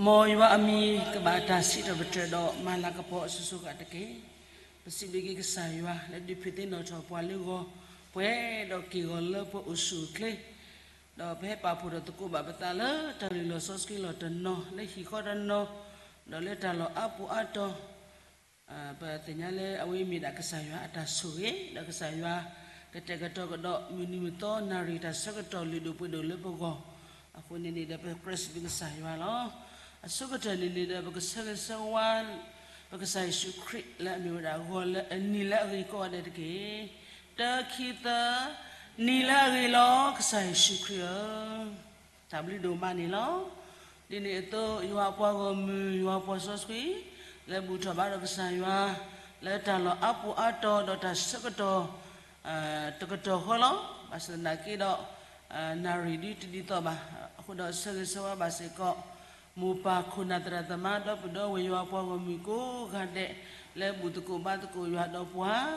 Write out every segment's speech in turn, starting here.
မ်ယွၤအမံၤကဘၣ်တၢ်စံးထီၣ်ပတြၢၤဒီးမၤလၤကပီၤအစိၤစိၤဃၣ်ဃၣ်တက့ၢ်. ပစံးဘျုးက့ၤကစၢ်ယွၤလၢဒုးဖံးသ့ၣ်နီၣ်ထီၣ်ပှၤလၢဂီၤ, ပှဲၤဒီးက့ၢ်ဂီၤလၢပှဲၤအိၣ်ဆူၣ်အိၣ်ချ့, ဒီးပဟဲပာ်ဖှိၣ်ဒီးသကိးဘၣ်ပသးလၢတၢ်လုၢ်လီၢ်စီဆှံလီၢ်တနီၤ, လၢဟံၣ်ဃီတနီၤ, ဒီးလၢတၢ်လီၢ်အါပူၤအါတီၤ, ပသ့ၣ်ညါလၢအဝဲမ့ၢ်ဒၣ်ကစၢ်ယွၤအတၢ်ဆိၣ်ဂ့ၤ, ဒီးကစၢ်ယွၤကတဲာ်ကတီၤကဒီးမုၢ်နံၤမုၢ်သီနၣ်ရံၣ်တၢ်ဆၢကတီၢ်လုၢ်ဒိၣ်ပှ့ၤဒိၣ်လၢပဂီၢ်, အဃိန့ၣ်န့ၣ်ဒီးပကြၢးစံးဘျုးကစၢ်ယွၤလီၤ. အဆိကတၢၢ်န့ၣ်န့ၣ်ဒီးပကဆၢဂ့ၤဆၢဝါ ပကစၢ်ယ့ၣ်ၡူးခရံာ်လၢအမ့ၢ်ဝဲဒၣ်ဂီၤလၢအနံၤလၢအဂ့ၤကိးဂၤဒဲးတက့ၢ်. တၢ ခံ သၢ, နံၤလၢအဂ့ၤလီၤ ကစၢ်ယ့ၣ်ၡူးခရံာ်ဧၢ. တၢ်ဘျုးဒိၣ်မးန့ၣ်လီၤ. ဒ်န့ၣ်အသိး ယွၤအပှၤဂီၢ်မုၢ် ယွၤအပှၤစီဆှံ လၢဘူၣ်ထီၣ်ဘါထီၣ်ကစၢ်ယွၤ လၢတၢ်လီၢ်အါပူၤအါတီၤဒီးတၢ်ဆၢကတီၢ် တကတီၢ်ဃီလီၤ. ဘၣ်ဆၣ်သနာ်က့ဒီး နၣ်ရံၣ်ဒုးတဒ်သိးဘၣ်. အဃိဒီးဆၢဂ့ၤဆၢဝါဘၣ်စ့ၢ်ကီး မိၢ်ပၢ်ခိၣ်နၢ်သရၣ်သမါ ဒီပုၢ်ဒီဝဲၢ်ယွၤအပှၤဂီၢ်မုၢ်ကိးဂၤဒဲး လၢဘူၣ်သကိးဘါသကိးယွၤဒီးပှၤ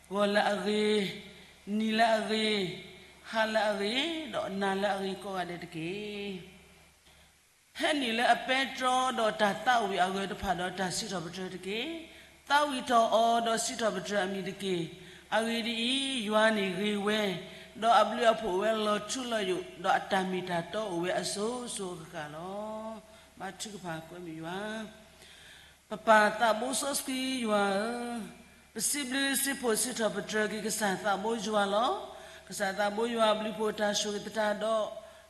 ဂီၤလၢအဂ့ၤ, နံၤလၢအဂ့ၤ, ဟါလၢအဂ့ၤ, ဒီးနၤလၢအဂ့ၤကိးဂၤဒဲးတက့ၢ်. ဟဲနုာ်လၢအပဲတြီဒီးတၢ်သးဝံၣ်အဂၢၢ်တဖၣ်ဒီးတၢ်စံးထီၣ်ပတြၢၤတက့ၢ်. သးဝံၣ်ထီၣ်အီၤဒီးစံးထီၣ်ပတြၢၤအမံၤတက့ၢ်. အဂ့ၢ်ဒ်အံၤ, ယွၤန့ၣ်ဂ့ၤဝဲ, ဒီးအဘျုးအဖှိၣ်အိၣ်ဝဲလီၤထူလီၤယိာ်, ဒီးအတၢ်မ့ၢ်တၢ်တီအိၣ်ဝဲအစိၤစိၤအဃၣ်ဃၣ်လီၤ. ဘါထုကဖၣ်ကွဲမုာ်ယွၤ ပပၢ်သးဘိစီဆှံယွၤဧၢ, ပစံးဘျုးစံးဖှိၣ်စံးထီၣ်ပတြၢၤက့ၤကစၢ်သးဘိယွၤလီၤ. ကစၢ်သးဘိယွၤအဘျုးဖှိၣ်တၢ်ဆိၣ်ဂ့ၤသတး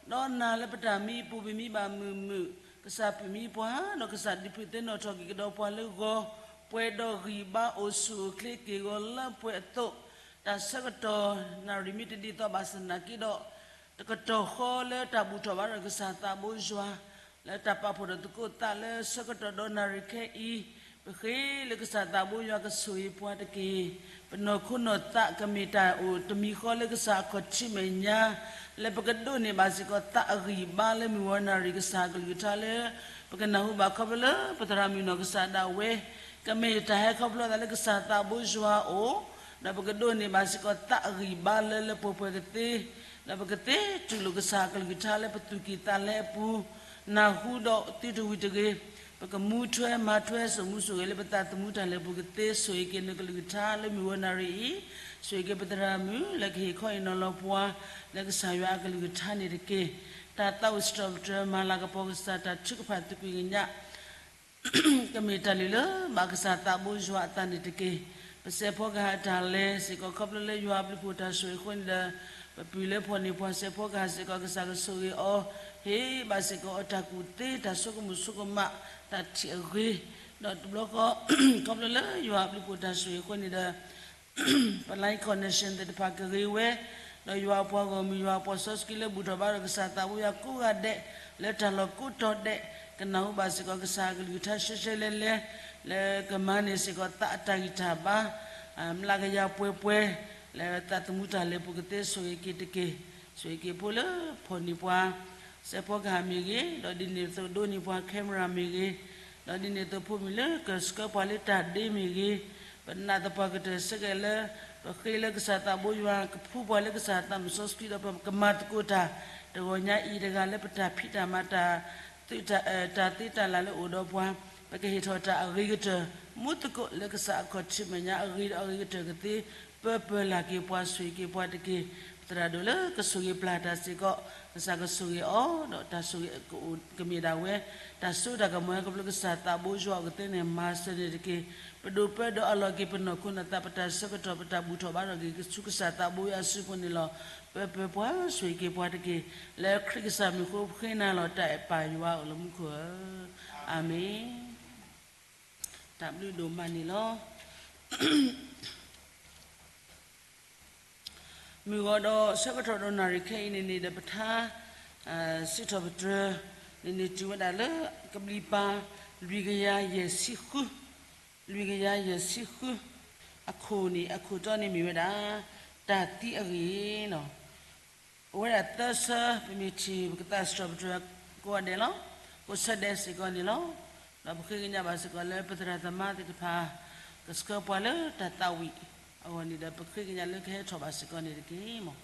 ဒီး, ဒီးနၤလၢပတၢ်မံပူၤပမံဘၣ်မုာ်မုာ်, ကစၢ်ပုၢ်မံပှၢ်, ဒီးကစၢ်ဒုးဖံးသ့ၣ်နီၣ်ထီၣ်က့ၤကဒီးပှၤလၢဂီၤ, ပှဲၤဒီးဂံၢ်ဘါအိၣ်ဆူၣ်အိၣ်ချ့က့ၢ်ဂီၤလၢပှဲၤအသိး, တၢ်ဆၢကတီၢ်နၣ်ရံၣ်မ့ၢ်တဒ်သိးဘၣ်ဆၣ်သနာ်က့ဒီး တကတီၢ်ဃီလၢတၢ်ဘူၣ်ထီၣ်ဘါထီၣ်ကစၢ်သးဘိယွၤ, လၢတၢ်ပာ်ဖှိၣ်ဒီးသကိးသးလၢဆၢကတီၢ်ဒီးနၣ်ရံၣ်ခဲအံၤ, ပဃ့လၢကစၢ်သးဘိယွၤကဆိၣ်ဂ့ၤပှၤတက့ၢ်. ပနီၢ်ခိနီၢ်သးကမ့ၢ်တၢ်အိၣ်တမံၤဃီလၢကစၢ်အခီၣ်ထံးမဲာ်ညါ, လၢပကဒိးန့ၢ်ဘၣ်စ့ၢ်ကီးသးအဂံၢ်ဘါလၢမုၢ်ဝီနၣ်ရံၣ်ကစၢ်အကလုၢ်ကထါလၢ ပကနၢ်ဟူဘၣ်ခီဖျိလၢပသရၣ်မုၣ်နီၢ်ကစၢ်ဒၣ်ဝဲ, ကမ့ၢ်ယတၢ်ဟဲခီဖျိသးလၢကစၢ်သးဘိယွၤအအိၣ်, ဒီးပကဒိးန့ၢ်ဘၣ်စ့ၢ်ကီးသးအဂံၢ်ဘါလၢလၢပှဲၤပှဲၤကသ့, ဒီးပကသ့တူၢ်လိာ်ကစၢ်အကလုၢ်ကထါလၢပသူၣ်ကံၢ်သးလဲအပူၤ, နၢ်ဟူဒီးသုတဝံၤတဂ့ၤ, ပကမူထွဲမၤထွဲစိာ်မူစိာ်ဂဲၤလၢပသးသမူတၢ်လဲၤပူၤကသ့, ဆိၣ်ဂ့ၤက့ၤနကလုၢ်ကထါလၢမုၢ်ဝီနၣ်ရံၣ်အံၤ, ဆိၣ်ဂ့ၤက့ၤပသရၣ်မုၣ်လၢကဟ့ၣ်ခီအံၤနီၤလီၤပှၤ, လၢကစၢ်ယွၤအကလုၢ်ကထါန့ၣ်တက့ၢ်. တၢ်သးဝံၣ်စံးထီၣ်ပတြၢၤမၤလၤကပီၤကစၢ်တၢ်ထုကဖၣ်သကွံာ်ကညး ကမ့ၢ်တၢ်လုၢ်လၢဘၣ်ကစၢ်သးဘိယွၤအသးန့ၣ်တက့ၢ်. ပစဲးဖီကဟၣ်တၢ်လဲၤစ့ၢ်ကီးခီဖျိလၢယွၤအဘျုးဖှိၣ်တၢ်ဆိၣ်ဂ့ၤအဃိန့ၣ်ဒီး, ပပုၢ်လၢဖီၣ်န့ၢ်ပှၤစဲးဖီကဟၣ်စ့ၢ်ကီးကစၢ်ကဆိၣ်ဂ့ၤအီၤ, ဟ့ၣ်ဘၣ်စ့ၢ်ကီးအတၢ်ကူၣ်သ့ တၢ်ဆိကမိၣ်ဆိကမး တၢ်ထံၣ်အဂ့ၤ, ဒီးတဘျီဃီ ခီဖျိလၢယွၤအဘျုးဖှိၣ်တၢ်ဆိၣ်ဂ့ၤအဃိန့ၣ်ဒီး ပ line connection သ့ၣ်တဖၣ်ကဂ့ၤဝဲ, ဒီးယွၤအပှၤဂီၢ်မုၢ် ယွၤအပှၤစီဆှံလၢဘူၣ်ထီၣ်ဘါထီၣ်ကစၢ်သးဘိယွၤကိးဂၤဒဲး, လၢတၢ်လီၢ်ကိးတီၤဒဲး, ကနၢ်ဟူဘၣ်စ့ၢ်ကီးကစၢ်အကလုၢ်ကထါရှဲရှဲလဲၤလဲၤ, လၢကမၤန့ၢ်စ့ၢ်ကီးသးအတၢ်ဂံၢ်တၢ်ဘါ မျးကယၤပှဲၤပှဲၤ, လၢသးသမူတၢ်လဲၤပူၤကသ့ဆိၣ်ဂ့ၤက့ၤတက့ၢ်. ဆိၣ်ဂ့ၤက့ၤဖိလၢဖီၣ်န့ၢ်ပှၤ စဲးဖီကဟၣ်မ့ၢ်ဂ့ၤ, ဒီးဒ်န့ၣ်အသိးဒိးန့ၢ်ပှၤ camera မ့ၢ်ဂ့ၤ, ဒီးဒ်န့ၣ်အသိးဖိမုၣ်လၢကဆှၢပှၤလၢတၢ်ဒ့မ့ၢ်ဂ့ၤ, ပနာ်သပှၢ်ကတၢၢ်ဆၢက့ၤလၢ ပဃ့လၢကစၢ်သးဘိယွၤကဖှူပှၤလၢကစၢ်သးစီဆှံဒီး ပကမၤသကိးတၢ် တဂီၤညါအံၤတဂၤလၢပတၢ်ဖံးတၢ်မၤတၢ် သုးတၢ် တၢ်သ့တၢ်လၢ်လၢအိၣ်ဒီးပှၤ, ပကဟ့ၣ်ထီၣ်တၢ်အဂ့ၤကတၢၢ် မူသကိးလၢကစၢ်အခီၣ်ထံးမဲာ်ညါအဂ့ၤဒီးအဂ့ၤကတၢၢ်ကသ့, ပၢပၢၢ်လၢ်က့ၤပှၤဆိၣ်ဂ့ၤက့ၤပှၤတက့ၢ်. ပသရၣ်ဒိၣ်လၢကဆိၣ်ဂ့ၤပျၢ်တၢ်စ့ၢ်ကီး, ကစၢ်ကဆိၣ်ဂ့ၤအီၤ, ဒီးတၢ်ဆိၣ်ဂ့ၤကအိၣ်ကမ့ၢ်ဒၣ်ဝဲ, တၢ်စိတၢ်ကမီၤဟဲခီဖျိကစၢ်သးဘိယွၤအအိၣ်ကသ့န့ၣ် မၤစၢၤန့ၣ်တက့ၢ်. ပဒိၣ်ပၢဒီးအလီၢ်က့ၤပနီၢ်ခိနီၢ်သး ပတၢ်ဆၢကတီၢ် ပတၢ်ဘူၣ်ထီၣ်ဘါထီၣ်က့ၤဆူကစၢ်သးဘိယွၤအစုပူၤန့ၣ်လီၤ. ပၢပၢၢ်ပှၤဆိၣ်ဂ့ၤက့ၤပှၤတက့ၢ်. လၢခရံာ်ကစၢ်မံၤဃိပဃ့နၤလီၤ. တၢ်အဲၣ်ပၢ်ယွၤအိၣ်လၢမူခိၣ်ဧၢ, အၤမ့ၣ်. တၢ်ဘျုးဒိၣ်မးန့ၣ်လီၤ. မုၢ်ဂီၤဒီးဆၢကတီၢ်ဒီးနၣ်ရံၣ်ခဲအံၤန့ၣ်န့ၣ်ဒီး ပထါစံးထီၣ်ပတြၢၤန့ၣ်န့ၣ် တုၤဝဲဒၣ်လၢကဘျံးပၤ လွံၢ်ကယၤယဲၢ်ဆံဃု, လွံၢ်ကယၤယဲၢ်ဆံဃု, အခိၣ်န့ၣ် အခိၣ်တီန့ၣ်မ့ၢ်ဝဲဒၣ် တၢ်သံအဂ့ၢ်လီၤ. အိၣ်ဝဲဒၣ်သၢဆၢ ပမ့ၢ်ထံၣ် ပကသးစံးထီၣ်ပတြၢၤကိးဂၤဒဲးလီၤ. ကိးဆၢဒဲးစ့ၢ်ကီးန့ၣ်လီၤ. ဒီးပဃ့ကညးဘၣ်စ့ၢ်ကီးလၢပသရၣ်သမါသ့ၣ်တဖၣ် ကဆှၢပှၤလၢတၢ်သးဝံၣ်အဂီၢ်န့ၣ်ဒီး ပဃ့ကညးလၢကဟဲထီၣ်ဘၣ်စ့ၢ်ကီးန့ၣ်တက့ၢ်မး.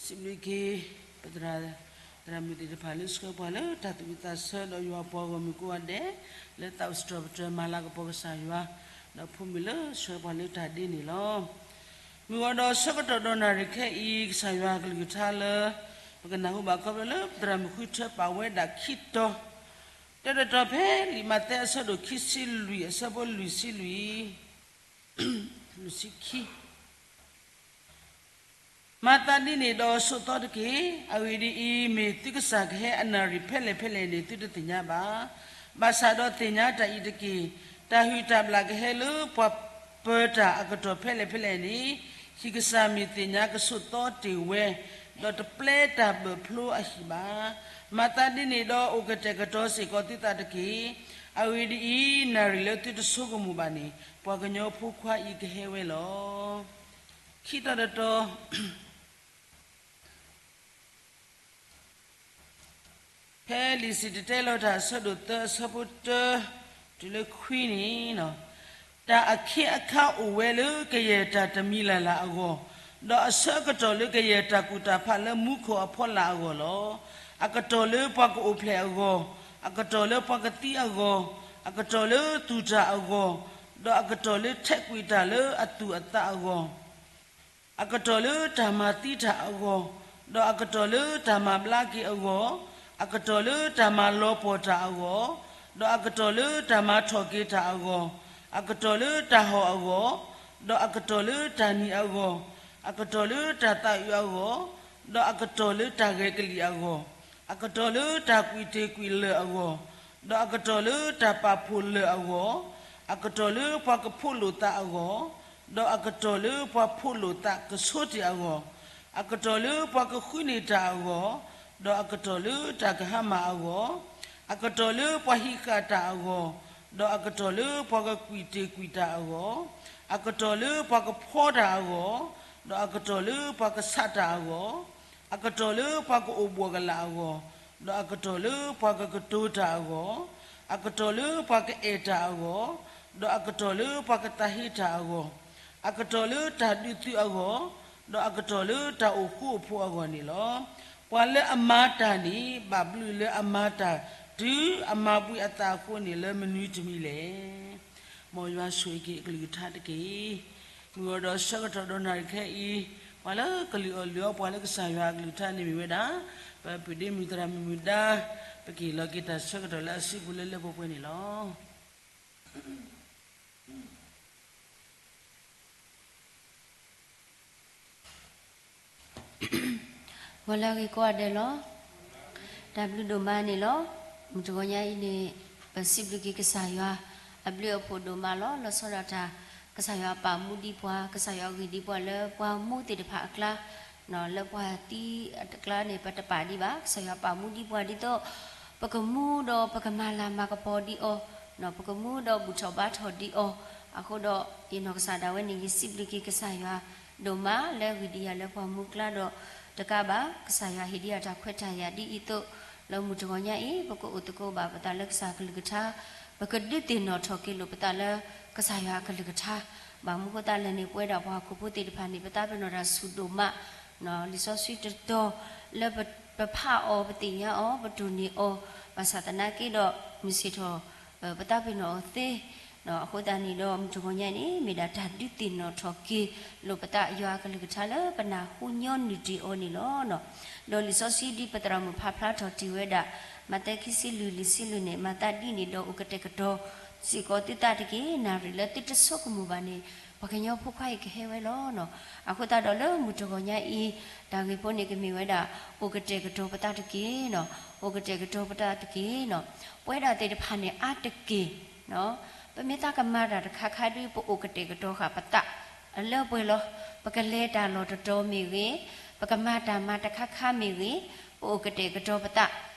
စံးဘျုးက့ၤ ပသရၣ် သရၣ်မုၣ်သ့ၣ်တဖၣ်လၢဆှၢပှၤလၢတၢ်သူၣ်ဝံၣ်သးဆၢဒီးယွၤပှၤဂီၢ်မုၢ်ကိးဂၤဒဲး လၢသးအိၣ်စတြီၤပတြၢၤမၤလၤကပီၤကစၢ်ယွၤ ဒီးဖိမုၣ်လၢဆှၢပှၤလၢတၢ်ဒ့န့ၣ်လီၤ. မုၢ်ဂီၤဒီးဆၢကတီၢ်ဒီးနၣ်ရံၣ်ခဲအံၤ ကစၢ်ယွၤကလုၢ်ကထါလၢ ပကနၢ်ဟူဘၣ်ခီဖျိလၢပသရၣ်မုၣ်ဃုထၢပာ်ဝဲဒၣ်ခံတီၤ တၢ်တတီၤဖဲလံာ်မးသဲအဆၢဒိၣ်ခံဆံလွံၢ်အဆၢဖိလွံၢ်ဆံလွံၢ် လွံၢ်ဆံခံ မၤသးဒ်န့ၣ်ဒီးဆိးသီတက့ၢ်. အဂ့ၢ်ဒ်အံၤ, မ့ၢ်သုကစၢ်ကဟဲအနၣ်ရံၣ်ဖဲလဲၣ်ဖဲလဲၣ်န့ၣ် သုတသ့ၣ်ညါဘၣ်. ဘၣ်ဆၣ်ဒီးသ့ၣ်ညါတၢ်အံၤတက့ၢ်, တၢ်ဟုၣ်တၢ်ဘျၣ်ကဟဲလၢပှၤပၢၤတၢ်အကတီၢ်ဖဲလဲၣ်ဖဲလဲၣ်န့ၣ်, ဟံၣ်ကစၢ်မ့ၢ်သ့ၣ်ညါကဆိးသီတ့ၢ်ဝဲ, ဒီးတပျဲတၢ်ဘၢၣ်ဖျိအဟံၣ်ဘၣ်. မၤသးဒ်န့ၣ်ဒီး အိၣ်ကတဲာ်ကတီၤစ့ၢ်ကီးသုသးတက့ၢ်. အဂ့ၢ်ဒ်အံၤ, နၣ်ရံၣ်လၢသုတဆိကမိၣ်ဘၣ်န့ၣ် ပှၤကညီဖိခွါအံၤကဟဲဝဲလီၤ. ခံတီၤတတီၤ ဖဲလံာ်စံၣ်တဲၤတဲလီၤတၢ်အဆၢဒိၣ်သၢအဆၢဖိတၢ တုၤလၢခွံန့ၣ်, တၢ်အခ့အခါအိၣ်ဝဲလၢကယဲၢ်တၢ်တမံၤလၢ်လၢ်အဂီၢ်, ဒီးအဆၢအကတီၢ်လၢကယဲၢ်တၢ်ကူၣ်တၢ်ဖးလၢမူခိၣ်အဖီလာ်အဂီၢ်လီၤ. အကတီၢ်လၢပှၤကအိၣ်ဖျဲၣ်အဂီၢ်, အကတီၢ်လၢပှၤကသံအဂီၢ်, အကတီၢ်လၢသူၣ်တၢ်အဂီၢ်, ဒီးအကတီၢ်လၢထဲးကွံာ်တၢ်လၢအသူၣ်အသးအဂီၢ် အကတီၢ်လၢတၢ်မၤသံတၢ်အဂီၢ်, ဒီးအကတီၢ်လၢတၢ်မၤဘျါက့ၤအဂီၢ်, အကတီၢ်လၢတၢ်မၤလီၤပှီၢ်တၢ်အဂီၢ်, ဒီးအကတီၢ်လၢတၢ်မၤထီၣ်က့ၤတၢ်အဂီၢ်, အကတီၢ်လၢတၢ်ဟီၣ်အဂီၢ်, ဒီးအကတီၢ်လၢတၢ်နံၤအဂီၢ်, အကတီၢ်လၢတၢ်သးအုးအဂီၢ်, ဒီးအကတီၢ်လၢတၢ်ဂဲၤကလံၣ်အဂီၢ်, အကတီၢ်လၢတၢ်ကွံာ်တ့ၢ်ကွံာ်လၢၢ်အဂီၢ်, ဒီးအကတီၢ်လၢတၢ်ပာ်ဖှိၣ်လၢၢ်အဂီၢ်, အကတီၢ်လၢပှၤကဖိးလိာ်သးအဂီၢ်, ဒီးအကတီၢ်လၢပှၤဖိးလိာ်သးကဆိတ့ၢ်အဂီၢ်, အကတီၢ်လၢပှၤကဃုန့ၢ်တၢ်အဂီၢ်, ဒီးအကတီၢ်လၢတၢ်ကဟါမၢ်အဂီၢ်, အကတီၢ်လၢပှၤဟံးဃာ်တၢ်အဂီၢ်, ဒီးအကတီၢ်လၢပှၤကကွံာ်တ့ၢ်ကွံာ်တၢ်အဂီၢ်, အကတီၢ်လၢပှၤကဖီတၢ်အဂီၢ်, ဒီးအကတီၢ်လၢပှၤကဆးတၢ်အဂီၢ်, အကတီၢ်လၢပှၤကအိၣ်ဘှီၣ်ကလာ်အဂီၢ်, ဒီးအကတီၢ်လၢပှၤကကတိၤတၢ်အဂီၢ်, အကတီၢ်လၢပှၤကအဲၣ်တၢ်အဂီၢ်, ဒီးအကတီၢ်လၢပှၤကသးဟ့တၢ်အဂီၢ်, အကတီၢ်လၢတၢ်ဒုးသုးအဂီၢ်, ဒီးအကတီၢ်လၢတၢ်အိၣ်ဃူအိၣ်ဖိးအဂီၢ်န့ၣ်လီၤ. ပှၤလၢအမၤတၢ်န့ၣ် ဘၣ်ဘျုးလၢအမၤတၢ်တုၤအမၤဘှံးအသးအဃိန့ၣ် လၢမနုၤတမံၤလဲၣ်. မ်ယွၤဆိၣ်ဂ့ၤက့ၤအကလုၢ်ကထါတက့ၢ်. မုၢ်ဂီၤဒီးဆၢကတီၢ်ဒီးနၣ်ရံၣ်ခဲအံၤ, ပှၤလၢကလုၢ်အီၣ်လုၢ်အီပှၤလၢကစၢ်ယွၤအကလုၢ်ကထါန့ၣ်မ့ၢ်ဝဲဒၣ် ပပုၢ်ဒ့မုၣ်သရၣ်မုၣ်မုၢ်ဒါ, ပကဟ့ၣ်လီၤက့ၤတၢ်ဆၢကတီၢ်လၢအစုပူၤလၢလၢပှဲၤပှဲၤန့ၣ်လီၤ. ဂီၤလၢအဂ့ၤကိးဂၤဒဲးလီၤ. တၢ်ဘျုးဒိၣ်မးန့ၣ်လီၤ. မုၢ်တဂီၤညါအံၤန့ၣ် ပစံးဘျုးက့ၤကစၢ်ယွၤ အဘျုးအဖှိၣ်ဒိၣ်မးလီၤ. လီၤဆီဒၣ်တၢ် ကစၢ်ယွၤပာ်မူဒံးပှၤ, ကစၢ်ယွၤဂ့ၤဒံးပှၤလၢပှၤမူသ့ၣ်တဖၣ်အကျါ, လၢပှၤသံအကျါန့ၣ် ပတပာ်ဒံးဘၣ်. ကစၢ်ယွၤပာ်မူဒံးပှၤဒ်သိး ပကမူဒီးပကမၤလၤမၤကပီၤဒံးအီၤ, ပကမူဒီးဘူၣ်ထီၣ်ဘါထီၣ်ဒံးအီၤ, အဃိဒီး ယနီၢ်ကစၢ်ဒၣ်ဝဲန့ၣ် ယစံးဘျုးက့ၤကစၢ်ယွၤဒိၣ်မး လၢဂံၢ်ဒံးယၤလၢပှၤမူကျါဒီးတကးဘၣ်, ကစၢ်ယွၤဟ့ၣ်ဒံးယၤတၢ်ခွဲးတၢ်ယာ်ဒ်အံၤအသိး, လၢမုၢ်တဂီၤညါအံၤ ပကအိၣ်သကိးဘၣ်ပသးလၢကစၢ်ကလုၢ်ကထါ, ပကဒုးသ့ၣ်နီၣ်ထီၣ်က့ၤလိာ်ပသးလၢကစၢ်ယွၤအကလုၢ်ကထါ, ဘၣ်မနုၤဃိသတးလဲၣ်န့ၣ် ပဝဲဒၣ်ပှၤဟီၣ်ခိၣ်ဖိသ့ၣ်တဖၣ်န့ၣ် ပသးပ့ၤနီၣ်တၢ်ဆူၣ်ဒိၣ်မး, လံာ်စီဆှံတတီၤလၢပဖးအီၤ ပသ့ၣ်ညါအီၤ ပတိၢ်န့ၢ်အီၤ, ဘၣ်ဆၣ်သနာ်က့ဒီး မုၢ်ဆ့ၣ်ထီၣ် ပသးပ့ၤနီၣ်အီၤသ့, အဃိသတးန့ၣ်ဒီး မုၢ်တဂီၤညါန့ၣ် မ့ၢ်ဒၣ်တၢ်ဒုးသ့ၣ်နီၣ်ထီၣ်က့ၤလိာ်ပသး ယွၤအကလုၢ်ကထါလၢပနၢ်ဟူညီနုၢ်တ့ၢ်အီၤန့ၣ်လီၤ. ဒီးလံာ်စီဆှံဒ်ပသရၣ်မုၣ်ဖးဖျါထီၣ်တ့ၢ်ဝဲဒၣ် မးသဲခံဆံလွံၢ် လွံၢ်ဆံလွံၢ်န့ၣ် မၤသးဒ်န့ၣ်ဒီးအိၣ်ကတဲာ်ကတီၤစ့ၢ်ကီးသုသးတက့ၢ်. နၣ်ရံၣ်လၢသုတဆိကမိၣ်ဘၣ်န့ၣ် ပှၤကညီဖိခွါအံၤကဟဲဝဲလီၤ. အဃိသတးဒီးလၢမုၢ်တဂီၤညါအံၤ တၢ်ဂ့ၢ်ဖိန့ၣ်ကမ့ၢ်ဝဲဒၣ် အိၣ်ကတဲာ်ကတီၤပသးတက့ၢ်, အိၣ်ကတဲာ်ကတီၤပသးတက့ၢ်. ပဝဲဒၣ်သ့ၣ်တဖၣ်န့ၣ် အါတက့ၢ် ပမ့ၢ်သးကမၤတၢ်တခါခါဒီး ပအိၣ်ကတဲာ်ကတီၤဃာ်ပသး အလၢပှဲၤလီၤ. ပကလဲၤတၢ်လီၢ်တတီၤမ့ၢ်ဂ့ၤ, ပကမၤတၢ်မၤတခါခါမ့ၢ်ဂ့ၤ, ပအိၣ်ကတဲာ်ကတီၤပသး,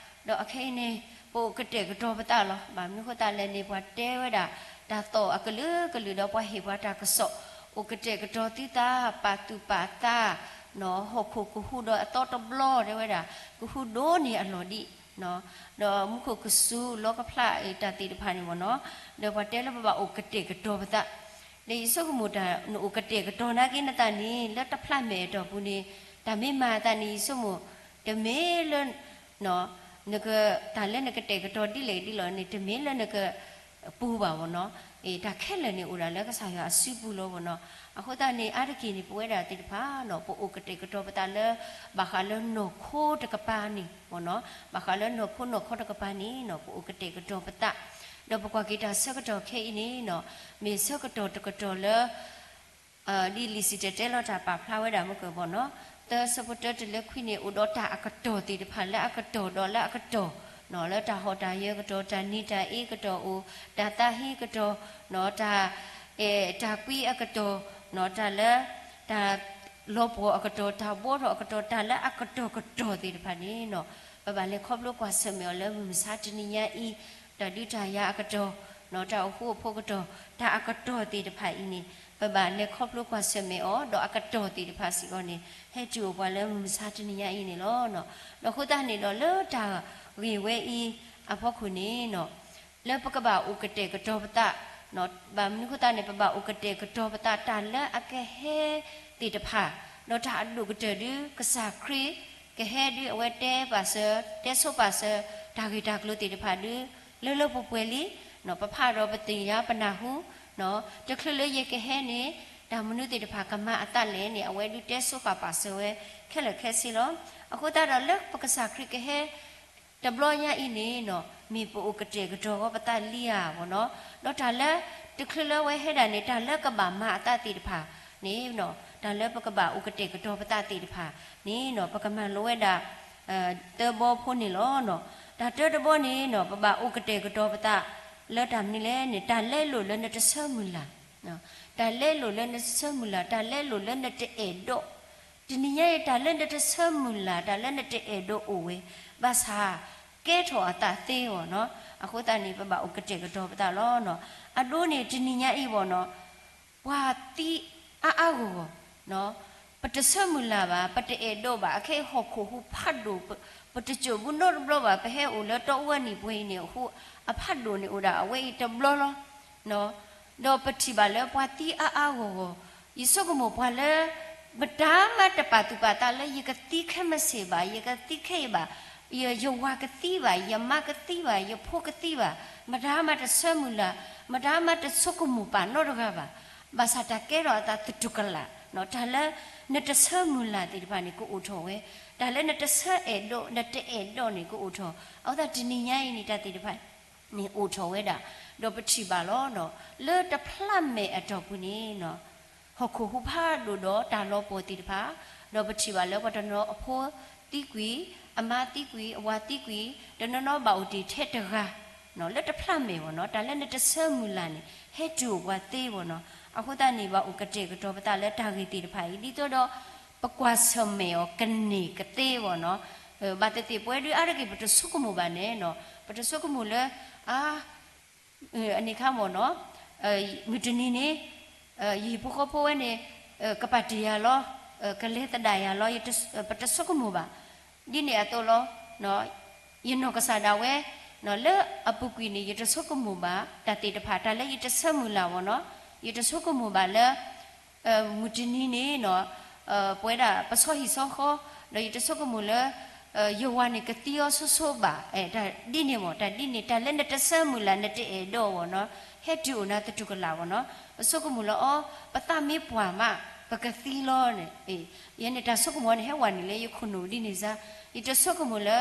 ဒီးအခဲအံၤန့ၣ် ပအိၣ်ကတဲာ်ကတီၤပသးလီၤ. ဘၣ်မနုၤဃိသတးလဲၣ်န့ၣ် ပှၤတဲဝဲဒၣ် တၢ်သီၣ်အကလုာ်ကလုာ်ဒီး ပှၤဟ့ၣ်ပှၤတၢ်ကစီၣ်, အိၣ်ကတဲာ်ကတီၤသုသး ပာ်သူၣ်ပာ်သး, ဟီၣ်ခိၣ်ကဟူးဒီးအသီတဘျီ တဲဝဲဒၣ် ကဟူးဒိၣ်န့ၢ်အလီၢ်ဒံး ဒီးမူခိၣ်ကစူၤလီၤကဖျါအတၢ်သ့ၣ်တဖၣ်န့ၣ်မ့ၢ်နီၤ, ဒီးပှၤတဲလၢပဘၣ်အိၣ်ကတဲာ်ကတီၤပသး, ဒီးယဆိကမိၣ်တၢ် နအိၣ်ကတဲာ်ကတီၤနာ်က့နသးန့ၣ် လၢတဖျးမဲာ်အတီၢ်ပူၤန့ၣ် တၢ်မ့ၢ်မၤအသးန့ၣ် ယဆိကမိၣ် တမ့ၢ်လၢ နက တၢ်လၢနကတဲာ်ကတီၤဒ်လဲၣ်ဒ်လဲၣ်န့ၣ် တမ့ၢ်လၢနက ပူၤဘၣ်မ့ၢ်နီၤ. တၢ်ခဲလၢာ်န့ၣ်အိၣ်ဒၣ်လၢကစၢ်ယွၤအစုပူၤလီၤမ့ၢ်နီၤ. အဃိသတးန့ၣ် အါတက့ၢ်န့ၣ် ပဝဲဒၣ်သ့ၣ်တဖၣ်နီၤ ပအိၣ်ကတဲာ်ကတီၤပသးလၢ ဘၣ်ဃးလၢနီၢ်ခိတကပၤန့ၣ်မ့ၢ်နီၤ, ဘၣ်ဃးလၢနီၢ်ခိနီၢ်ခီတကပၤန့ၣ်နီၤ ပအိၣ်ကတဲာ်ကတီၤပသး, ဒီးပကွၢ်က့ၤတၢ်ဆၢကတီၢ်ခဲအံၤန့ၣ်နီၤ မ့ၢ်ဆၢကတီၢ်တကတီၢ်လၢ ဒ်လံာ်စံၣ်တဲၤတဲလီၤတၢ်ပာ်ဖျါဝဲဒၣ်မ့ၢ်ကမ့ၢ်နီၤ, သၢဆၢဖိတၢတုၤလၢခွံန့ၣ် အိၣ်ဒီးတၢ်အကတီၢ်သ့ၣ်တဖၣ်လၢအကတီၢ်ဒီးလၢအကတီၢ်, လၢတၢ်ဟီၣ်တၢ်ယၢၤကတီၢ်, တၢ်နံၤတၢ်အ့ကတီၢ်အိၣ်, တၢ်သးဟ့ကတီၢ်, တၢ် တၢ်ကွံအကတီၢ်, တၢ်လၢ တၢ်လီၤပှီၢ်အကတီၢ်, တၢ်ဘှီထီၣ်အကတီၢ်, တၢ်လၢအကတီၢ်ကတီၢ်သ့ၣ်တဖၣ်န့ၣ်နီၤ ပဘၣ်လဲၤခီဖျိကွၢ်ဆၢၣ်မဲာ်အီၤလၢမုၢ်မဆါတနံၤညါအံၤ, တၢ်ဒုးတၢ်ယၤအကတီၢ်, တၢ်အိၣ်ဃူအိၣ်ဖိးအကတီၢ်, တၢ်အကတီၢ်သ့ၣ်တဖၣ်အံၤန့ၣ် ပဘၣ်လဲၤခီဖျိကွၢ်ဆၢၣ်မဲာ်အီၤ ဒီးအကတီၢ်သ့ၣ်တဖၣ်စ့ၢ်ကီးန့ၣ် ဟဲတုၤအိၣ်ပှၤလၢမုၢ်မဆါတနံၤညါအံၤန့ၣ်လီၤ. ဒီးအဃိသတးန့ၣ်ဒီးလၢတၢ်ဂ့ၢ်ဝဲအံၤအဖီခိၣ်န့ၣ်နီၤ လၢပကဘၣ်အိၣ်ကတဲာ်ကတီၤပသး, ဘၣ်မနုၤအဃိသတးန့ၣ် ပဘၣ်အိၣ်ကတဲာ်ကတီၤပသး တၢ်လၢအကဟဲသ့ၣ်တဖၣ်, ဒီးတၢ်အဒိၣ်ကတၢၢ်ဒုး ကစၢ်ခရံာ်ကဟဲဒုး အဝဲတဲပာ်စၢၤ, တဲဆိပာ်စၢၤ တၢ်ဂ့ၢ်တၢ်ကျိၤသ့ၣ်တဖၣ်ဒုး လၢလၢပှဲၤပှဲၤလံ, ပဖးဒီးပသ့ၣ်ညါပနၢ်ဟူ, တချုးလၢယကဟဲန့ၣ် တၢ်မနုၤသ့ၣ်တဖၣ်ကမၤအသးလဲၣ်န့ၣ် အဝဲဒုးတဲဆိပာ်စၢၤဝဲ ခဲလၢာ်ခဲဆ့လီၤ. အဃိသတးဒီးလၢပကစၢ်ခရံာ်ကဟဲ တဘျီညါအံၤန့ၣ်နီၤ မ့ၢ်ပအိၣ်ကတဲာ်ကတီၤဝဲပသးလံဧါမ့ၢ်နီၤ, ဒီးတၢ်လၢ တချုးလၢဝဲဟဲဒၣ်န့ၣ် တၢ်လၢကဘၣ်မၤအသးသ့ၣ်တဖၣ်န့ၣ်, တၢ်လၢပကဘၣ်အိၣ်ကတဲာ်ကတီၤပသးသ့ၣ်တဖၣ်န့ၣ်နီၤ ပကမၤလိဝဲဒၣ် တၢဘီဖိန့ၣ်လီၤ. တၢ်တၢတဘီန့ၣ်နီၤ ပဘၣ်အိၣ်ကတဲာ်ကတီၤပသး လၢတၢ်မနုၤလဲၣ်န့ၣ် တၢ်လဲလိာ်လၢနတဆၢမုၢ်လၢ်, တၢ်လဲလိာ်လၢနတဆၢမုၢ်လၢ်, တၢ်လဲလိာ်လၢနတအဲၣ်ဒိး တနံၤညါအံၤ တၢ်လၢနတဆၢမုၢ်လၢ် တၢ်လၢနတအဲၣ်ဒိးအိၣ်ဝဲ, ဘၣ်ဆၣ် ကဲထီၣ်အသးသ့အီၤနီၤ. အဃိသတးန့ၣ် ပဘၣ်အိၣ်ကတဲာ်ကတီၤပသးလီၤ. အဒိန့ၣ် တနံၤညါအံၤဘၣ်နီၤ ပှၤသံအါအါဂီၢ်ဂီၢ်, ပတဆၢမုၢ်လၢ်ဘၣ်, ပတအဲၣ်ဒိးဘၣ်, အခဲအံၤဟီၣ်ခိၣ်ဟူးဖးဒိၣ်, ပတစိာ်ဘူးနီတဘျီဘၣ်, ပဟဲအိၣ်လၢတီအူအနံၣ်ပှဲၤအံၤန့ၣ် အဃိ အဖးဒိၣ်န့ၣ်အိၣ်ဒၣ်အဝဲအံၤတဘျီလီၤ. ဒီးပထံၣ်ဘၣ်လၢပှၤသံအါအါဂီၢ်ဂီၢ်, ယဆိကမိၣ်ပှၤလၢ မတၤမးတပာ်သူၣ်ပာ်သးလၢယကသံခဲမုၢ်ဆ့ၣ်ဘၣ်, ယကသံခဲအံၤဘၣ်, ယ ယဝၤကသံဘၣ်, ယမါကသံဘၣ်, ယဖိကသံဘၣ်, မတၤမးတဆၢမုၢ်လၢ်, မတၤမးတဆိကမိၣ်ပာ်နီတဂၤဘၣ်. ဘၣ်ဆၣ်တၢ်ကဲထီၣ်အသးသတူၢ်ကလာ်, တၢ်လၢနတဆၢမုၢ်လၢ်သ့ၣ်တဖၣ်န့ၣ် ကအိၣ်ထီၣ်ဝဲ, တၢ်လၢနတဆၢအဲၣ်ဒိး နတအဲၣ်ဒိးန့ၣ် ကအိၣ်ထီၣ်, အဃိသတးတနံၤညါအံၤန့ၣ် တၢ်သ့ၣ်တဖၣ်န့ၣ်အိၣ်ထီၣ်ဝဲဒၣ်, ဒီးပထံၣ်ဘၣ်လီၤ. လၢတဖျးမဲာ်အတီၢ်ပူၤန့ၣ် ဟီၣ်ခိၣ်ဟူးဖးဒိၣ်ဒီးတၢ်လီၤပှီၢ်သ့ၣ်တဖၣ်, ဒီးပထံၣ်ဘၣ်လၢပှၤတနီၤအဖိသံကွံာ်, အမါသံကွံာ်, အဝၤသံကွံာ်, တနီၤနီၤဘၣ်အိၣ်တ့ၢ်ထဲတဂၤ, လၢတဖျးမဲာ်ဘၣ်နီၤ, တၢ်လၢနတဆၢမုၢ်လၢ်န့ၣ် ဟဲတုၤအိၣ်ပှၤသ့ဘၣ်နီၤ. အဃိသတးန့ၣ် ဘၣ်အိၣ်ကတဲာ်ကတီၤပသးလၢတၢ်ဂ့ၢ်သ့ၣ်တဖၣ်အံၤ ဒ်သိးဒီး ပကွၢ်ဆၢၣ်မဲာ်အီၤကန့ၢ်ကသ့ဘၣ်နီၤ. ဘၣ်သ့ၣ်သ့ၣ်ပဝဲဒုးအါတက့ၢ် ပတဆိကမိၣ်ဘၣ်န့ၣ်နီၤ, ပတဆိကမိၣ်လၢ အါ အန့ၣ်ခါမ့ၢ်နီၤ, မုၢ်တနံၤန့ၣ် ယဟံၣ်ဖိဃီဖိဝဲန့ၣ် ကပာ်တ့ၢ်ယၤလီၤ, ကလဲၤသဒၣ်ယၤလီၤ, ပတဆိကမိၣ်ဘၣ်. ဒ်န့ၣ်အသိးလီၤ, ယနီၢ်ကစၢ်ဒၣ်ဝဲ လၢအပူၤကွံာ်န့ၣ် ယတဆိကမိၣ်ဘၣ် တၢ်သ့ၣ်တဖၣ် တၢ်လၢယတဆၢမုၢ်လၢ်ဘၣ်နီၤ, ယတဆိကမိၣ်ဘၣ်လၢ မုၢ်တနံၤန့ၣ်နီၤ, ပဝဲဒၣ်ပဆီဟံၣ်ဆီဃီ, ဒီးယတဆိကမိၣ်လၢ ယဝၤန့ၣ်ကသံအီၤဆိဆိဘၣ်, တၢ်ဒ်န့ၣ်မ့ၢ် တၢ်ဒ်န့ၣ် တၢ်လၢနတဆၢမုၢ်လၢ် နတအဲၣ်ဒိးဘၣ်နီၤ, ဟဲတုၤအိၣ်နၤသတူၢ်ကလာ်ဘၣ်နီၤ, ပဆိကမိၣ်လၢအီၤ ပသးမ့ၢ်ပှၢ်မး ပကသံလီၤန့ၣ်, ယဲန့ၣ်တၢ်ဆိကမိၣ်န့ၣ် ဟဲဝဲန့ၣ်လၢယခိၣ်နူာ်ဒ်န့ၣ်စါ, ယတဆိကမိၣ်လၢ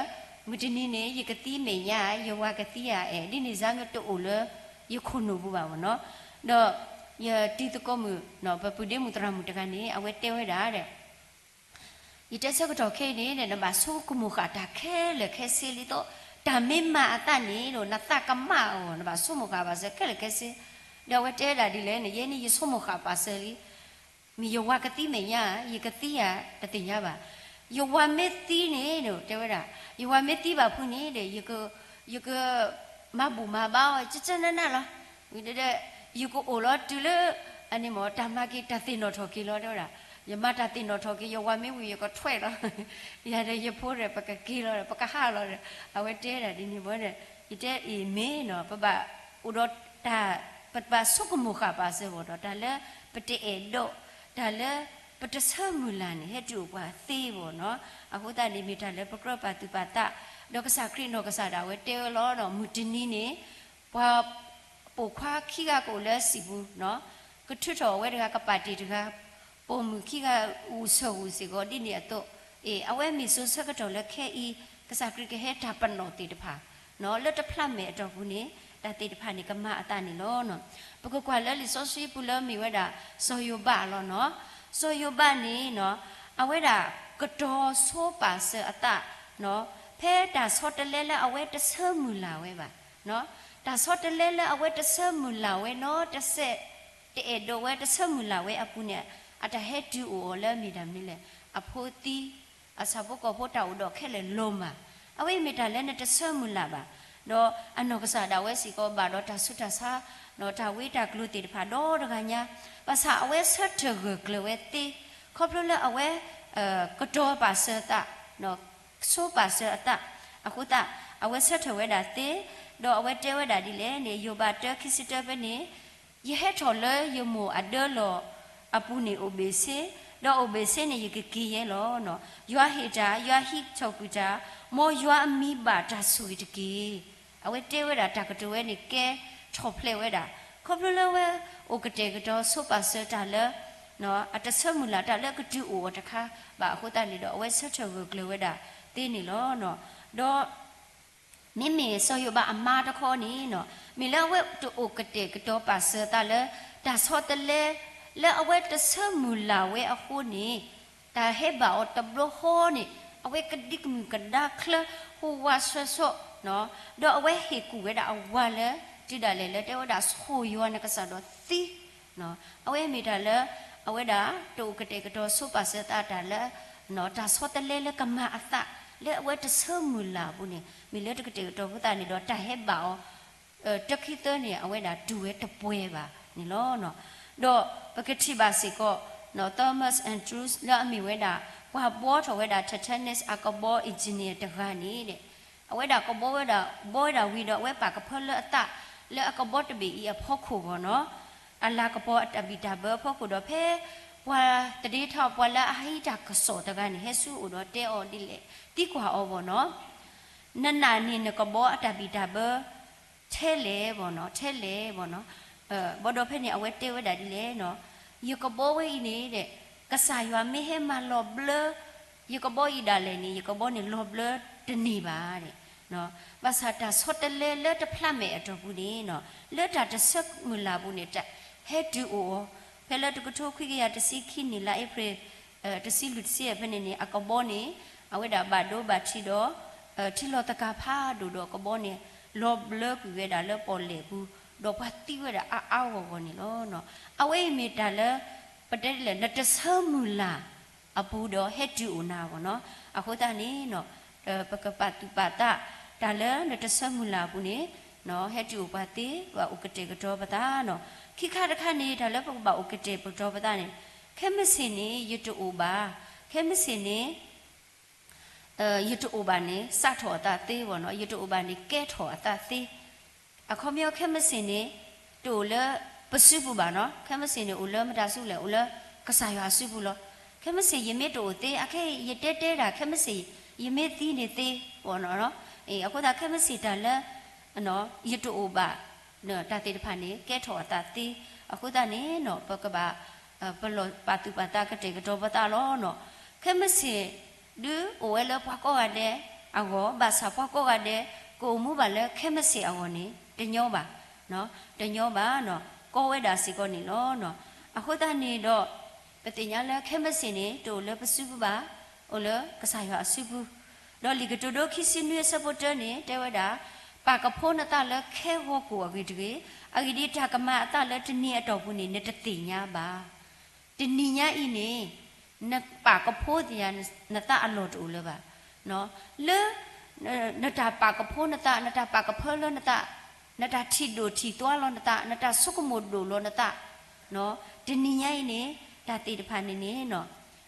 မုၢ်တနံၤန့ၣ် ယကသံမဲာ်ညါ ယဝၤကသံဧါ, အဲၣ် ဒ်န့ၣ်စါမ့ၢ်တအိၣ်လၢ ယခိၣ်နူာ်ပူၤဘၣ်မ့ၢ်နီၤ, ဒီး ယတံၤသကိးမုၣ် ပပုၢ်ဒ့မုၣ်သရၣ်မုၣ်တဂၤန့ၣ် အဝဲတဲဝဲဒၣ်ဒီး ယတဲဆၢကတီၢ်ခဲအံၤန့ၣ် နဘၣ်ဆိကမိၣ်ဃာ်တၢ်ခဲလၢာ်ခဲဆ့လံသိး, တၢ်မ့ၢ်မၤအသးန့ၣ်ဒီး နသးကမၣ်အဂီၢ် နဘၣ်ဆိကမိၣ်ဃာ်ပာ်စၢၤခဲလၢာ်ခဲဆ့, ဒီးအဝဲတဲဒၣ်ဒ်လဲၣ်န့ၣ် ယဲန့ၣ်ယဆိကမိၣ်ဃာ်ပာ်စၢၤလံ မ့ၢ်ယဝၤကသံမဲာ်ညါ ယကသံဧါ တသ့ၣ်ညါဘၣ်. ယဝၤမ့ၢ်သံန့ၣ် တဲဝဲဒၣ်, ယဝၤမ့ၢ်သံဘၣ်ဖုန့ၣ်ဒီး ယက ယကမၤဘူၣ်မၤဘါအီၤ ကကနၣ်နၣ်လီၤ. ဝံၤဒီး ယကအိၣ်လီၤတုၤလၢ အန့ၣ်မ့ၢ် တၢ်မၤက့ၤတၢ်သ့ၣ်နီၣ်ထီၣ်က့ၤလီၤ တဲဝဲဒၣ်. ယမၤတၢ်သ့ၣ်နီၣ်ထီၣ်က့ၤ ယဝၤမ့ၢ်ဝံၤ ယကထွဲလီၤ. ယၤဒီးယဖိဒီး ပကက့ၤလီၤဒီး ပကဟးလီၤဒီး အဝဲတဲဒၣ်ဒ်န့ၣ်ဘၣ်ဒီး ယတဲအံၤမ့ၢ်နီၤ ပဘၣ်အိၣ်ဒီးတၢ် ပဘၣ်ဆိကမိၣ်ဃာ်ပာ်စၢၤဘၣ်ဒီး တၢ်လၢပတအဲၣ်ဒိး တၢ်လၢ ပတဆၢမုၢ်လၢ်န့ၣ် ဟဲတုၤအိၣ်ပှၤသ့ဘၣ်နီၤ. အဃိသတးန့ၣ် မ့ၢ်တၢ်လၢပကြၢးပာ်သူၣ်ပာ်သး, ဒီးကစၢ်ခရံာ်နီၢ်ကစၢ်ဒၣ်ဝဲတဲဝဲလီၤဒီး မုၢ်တနံၤန့ၣ် ပှၤပိာ်ခွါခံဂၤကအိၣ်လၢစံာ်ပူၤ, ကထုးထီၣ်အဝဲတဂၤ ကပာ်တ့ၢ်တဂၤ, ပိာ်မုၣ်ခံဂၤဂုာ်ဆၢၣ်ဂုာ်စ့ၢ်ကီး ဒ်န့ၣ်အသိး, အ့ အဝဲမ့ၢ်စိၤဆၢကတီၢ်လၢခဲအံၤ ကစၢ်ခရံာ်ကဟဲတၢ်ပနီၣ်သ့ၣ်တဖၣ် လၢတဖျးမဲာ်အတီၢ်ပူၤန့ၣ် တၢ်သ့ၣ်တဖၣ်န့ၣ် ကမၤအသးန့ၣ်လီၤ. ပကကွၢ်လၢလံာ်စီဆှံပူၤလၢမ့ၢ်ဝဲဒၣ် စီၤယိၤဘးလီၤနီၤ. စီၤယိၤဘးန့ၣ်နီၤ အဝဲဒၣ်ကတီၤဆိပာ်စၢၤအသး ဖဲတၢ်ဆီတလဲလၢအဝဲတဆၢမုၢ်လၢ်ဝဲဘၣ်. တၢ်ဆီတလဲလၢအဝဲတဆၢမုၢ်လၢ်ဝဲနီတစဲး တအဲၣ်ဒိးဝဲတဆၢမုၢ်လၢ်ဝဲအပူၤန့ၣ် အတၢ်ဟဲတုၤအိၣ်အီၤလၢမ့ၢ်တၢ်မနုၤလဲၣ်, အဖိသံ, အဆၣ်ဖိကီၢ်ဖိတၢ်အိၣ်ဒီးခဲလၢာ်လီၤမၢ်. အဝဲအံၤမ့ၢ်တၢ်လၢနတဆၢမုၢ်လၢ်ဘၣ်. ဒီးအနီၢ်ကစၢ်ဒၣ်ဝဲစ့ၢ်ကီးဘၣ်ဒီးတၢ်ဆူးတၢ်ဆါ, ဒီးတၢ်ဝ့တၢ်ကျိၤသ့ၣ်တဖၣ်ဒီတဂၤညါ, ဘၣ်ဆၣ်အဝဲဆၢထၢၣ်ဂၢၢ်ကျၢၤဝဲသ့, ခီဖျိလၢအဝဲ ကတီၤပာ်စၢၤအသး, ဆိပာ်စၢၤအသး, အဃိသတး အဝဲဆၢထၢၣ်ဝဲဒၣ်သ့, ဒီးအဝဲတဲဝဲဒၣ်ဒ်လဲၣ်န့ၣ် ယိၤဘးတၢခံဆံတၢဖဲန့ၣ်, ယဟဲထီၣ်လၢယမိၢ်အဒၢလီၢ်အပူၤန့ၣ်အိၣ်ဘ့ၣ်ဆ့, ဒီးအိၣ်ဘ့ၣ်ဆ့န့ၣ် ယကက့ၤယဲလီၤ. ယွၤဟ့ၣ်တၢ်, ယွၤဟံးထီၣ်ကွံာ်တၢ်, မ်ယွၤအမံၤဘၣ်တၢ်ဆိၣ်ဂ့ၤတက့ၢ်. အဝဲတဲဝဲဒၣ်တၢ်ကတိၤဝဲန့ၣ် ကဲထီၣ်ဖျဲးဝဲဒၣ်, ခီဖျိလၢအဝဲအိၣ်ကတဲာ်ကတီၤဆိပာ်စၢၤတၢ်လၢ အတဆၢမုၢ်လၢ်တၢ်လၢကတုၤအိၣ်အီၤတခါဘၣ်အဃိသတးန့ၣ်ဒီး အဝဲဆၢထၢၣ်ဂၢၢ်ကျၢၤဝဲဒၣ်သ့န့ၣ်လီၤ. ဒီး မ့မ့ၢ်စီၤယိၤဘးအမါတခီန့ၣ်နီၤ, မ့ၢ်လၢအဝဲတအိၣ်ကတဲာ်ကတီၤပာ်စၢၤသးလၢ တၢ်ဆီတလဲ လၢအဝဲတဆၢမုၢ်လၢ်ဝဲအဃိန့ၣ်, တၢ်ဟဲဘၣ်အီၤတဘျီဃီန့ၣ် အဝဲကဒံကမုၢ်ကဒါချၢ ဟူးဝးဆှဲးဆှီ, ဒီးအဝဲဟ့ၣ်ကူၣ်ဝဲဒၣ်အဝၤလၢ တုၤဒၣ်လဲာ်လၢတဲဝဲဒၣ် ဆိၣ်ယွၤနကစၢ်ဒီးသံ အဝဲမ့ၢ်တၢ်လၢ အဝဲဒၣ်တအိၣ်ကတဲာ်ကတီၤဆိပာ်စၢၤသးတၢ်လၢ တၢ်ဆီတလဲလၢကမၤအသး လၢအဝဲတဆၢမုၢ်လၢ်အပူၤန့ၣ် မ့ၢ်လၢတကတဲာ်ကတီၤဖိသးန့ၣ်ဒီး တၢ်ဟဲဘၣ်အီၤ တခံသၢန့ၣ် အဝဲဒၣ်တူၢ်ဝဲတပှဲၤဘၣ်န့ၣ်လီၤ. ဒီးပကထံၣ်ဘၣ်စ့ၢ်ကီး Thomas Andrews လၢအမ့ၢ်ဝဲဒၣ် ပှၤဘှီထီၣ်ဝဲဒၣ် Titanic အကဘီ engineer တဂၤန့ၣ် အဝဲဒၣ်ကဘီဝဲဒၣ် ဘှီဝဲဒၣ်ဝံၤဒီး အဝဲပာ်ကဖၢလၢအသး လၢအကဘီတဘ့ၣ်အံၤအဖီခိၣ်ဂီၢ်နီၤ, အလၤကပီၤအတၢ်ဘံၣ်တၢ်ဘၢအဖီခိၣ်ဒီး ဖဲပှၤသဒ့ထီၣ်ပှၤလၢအဟံးတၢ်ကစီၣ်တဂၤန့ၣ် ဟဲဆူအအိၣ်ဒီးတဲအီၤဒ်လဲၣ်, သံကွၢ်အီၤဘၣ်နီၤ, နနာ်န့ၢ်နကဘီအတၢ်ဘံၣ်တၢ်ဘၢ ထဲလဲၣ်ဘၣ်နီၤ, ထဲလဲၣ်ဘၣ်နီၤ. ဘၣ်ဒီးဖဲန့ၣ် အဝဲတဲဝဲဒၣ်ဒ်လဲၣ်နီၤ, ယကဘီဝဲအံၤန့ၣ် ကစၢ်ယွၤမ့ၢ်ဟဲမၤလီၤဘျၢ ယကဘီအံၤဒၣ်လဲာ်န့ၣ် ယကဘီန့ၣ်လီၤဘျၢတန့ၢ်ဘၣ်. ဘၣ်ဆၣ်တၢ်ဆီတလဲလၢတဖျးမဲာ်အတီၢ်ပူၤန့ၣ် လၢတၢ်တဆၢမုၢ်လၢ်ပူၤန့ၣ် ဟဲတုၤအိၣ်အီၤ, ဖဲလၢတကထိခွံကယၤတဆံခံနံၣ်လါအ့ဖြ့ၣ် တဆံလွံၢ်တဆံဖဲန့ၣ်န့ၣ် အကဘီန့ၣ် အဝဲဒၣ်ဘၣ်ဒိဘၣ်ထံးဒီး ထံလီၤသကၤဖးဒိၣ်ဒီးအကဘီန့ၣ် လီၤဘျၢကွံာ်ဝဲဒၣ်လၢပီၣ်လဲၣ်ပူၤ, ဒီးပှၤသံဝဲဒၣ်အါအါဂီၢ်ဂီၢ်န့ၣ်လီၤ. အဝဲအံၤမ့ၢ်တၢ်လၢ ပတဲဒ်လဲၣ် နတဆၢမုၢ်လၢ်အပူၤဒီးဟဲတုၤအိၣ်နၤအဂီၢ်နီၤ. အဃိသတးန့ၣ် ပကပာ်သူၣ်ပာ်သး တၢ်လၢနတဆၢမုၢ်လၢ်အပူၤန့ၣ် ဟဲတုၤအိၣ်ပှၤသ့ ပဘၣ်အိၣ်ကတဲာ်ကတီၤပသးနီၤ. ခံခါတခါန့ၣ် တၢ်လၢပကဘၣ်အိၣ်ကတဲာ်ကတီၤပသးန့ၣ် ခဲမုၢ်ဆ့ၣ်န့ၣ် ယတအိၣ်ဘၣ်, ခဲမုၢ်ဆ့ၣ်န့ၣ် ယတအိၣ်ဘၣ်န့ၣ် စးထီၣ်အသးသ့ဘၣ်နီၤ, ယတအိၣ်ဘၣ်န့ၣ် ကဲထီၣ်အသးသ့. အခီပညီခဲမုၢ်ဆ့ၣ်န့ၣ် တအိၣ်လၢပစုပူၤဘၣ်နီၤ, ခဲမုၢ်ဆ့ၣ်န့ၣ် အိၣ်လၢမတၤစုလဲၣ်, အိၣ်လၢကစၢ်ယွၤအစုပူၤလီၤ. ခဲမုၢ်ဆ့ၣ်ယမ့ၢ်တအိၣ်သ့ အခဲအံၤယတဲတဲဒၣ် ခဲမုၢ်ဆ့ၣ် ယမ့ၢ်သံန့ၣ်သ့ ဘၣ်နီၤ. အဃိသတးခဲမုၢ်ဆ့ၣ်တၢ်လၢ ယတအိၣ်ဘၣ် တၢ်သ့ၣ်တဖၣ်န့ၣ် ကဲထီၣ်အသးသ့. အဃိသတးန့ၣ် ပကဘၣ် ပလီၢ်ပာ်သူၣ်ပာ်သးကတဲာ်ကတီၤပသးလီၤ. ခဲမုၢ်ဆ့ၣ် ဒုးအိၣ်ဝဲလၢပှၤကိးဂၤဒဲးအဂီၢ်, ဘၣ်ဆၣ်ပှၤကိးဂၤဒဲး ကအိၣ်မူဘၣ်လၢခဲမုၢ်ဆ့ၣ်အဂီၢ်န့ၣ် တညီဘၣ်, တညီဘၣ်, ကီဝဲဒၣ်စ့ၢ်ကီးန့ၣ်လီၤ. အဃိသတးန့ၣ်ဒီး ပသ့ၣ်ညါလၢခဲမုၢ်ဆ့ၣ်န့ၣ် တအိၣ်လၢပစုပူၤဘၣ်, အိၣ်လၢကစၢ်ယွၤအစုပူၤ, ဒီးလံာ်ကတိၤဒိခံဆံနွံအဆၢဖိတၢန့ၣ် တဲဝဲဒၣ်, ပာ်ကဖိနသးလၢခဲဂီၤကိာ်အဂ့ၢ်တဂ့ၤ, အဂ့ၢ်ဒ်အံၤ တၢ်ကမၤအသးလၢတနံၤအတီၢ်ပူၤန့ၣ် နတသ့ၣ်ညါဘၣ်. တနံၤညါအံၤန့ၣ် နပာ်ကဖိသ့ၣ်ညါ နသးအလီၢ်တအိၣ်လၢၤဘၣ်. လၢ နတၢ်ပာ်ကဖိနသး, နတၢ်ပာ်ကဖၢလၢနသး, နတၢ်ထံၣ်ဒိၣ်ထံၣ်သွါလီၤနသး, နတၢ်ဆိကမိၣ်ဒိၣ်လီၤနသး, တနံၤညါအံၤန့ၣ် တၢ်သ့ၣ်တဖၣ်န့ၣ်န့ၣ်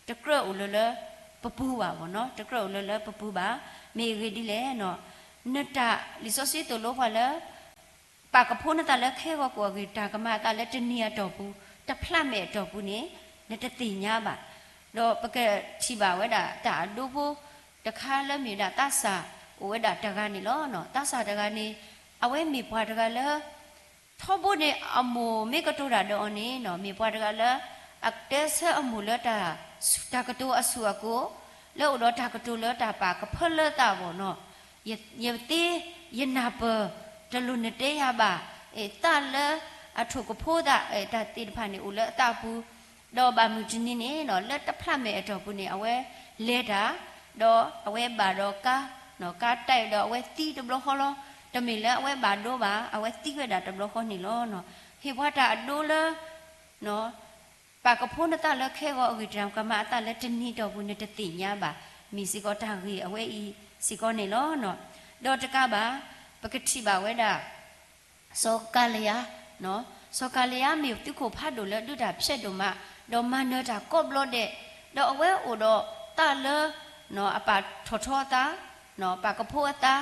တကြၢးအိၣ်လၢလၢပပူၤဘၣ်ဘၣ်နီၤ, တကြၢးအိၣ်လၢလၢပပူၤဘၣ်. မ့ၢ်အဂ့ၢ်ဒ်လဲၣ်နီၤ, နတၢ်လံာ်စီဆှံသိၣ်လိပှၤလၢ ပာ်ကဖိနသးလၢခဲဂီၤကိာ်အဂ့ၢ် တၢ်ကမၤအသးလၢတနံၤအတီၢ်ပူၤ, တဖျးမဲာ်အတီၢ်ပူၤန့ၣ် နတသ့ၣ်ညါဘၣ်. ဒီးပကထံၣ်ဘၣ်ဝဲဒၣ်တၢ်အဒိဖိတခါလၢမ့ၢ်ဝဲဒၣ်သးစၢ်အိၣ်ဝဲဒၣ်တဂၤန့ၣ်လီၤ. သးစၢ်တဂၤန့ၣ် အဝဲမ့ၢ်ပှၤတဂၤလၢ ထီဘိန့ၣ်အမိၢ်မ့ၢ်ကတိၤတၢ်ဒီးအီၤန့ၣ် မ့ၢ်ပှၤတဂၤလၢ အတဲဆၢအမိၢ်လၢတၢ် တၢ်ကတိၤအဆူၣ်အကိာ် လၢအိၣ်ဒီးတၢ်ကတိၤလၢတၢ်ပာ်ကဖၢလၢသးဘၣ်နီၤ ယသ့ ယနၢ်ပၢၢ် တလိၣ်နတဲယၤဘၣ်, သးလၢအထိၣ်ကဖိသး တၢ်သ့ၣ်တဖၣ်န့ၣ်အိၣ်လၢအသးအပူၤ, ဒီးဘၣ်မုၢ်တနံၤန့ၣ် လၢတဖျးမဲာ်အတီၢ်ပူၤန့ၣ် အဝဲလဲၤတၢ်, ဒီးအဝဲဘၣ်ဒီးကါ, ကါတၢ်ဒီးအဝဲသံတဘျီဃီလီၤ. တမ့ၢ်လၢအဝဲဘၣ်ဒိဘၣ်, အဝဲသံဝဲဒၣ်တဘျီဃီန့ၣ်လီၤ. ဟ့ၣ်ပှၤတၢ်အဒိလၢ ပာ်ကဖိနသးလၢခဲဂီၤအဂ့ၢ်တၢ်ကမၤအသးလၢတနံၤတီၢ်ပူၤနတသ့ၣ်ညါဘၣ်, မ့ၢ်စ့ၢ်ကီးတၢ်ဂ့ၢ်အဝဲအံၤစ့ၢ်ကီးန့ၣ်လီၤ. ဒီးတကးဘၣ် ပကထံၣ်ဘၣ်ဝဲဒၣ် စီၤကၤလယါ, စီၤကၤလယါမ့ၢ်သုးခိၣ်ဖးဒိၣ်လၢဒုးတၢ်ဖျဲးဒိၣ်မး, ဒီးမၤနၢၤတၢ်ကိးဘျီဒဲး, ဒီးအဝဲအိၣ်ဒီးသးလၢ အပာ်ထီၣ်ထီအသး, ပာ်ကဖိအသး,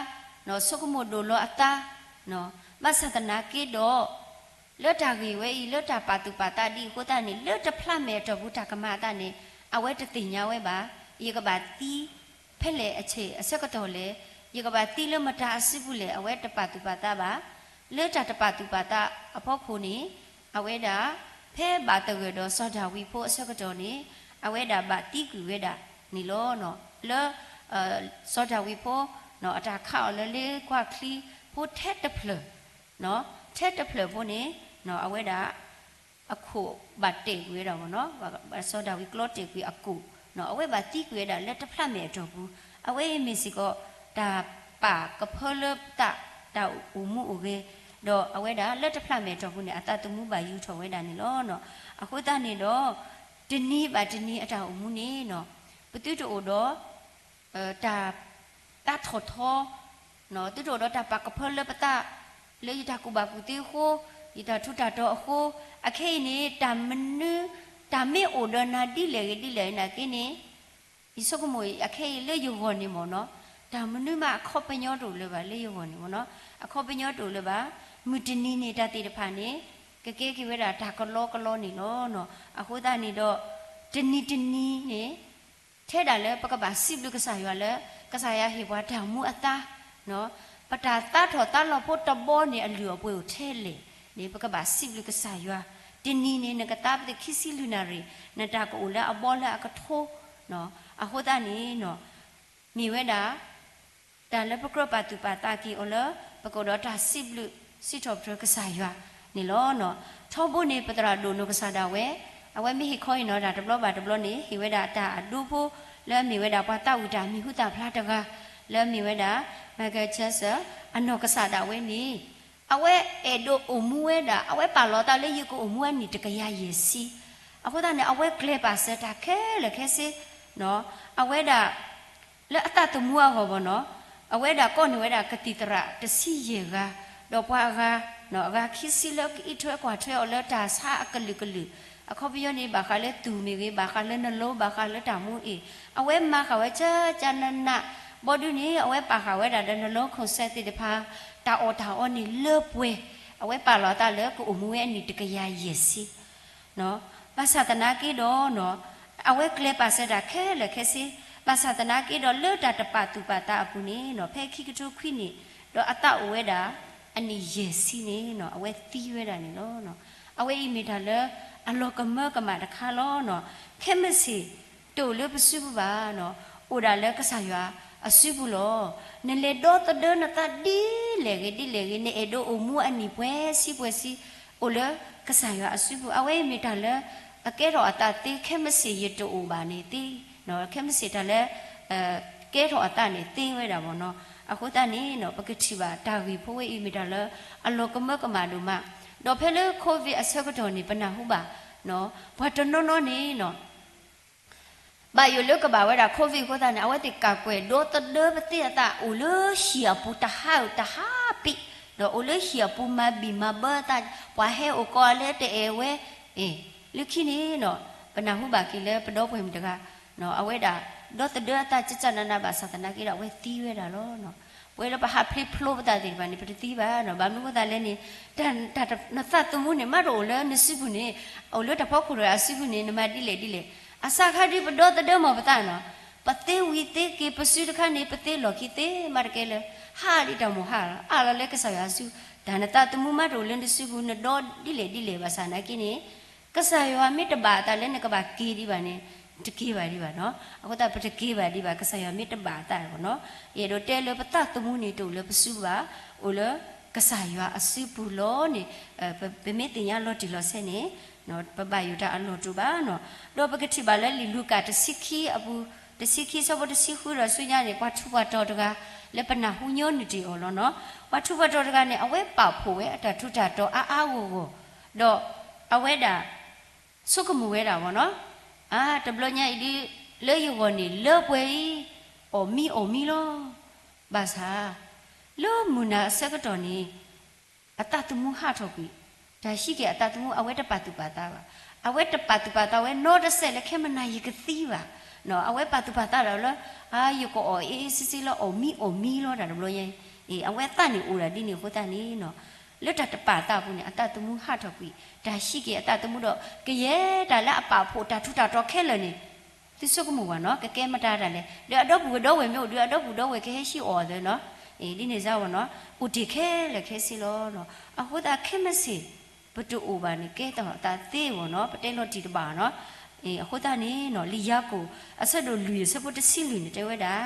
ဆိကမိၣ်ဒိၣ်လီၤအသး, ဘၣ်ဆၣ်သနာ်က့ဒီး လၢတၢ်ဂ့ၢ်ဝဲအံၤ လၢတၢ်ပာ်သူၣ်ပာ်သးဒ်အံၤအဃိသတးန့ၣ် လၢတဖျးမဲာ်အတီၢ်ပူၤတၢ်ကမၤအသးန့ၣ် အဝဲတသ့ၣ်ညါဝဲဘၣ်. ယကဘၣ်သံဖဲလဲၣ်အဆၢကတီၢ်လဲၣ်, ယကဘၣ်သံလၢမတၤအစုပူၤလဲၣ် အဝဲတပာ်သူၣ်ပာ်သးဘၣ်. လၢတၢ်တပာ်သူၣ်ပာ်သးအဖီခိၣ်န့ၣ် အဝဲဒၣ် ဖဲဘၣ်သဂၢၢ်ဒီးစီၤဒၤဝံးဖိအဆၢကတီၢ်န့ၣ် အဝဲဒၣ်ဘၣ်သံကွံာ်ဝဲဒၣ်န့ၣ်လီၤ. လၢ စီၤဒၤဝံးဖိ အတၢ်ခးအီၤလၢလ့ကွၢ်ချံဖိထဲတဖျၢၣ် ထဲတဖျၢၣ်ဖိန့ၣ် အဝဲဒၣ် အခိၣ်ဘၣ်တဲာ်ကွံာ်ဝဲဒၣ်မ့ၢ်နီၤ, စီၤဒၤဝံးကျီတဲာ်ကွံာ်အကိၣ်, အဝဲဘၣ်သံကွံာ်ဝဲဒၣ်လၢတဖျးမဲာ်အတီၢ်ပူၤ, အဝဲအံၤမ့ၢ်စ့ၢ်ကီး တၢ်ပာ်ကဖၢလၢသး တၢ်အိၣ်မူအိၣ်ဂဲၤ, ဒီးအဝဲဒၣ်လၢတဖျးမဲာ်အတီၢ်ပူၤန့ၣ် အသးသမူဘၣ်ယူၤထီၣ်ဝဲဒၣ်န့ၣ်လီၤ. အဃိသတးန့ၣ်ဒီး တနံၤဘၣ်တနံၤအတၢ်အိၣ်မူန့ၣ် ပသုတအိၣ်ဒီး တၢ်သးထီၣ်ထီ, သုတအိၣ်ဒီးတၢ်ပာ်ကဖၢလၢပသး လၢယတၢ်ကူၣ်ဘၣ်ကူၣ်သ့အဃိ, ယတၢ်ထူးတၢ်တီၤအဃိ, အခဲအံၤန့ၣ် တၢ်မနုၤ တၢ်မ့ၢ်အိၣ်ဒီးနၤဒ်လဲၣ်ဂ့ၤဒ်လဲၣ်ဂ့ၤနာ်က့န့ၣ်, ယဆိကမိၣ်အခဲအံၤလၢယဂီၢ်န့ၣ်မ့ၢ်နီၤ, တၢ်မနုၤမးအခီပညီတအိၣ်လၢၤဘၣ်လၢယဂီၢ်န့ၣ်မ့ၢ်နီၤ, အခီပညီတအိၣ်လၢၤဘၣ်, မုၢ်တနံၤန့ၣ်တၢ်သ့ၣ်တဖၣ်န့ၣ် ကကဲက့ၤဝဲဒၣ်တၢ်ကလီကလီန့ၣ်လီၤ. အဃိသတးန့ၣ်ဒီး တနံၤတနံၤန့ၣ် ထဲဒၣ်လၢပကဘၣ်စံးဘျုးကစၢ်ယွၤလၢ ကစၢ်ယွၤဟ့ၣ်ပှၤတၢ်မူအသါ, ပတၢ်သးထီၣ်သးလီၤဖိတဘီန့ၣ် အလုၢ်အပှ့ၤအိၣ်ထဲလဲၣ်န့ၣ် ပကဘၣ်စံးဘျုးကစၢ်ယွၤ, တနံၤန့ၣ် နကသါပသးခံဆံလွံၢ်နၣ်ရံၣ်, နတၢ်ကအိၣ်လၢအဘီလၢအကထိ, အဃိသတးန့ၣ် မ့ၢ်ဝဲဒၣ် တၢ်လၢပကြၢးပာ်သူၣ်ပာ်သးက့ၤအီၤလၢ ပကအိၣ်ဒီးတၢ်စံးဘျုးစံးထီၣ်ပတြၢၤကစၢ်ယွၤန့ၣ်လီၤ. ထီဘိန့ၣ် ပသရၣ်ဒိၣ်နီၢ်ကစၢ်ဒၣ်ဝဲ, အဝဲမ့ၢ်ဟ့ၣ်ခီဟ့ၣ်နီၤတၢ်တဘျီဘၣ်တဘျီန့ၣ် ဟ့ၣ်ဝဲဒၣ်တၢ်အဒိဖိ လၢအမ့ၢ်ဝဲဒၣ်ပှၤသးဝံၣ်တၢ်မံၤဟူသၣ်ဖျါတဂၤ လၢအမ့ၢ်ဝဲဒၣ် Michael Jackson အနီၢ်ကစၢ်ဒၣ်ဝဲန့ၣ် အဝဲအဲၣ်ဒိးအိၣ်မူဝဲဒၣ် အဝဲပာ်လီၤသးလၢယကအိၣ်မူအနံၣ်တကယၤယဲၢ်ဆံ, အဃိသတးန့ၣ် အဝဲကျဲၤပာ်စၢၤတၢ်ခဲလၢာ်ခဲဆ့ အဝဲဒၣ် လၢအသးသမူအဂီၢ်ဘၣ်နီၤ, အဝဲဒၣ်ကိးန့ၢ်ဝဲဒၣ်ကသံၣ်သရၣ်တဆံယဲၢ်ဂၤ, ဒီးပှၤအဂၤ, အဂၤခံဆံလၢကအံးထွဲကွၢ်ထွဲအီၤလၢတၢ်ဆါအကလုာ်ကလုာ်, အခီပညီန့ၣ် ဘၣ်ဃးလၢသူၣ်မ့ၢ်ဂ့ၤ, ဘၣ်ဃးလၢနလိ, ဘၣ်ဃးလၢတၢ်မူအ့ၣ်, အဝဲမၤဃာ်ဝဲကကနန, ဘီဒုန့ၣ် အဝဲပာ်ဃာ်ဝဲဒၣ်ဒီးနလိ concert သ့ၣ်တဖၣ်, တၢ်အီၣ်တၢ်အီန့ၣ်လၢပှဲၤ, အဝဲပာ်လီၤအသးလၢကအိၣ်မူဝဲအနံၣ်တကယၤယဲၢ်ဆံ ဘၣ်ဆၣ်သနာ်က့ဒီး အဝဲကျဲၤပာ်စၢၤတၢ်ခဲလၢာ်ခဲဆ့, ဘၣ်ဆၣ်သနာ်က့ဒီးလၢတၢ်တပာ်သူၣ်ပာ်သးအပူၤန့ၣ် ဖဲခံကထိခွံနံၣ် ဒီးအသးအိၣ်ဝဲဒၣ် အနံၣ်ယဲၢ်ဆံန့ၣ် အဝဲသံဝဲဒၣ်န့ၣ်လီၤ. အဝဲအံၤမ့ၢ်တၢ်လၢအလီၤကမၢကမၣ်တခါလီၤ. ခဲမုၢ်ဆ့ၣ်တအိၣ်လၢပစုပူၤဘၣ်, အိၣ်ဒၣ်လၢကစၢ်ယွၤအစုပူၤလီၤ. နလဲၤဒီသဒၢနသးဒ်လဲၣ်ဂ့ၤဒ်လဲၣ်ဂ့ၤ, နအဲၣ်ဒိးအိၣ်မူအနံၣ်ပှဲၤဆံပှဲၤဆံ အိၣ်လၢကစၢ်ယွၤအစုပူၤ, အဝဲအံၤမ့ၢ်တၢ်လၢအကဲထီၣ်အသးသ့, ခဲမုၢ်ဆ့ၣ်ယတအိၣ်ဘၣ်န့ၣ်သ့, ခဲမုၢ်ဆ့ၣ်တၢ်လၢ ကဲထီၣ်အသးန့ၣ်သ့ဝဲဒၣ်မ့ၢ်နီၤ. အဃိသတးန့ၣ် ပကထံၣ်ဘၣ်တၢ်ဂ့ၢ်ဖိဝဲအံၤမ့ၢ်တၢ်လၢအလီၤကမၢကမၣ်ဒိၣ်မး, ဒီးဖဲလၢ COVID အဆၢကတီၢ်န့ၣ် ပနၢ်ဟူဘၣ် ပှၤတနီၤနီၤန့ၣ် ဘၣ်ယိၣ်လၢကဘၣ်ဝဲဒၣ် COVID အဃိသတးန့ၣ် အဝဲသ့ၣ်ကၢ်ကွဲၢ်ဒီသဒၢပသ့အသး အိၣ်လၢဟံၣ်အပူၤတဟါဧိၤတဟါပံး, ဒီးအိၣ်လၢဟံၣ်အပူၤမၤဘံၣ်မၤဘၢအသး, ပှၤဟဲအိၣ်ကိးအီၤလၢတအဲၣ်ဝဲ, လၢခံန့ၣ် ပနၢ်ဟူဘၣ်က့ၤလၢပဒီပုၢ်ဝဲၢ်မုၣ်တဂၤ အဝဲဒၣ် ဒီသဒၢအသးကကနနဘၣ်ဆၣ်သနာ်က့ဒီး အဝဲသံဝဲဒၣ်လီၤ. ပဝဲလၢပဟးဖျ့ဖျိပသးသ့ၣ်တဖၣ်န့ၣ် ပတသံဘၣ်, ဘၣ်မနုၤအဃိသတးလဲၣ်န့ၣ် နသးသမူန့ၣ် မ့ၢ်တအိၣ်လၢနစုပူၤန့ၣ်, အိၣ်လၢတၢ်ဖီခိၣ်တဂၤအစုပူၤန့ၣ် နမၤဒ်လဲၣ်ဒ်လဲၣ် အစးခါဒုးပဒီသဒၢမၤပသးနီၤ, ပသ့ဝံၤသ့က့ၤ ပစုတခါန့ၣ် ပသ့လီၢ်ခံသ့မးတကဲလၢ ဟးဒ်တၢ်မိၢ်ဟးလီၤ, အးလီၤလၢကစၢ်ယွၤအစု, တၢ်နသးသမူမးတအိၣ်လၢနစုပူၤ နဒီဒ်လဲၣ်ဒ်လဲၣ်ဘၣ်ဆၣ်နာ်က့န့ၣ်, ကစၢ်ယွၤမ့ၢ်တဘၣ်အသးလၢနကဘၣ်က့ၤဒံးဘၣ်န့ၣ်, တက့ၤဘၣ်ဒံးဘၣ်နီၤ. အဃိသတးပတက့ၤဘၣ်ဒံးဘၣ် ကစၢ်ယွၤမ့ၢ်တဘၣ်အသးဘၣ်နီၤ. ယအဲၣ်ဒိးတဲလၢပသးသမူန့ၣ် တအိၣ်လၢပစုပူၤဘၣ်, အိၣ်လၢကစၢ်ယွၤအစုပူၤလီၤန့ၣ်, ပမ့ၢ်သ့ၣ်ညါလီၤတံၢ်လီၤဆဲးန့ၣ် ပဘၣ်ယိၣ်တၢ်အလီၢ်တအိၣ်ဘၣ်နီၤ. ဒီးပကထံၣ်ဘၣ်လၢလံာ်လူၤကၣ်တဆံခံအပူၤ, တဆံခံဆၢဖိတဆံဃုဒီးဆူညါန့ၣ် ပှၤထူးပှၤတီၤတဂၤ လၢပနၢ်ဟူညီနုၢ်တ့ၢ်အီၤလီၤနီၤ. ပှၤထူးပှၤတီၤတဂၤန့ၣ် အဝဲပာ်ဖှိၣ်ဝဲအတၢ်ထူးတၢ်တီၤအါအါဂီၢ်ဂီၢ်, ဒီးအဝဲဒၣ် ဆိကမိၣ်ဝဲဒၣ်ဘၣ်နီၤ, အါ တဘျီညါအံၤဒုး လၢယဂီၢ်န့ၣ် လၢပှဲၤအံၤ အီၣ်မံအီၣ်မံလီၤ. ဘၣ်ဆၣ် လၢမုၢ်နၤအဆၢကတီၢ်န့ၣ် အသးသမူဟးထီၣ်ကွံာ်, တၢ်ဟံးက့ၤအသးသမူ အဝဲတပာ်သူၣ်ပာ်သးဘၣ်. အဝဲတပာ်သူၣ်ပာ်သးဝဲနီတစဲးလၢခဲမနၤယကသံဘၣ်. အဝဲပာ်သူၣ်ပာ်သးဒီးလၢ အါ ယကအီၣ်အ့အ့ဆ့ဆ့လၢအီၣ်မံအီၣ်မံလီၤ တၢ်တဘျီညါအံၤ, အဝဲသးန့ၣ်အိၣ်ဒၣ်ဒ်န့ၣ်အဃိသတးန့ၣ် လၢတၢ်တပာ်သးအပူၤန့ၣ် အသးသမူဟးထီၣ်ကွံာ်, တၢ်ဟံးက့ၤအသးသမူဒီး ကယဲၢ်တၢ်လၢအပာ်ဖှိၣ်တၢ်ထူးတၢ်တီၤခဲလၢာ်န့ၣ် သုဆိကမိၣ်ဘၣ်နီၤ, ကကဲမတၤတၢ်လဲၣ်. ဒီးအဒီပုၢ်ဝဲၢ်ဒီဝဲၢ်မ့ၢ်အိၣ်ဒီး အဒီပုၢ်ဝဲၢ်ဒီဝဲၢ်ကဟဲဟံးအီၣ်အသးနီၤ, ဒ်န့ၣ်စ့ၢ်ဝဲနီၤ, အိၣ်တ့ၢ်ခဲလၢာ်ခဲဆ့လီၤ. အဃိသတးခဲမုၢ်ဆ့ၣ် ပတအိၣ်ဘၣ်န့ၣ် ကဲထီၣ်အသးသ့အဂီၢ်နီၤ, ပတဲလီၤတံၢ်တဘၣ်နီၤ. အဃိသတးန့ၣ်နီၤ လံာ်ယၤကိာ် အဆၢဒိၣ်လွံၢ် အဆၢဖိတဆံလွံၢ်န့ၣ် တဲဝဲဒၣ်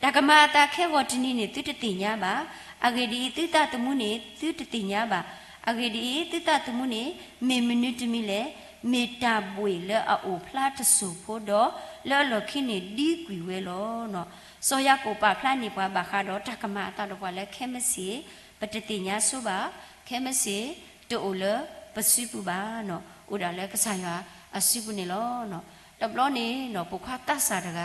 တၢ်ကမၤအသးခဲဂီၤတနံၤန့ၣ် သုတသ့ၣ်ညါဘၣ်. အဂ့ၢ်ဒ်အံၤ, သုသးသမူန့ၣ် သုတသ့ၣ်ညါဘၣ်. အဂ့ၢ်ဒ်အံၤ, သုသးသမူန့ၣ် မ့ၢ်မနုၤတမံၤလဲၣ်. မ့ၢ်တၢ်ဘှံးလၢအအိၣ်ဖျါတစိၢ်ဖိဒီး လၢအလီၢ်ခံန့ၣ်ဒံကွံာ်ဝဲလီၤ. စီၤယၤကိာ်ပာ်ဖျါန့ၢ်ပှၤဘၣ်ဃးဒီးတၢ်ကမၤအသးဒီးပှၤလၢခဲမုၢ်ဆ့ၣ် ပတသ့ၣ်ညါဆိဘၣ်, ခဲမုၢ်ဆ့ၣ်တအိၣ်လၢပစုပူၤဘၣ်နီၤ, အိၣ်ဒၣ်လၢကစၢ်ယွၤအစုပူၤန့ၣ်လီၤ. တဘျီန့ၣ်နီၤ ပိာ်ခွါသးစၢ်တဂၤ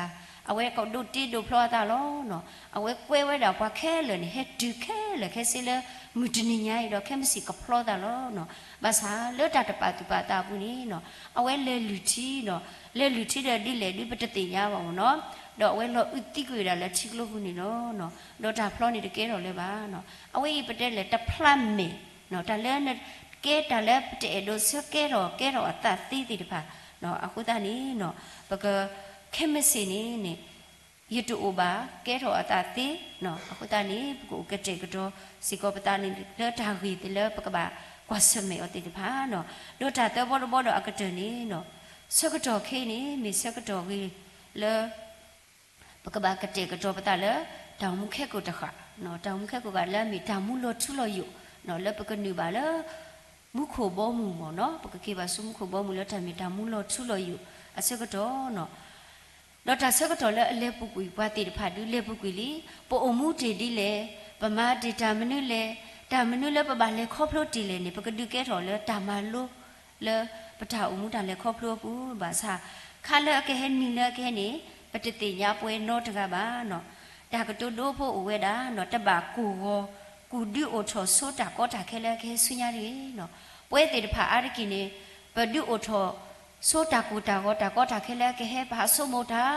အဝဲကဒိးတ့ဒိးဖျီအသးလီၤ. အဝဲကွဲဝဲဒၣ်ပှၤခဲလၢာ်န့ၣ် ဟဲတုၤခဲလၢာ်ခဲဆ့လၢ မုၢ်တနံၤညါအံၤဒီး ခဲမုၢ်ဆ့ၣ်ကဖျီသးလီၤ. ဘၣ်ဆၣ်လၢတၢ်တပာ်သူၣ်ပာ်သးအပူၤန့ၣ်နီၤ အဝဲလဲၤလုၢ်ထံနီၤ, လဲၤလုၢ်ထံဒီးဒ်လဲၣ်ဒုးပတသ့ၣ်ညါဘၣ်မ့ၢ်နီၤ, ဒီးအဝဲလီၤအုးသံကွံာ်ဝဲဒၣ်လၢထံကျိပူၤန့ၣ်လီၤ. ဒီးတၢ်ဖျီန့ၣ်တကဲထီၣ်လၢၤဘၣ်နီၤ, အဝဲအံၤပတဲလဲၣ် တဖျါမဲာ်, တၢ်လၢနကဲတၢ်လၢပတအဲၣ်ဒိးဆၢကဲထီၣ် ကဲထီၣ်အသးသ့သ့ၣ်တဖၣ်, အဃိသတးန့ၣ်နီၤ ပက ခဲမုၢ်ဆ့ၣ်န့ၣ်န့ၣ် ယတအိၣ်ဘၣ် ကဲထီၣ်အသးသ့, အဃိသတးန့ၣ် ပကအိၣ်ကတဲာ်ကတီၤစ့ၢ်ကီးပသးန့ၣ် လၢတၢ်ဂ့ၢ်လၢပကဘၣ်ကွၢ်ဆၢၣ်မဲာ်အီၤသ့ၣ်တဖၣ်နီၤ, ဒီးတၢ်သၢဘီတဘီဒီးအကတၢၢ်န့ၣ်နီၤ, ဆၢကတီၢ်ခဲအံၤန့ၣ် မ့ၢ်ဆၢကတီၢ်ဂ့ၤလၢ ပကဘၣ်ကတဲာ်ကတီၤပသးလၢ တၢ်အိၣ်မူခဲကိာ်တဃၣ်, တၢ်အိၣ်မူခဲကိာ်တဃၣ်လၢအမ့ၢ်တၢ်မူလီၤထူလီၤယိာ်, လၢပကနုာ်ဘၣ်လၢ မူခိၣ်ဘီမုၢ်မ့ၢ်နီၤ, ပကက့ၤဘၣ်ဆူမူခိၣ်ဘီမုၢ်လၢတၢ်မ့ၢ်တၢ်မူလီၤထူလီၤယိာ်အဆၢကတီၢ်နီၤ, ဒီးတၢ်ဆၢကတီၢ်လၢအလဲၤပူၤကွံာ်ပှၤသ့ၣ်တဖၣ်ဒုးလဲၤပူၤကွံာ်လံ, ပအိၣ်မူတ့ၢ်ဒ်လဲၣ်, ပမၤတ့ၢ်တၢ်မနုၤလဲၣ်, တၢ်မနုၤလၢပဘၣ်လဲၤခီဖျိတ့ၢ်လဲၣ်န့ၣ် ပကဒုးကဲထီၣ်လၢတၢ်မၤလိ လၢပတၢ်အိၣ်မူတၢ်လဲၤခီဖျိအပူၤဘၣ်ဆၣ်, ခါလၢအကဟဲနံၤလၢအကဟဲန့ၣ် ပတသ့ၣ်ညါပှဲၤနီတဂၤဘၣ်နီၤ, တၢ်ကတိၤဒိဖိအိၣ်ဝဲဒၣ်နီၤ, တဘၣ်ကိၢ်ဂီၤ ကူၣ်ဒုးအိၣ်ထီၣ်ဆိတၢ်ကီတၢ်ခဲလၢအကဟဲဆူညါတဂ့ၤနီၤ, ပဝဲသ့ၣ်တဖၣ်အါတက့ၢ်န့ၣ် ပဒုးအိၣ်ထီၣ်ဆိတၢ်ကိၢ်တၢ်ဂီၤ တၢ်ကီတၢ်ခဲလၢအကဟဲ ပဟးဆိကမိၣ်တၢ်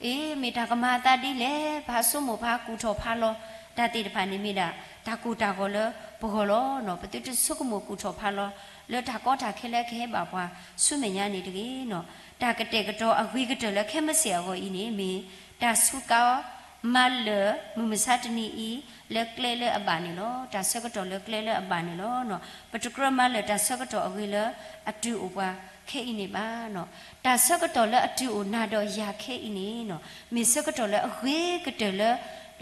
အ့ မ့ၢ်တၢ်ကမၤအသးဒ်လဲၣ်, ပဟးဆိကမိၣ် ပဟးကူၣ်ထီၣ်ဖးလီၤ, တၢ်သ့ၣ်တဖၣ်န့ၣ်မ့ၢ်ဒၣ် တၢ်ကိၢ်တၢ်ဂီၤလၢပဂီၢ်လီၤနီၤ, ပသုတဆိကမိၣ်ကူၣ်ထီၣ်ဖးလီၤ လၢတၢ်ကီတၢ်ခဲလၢအကဟဲဘၣ်ပှၤဆူမဲာ်ညါန့ၣ်တဂ့ၤနီၤ, တၢ်ကတဲာ်ကတီၤအဂ့ၤကတၢၢ်လၢခဲမုၢ်ဆ့ၣ်အဂီၢ်အံၤန့ၣ်မ့ၢ် တၢ်စူးကါ မၤလၢာ်မုၢ်မဆါတနံၤအံၤ လၢကျဲလၢအဘၣ်န့ၣ်လီၤ. တၢ်ဆၢကတီၢ်လၢကျဲလၢအဘၣ်န့ၣ်လီၤ. ပတကြၢးမၤလၢာ်တၢ်ဆၢကတီၢ်အဂ့ၤလၢအတုၤအိၣ်ပှၤခဲအံၤန့ၣ်ဘၣ်. တၢ်ဆၢကတီၢ်လၢအတုၤအိၣ်နၤဒီးယၤခဲအံၤန့ၣ် မ့ၢ်ဆၢကတီၢ်လၢအဂ့ၤကတၢၢ်လၢ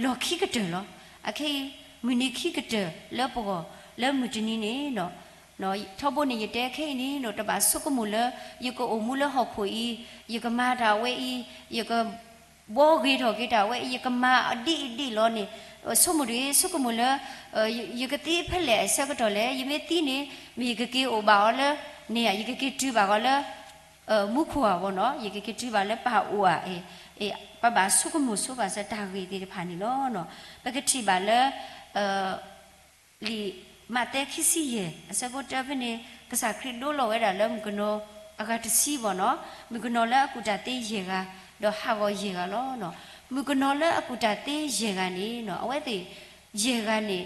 လီၢ်ခံကတၢၢ်လီၤ. အခဲအံၤ မုၢ်နံၤခံကတၢၢ်လၢပဂီၢ် လၢမုၢ်တနံၤန့ၣ် ထီဘိန့ၣ် ယတဲခဲအံၤန့ၣ် တဘၣ်ဆိကမိၣ်လၢ ယကအိၣ်မူလၢဟီၣ်ခိၣ်အံၤ, ယကမၤတၢ်ဝဲအံၤ, ယက ဘှီဂ့ၤထီၣ်က့ၤတၢ်ဝဲအံၤ, ယကမၤဒ်အံၤဒ်အံၤလီၤန့ၣ်, ဆိကမိၣ်တဂ့ၤ, ဆိကမိၣ်လၢ ယကသံဖဲလဲၣ်အဆၢကတီၢ်လဲၣ်, ယမ့ၢ်သံန့ၣ် မ့ၢ်ယကက့ၤအိၣ်ဘၣ်အီၤလၢ န့ၣ်ဧါ, ယကက့ၤတုၤဘၣ်အီၤလၢ မူခိၣ်ဧါဘီနီၤ, ယကက့ၤတုၤဘၣ်လၢပၢ်အိၣ်ဧါ, ပဘၣ်ဆိကမိၣ်ဆိဘၣ်ဆၢတၢ်ဂ့ၢ်သ့ၣ်တဖၣ်န့ၣ်လီၤ. ပကထံၣ်ဘၣ်လၢ လံာ်မးသဲခံဆံယဲၢ် အဆၢဖိတၢဖဲန့ၣ် ကစၢ်ခရံာ်ဒိလီၤဝဲဒၣ်လၢမုၣ်ကနီၤအဂၤတဆံဘီနီၤ, မုၣ်ကနီၤလၢအကူၣ်တၢ်သ့ယဲၢ်ဂၤ, ဒီးဟးဂီၤယဲၢ်ဂၤလီၤ. မုၣ်ကနီၤလၢအကူၣ်တၢ်သ့ယဲၢ်ဂၤန့ၣ် အဝဲသ့ၣ်ယဲၢ်ဂၤန့ၣ်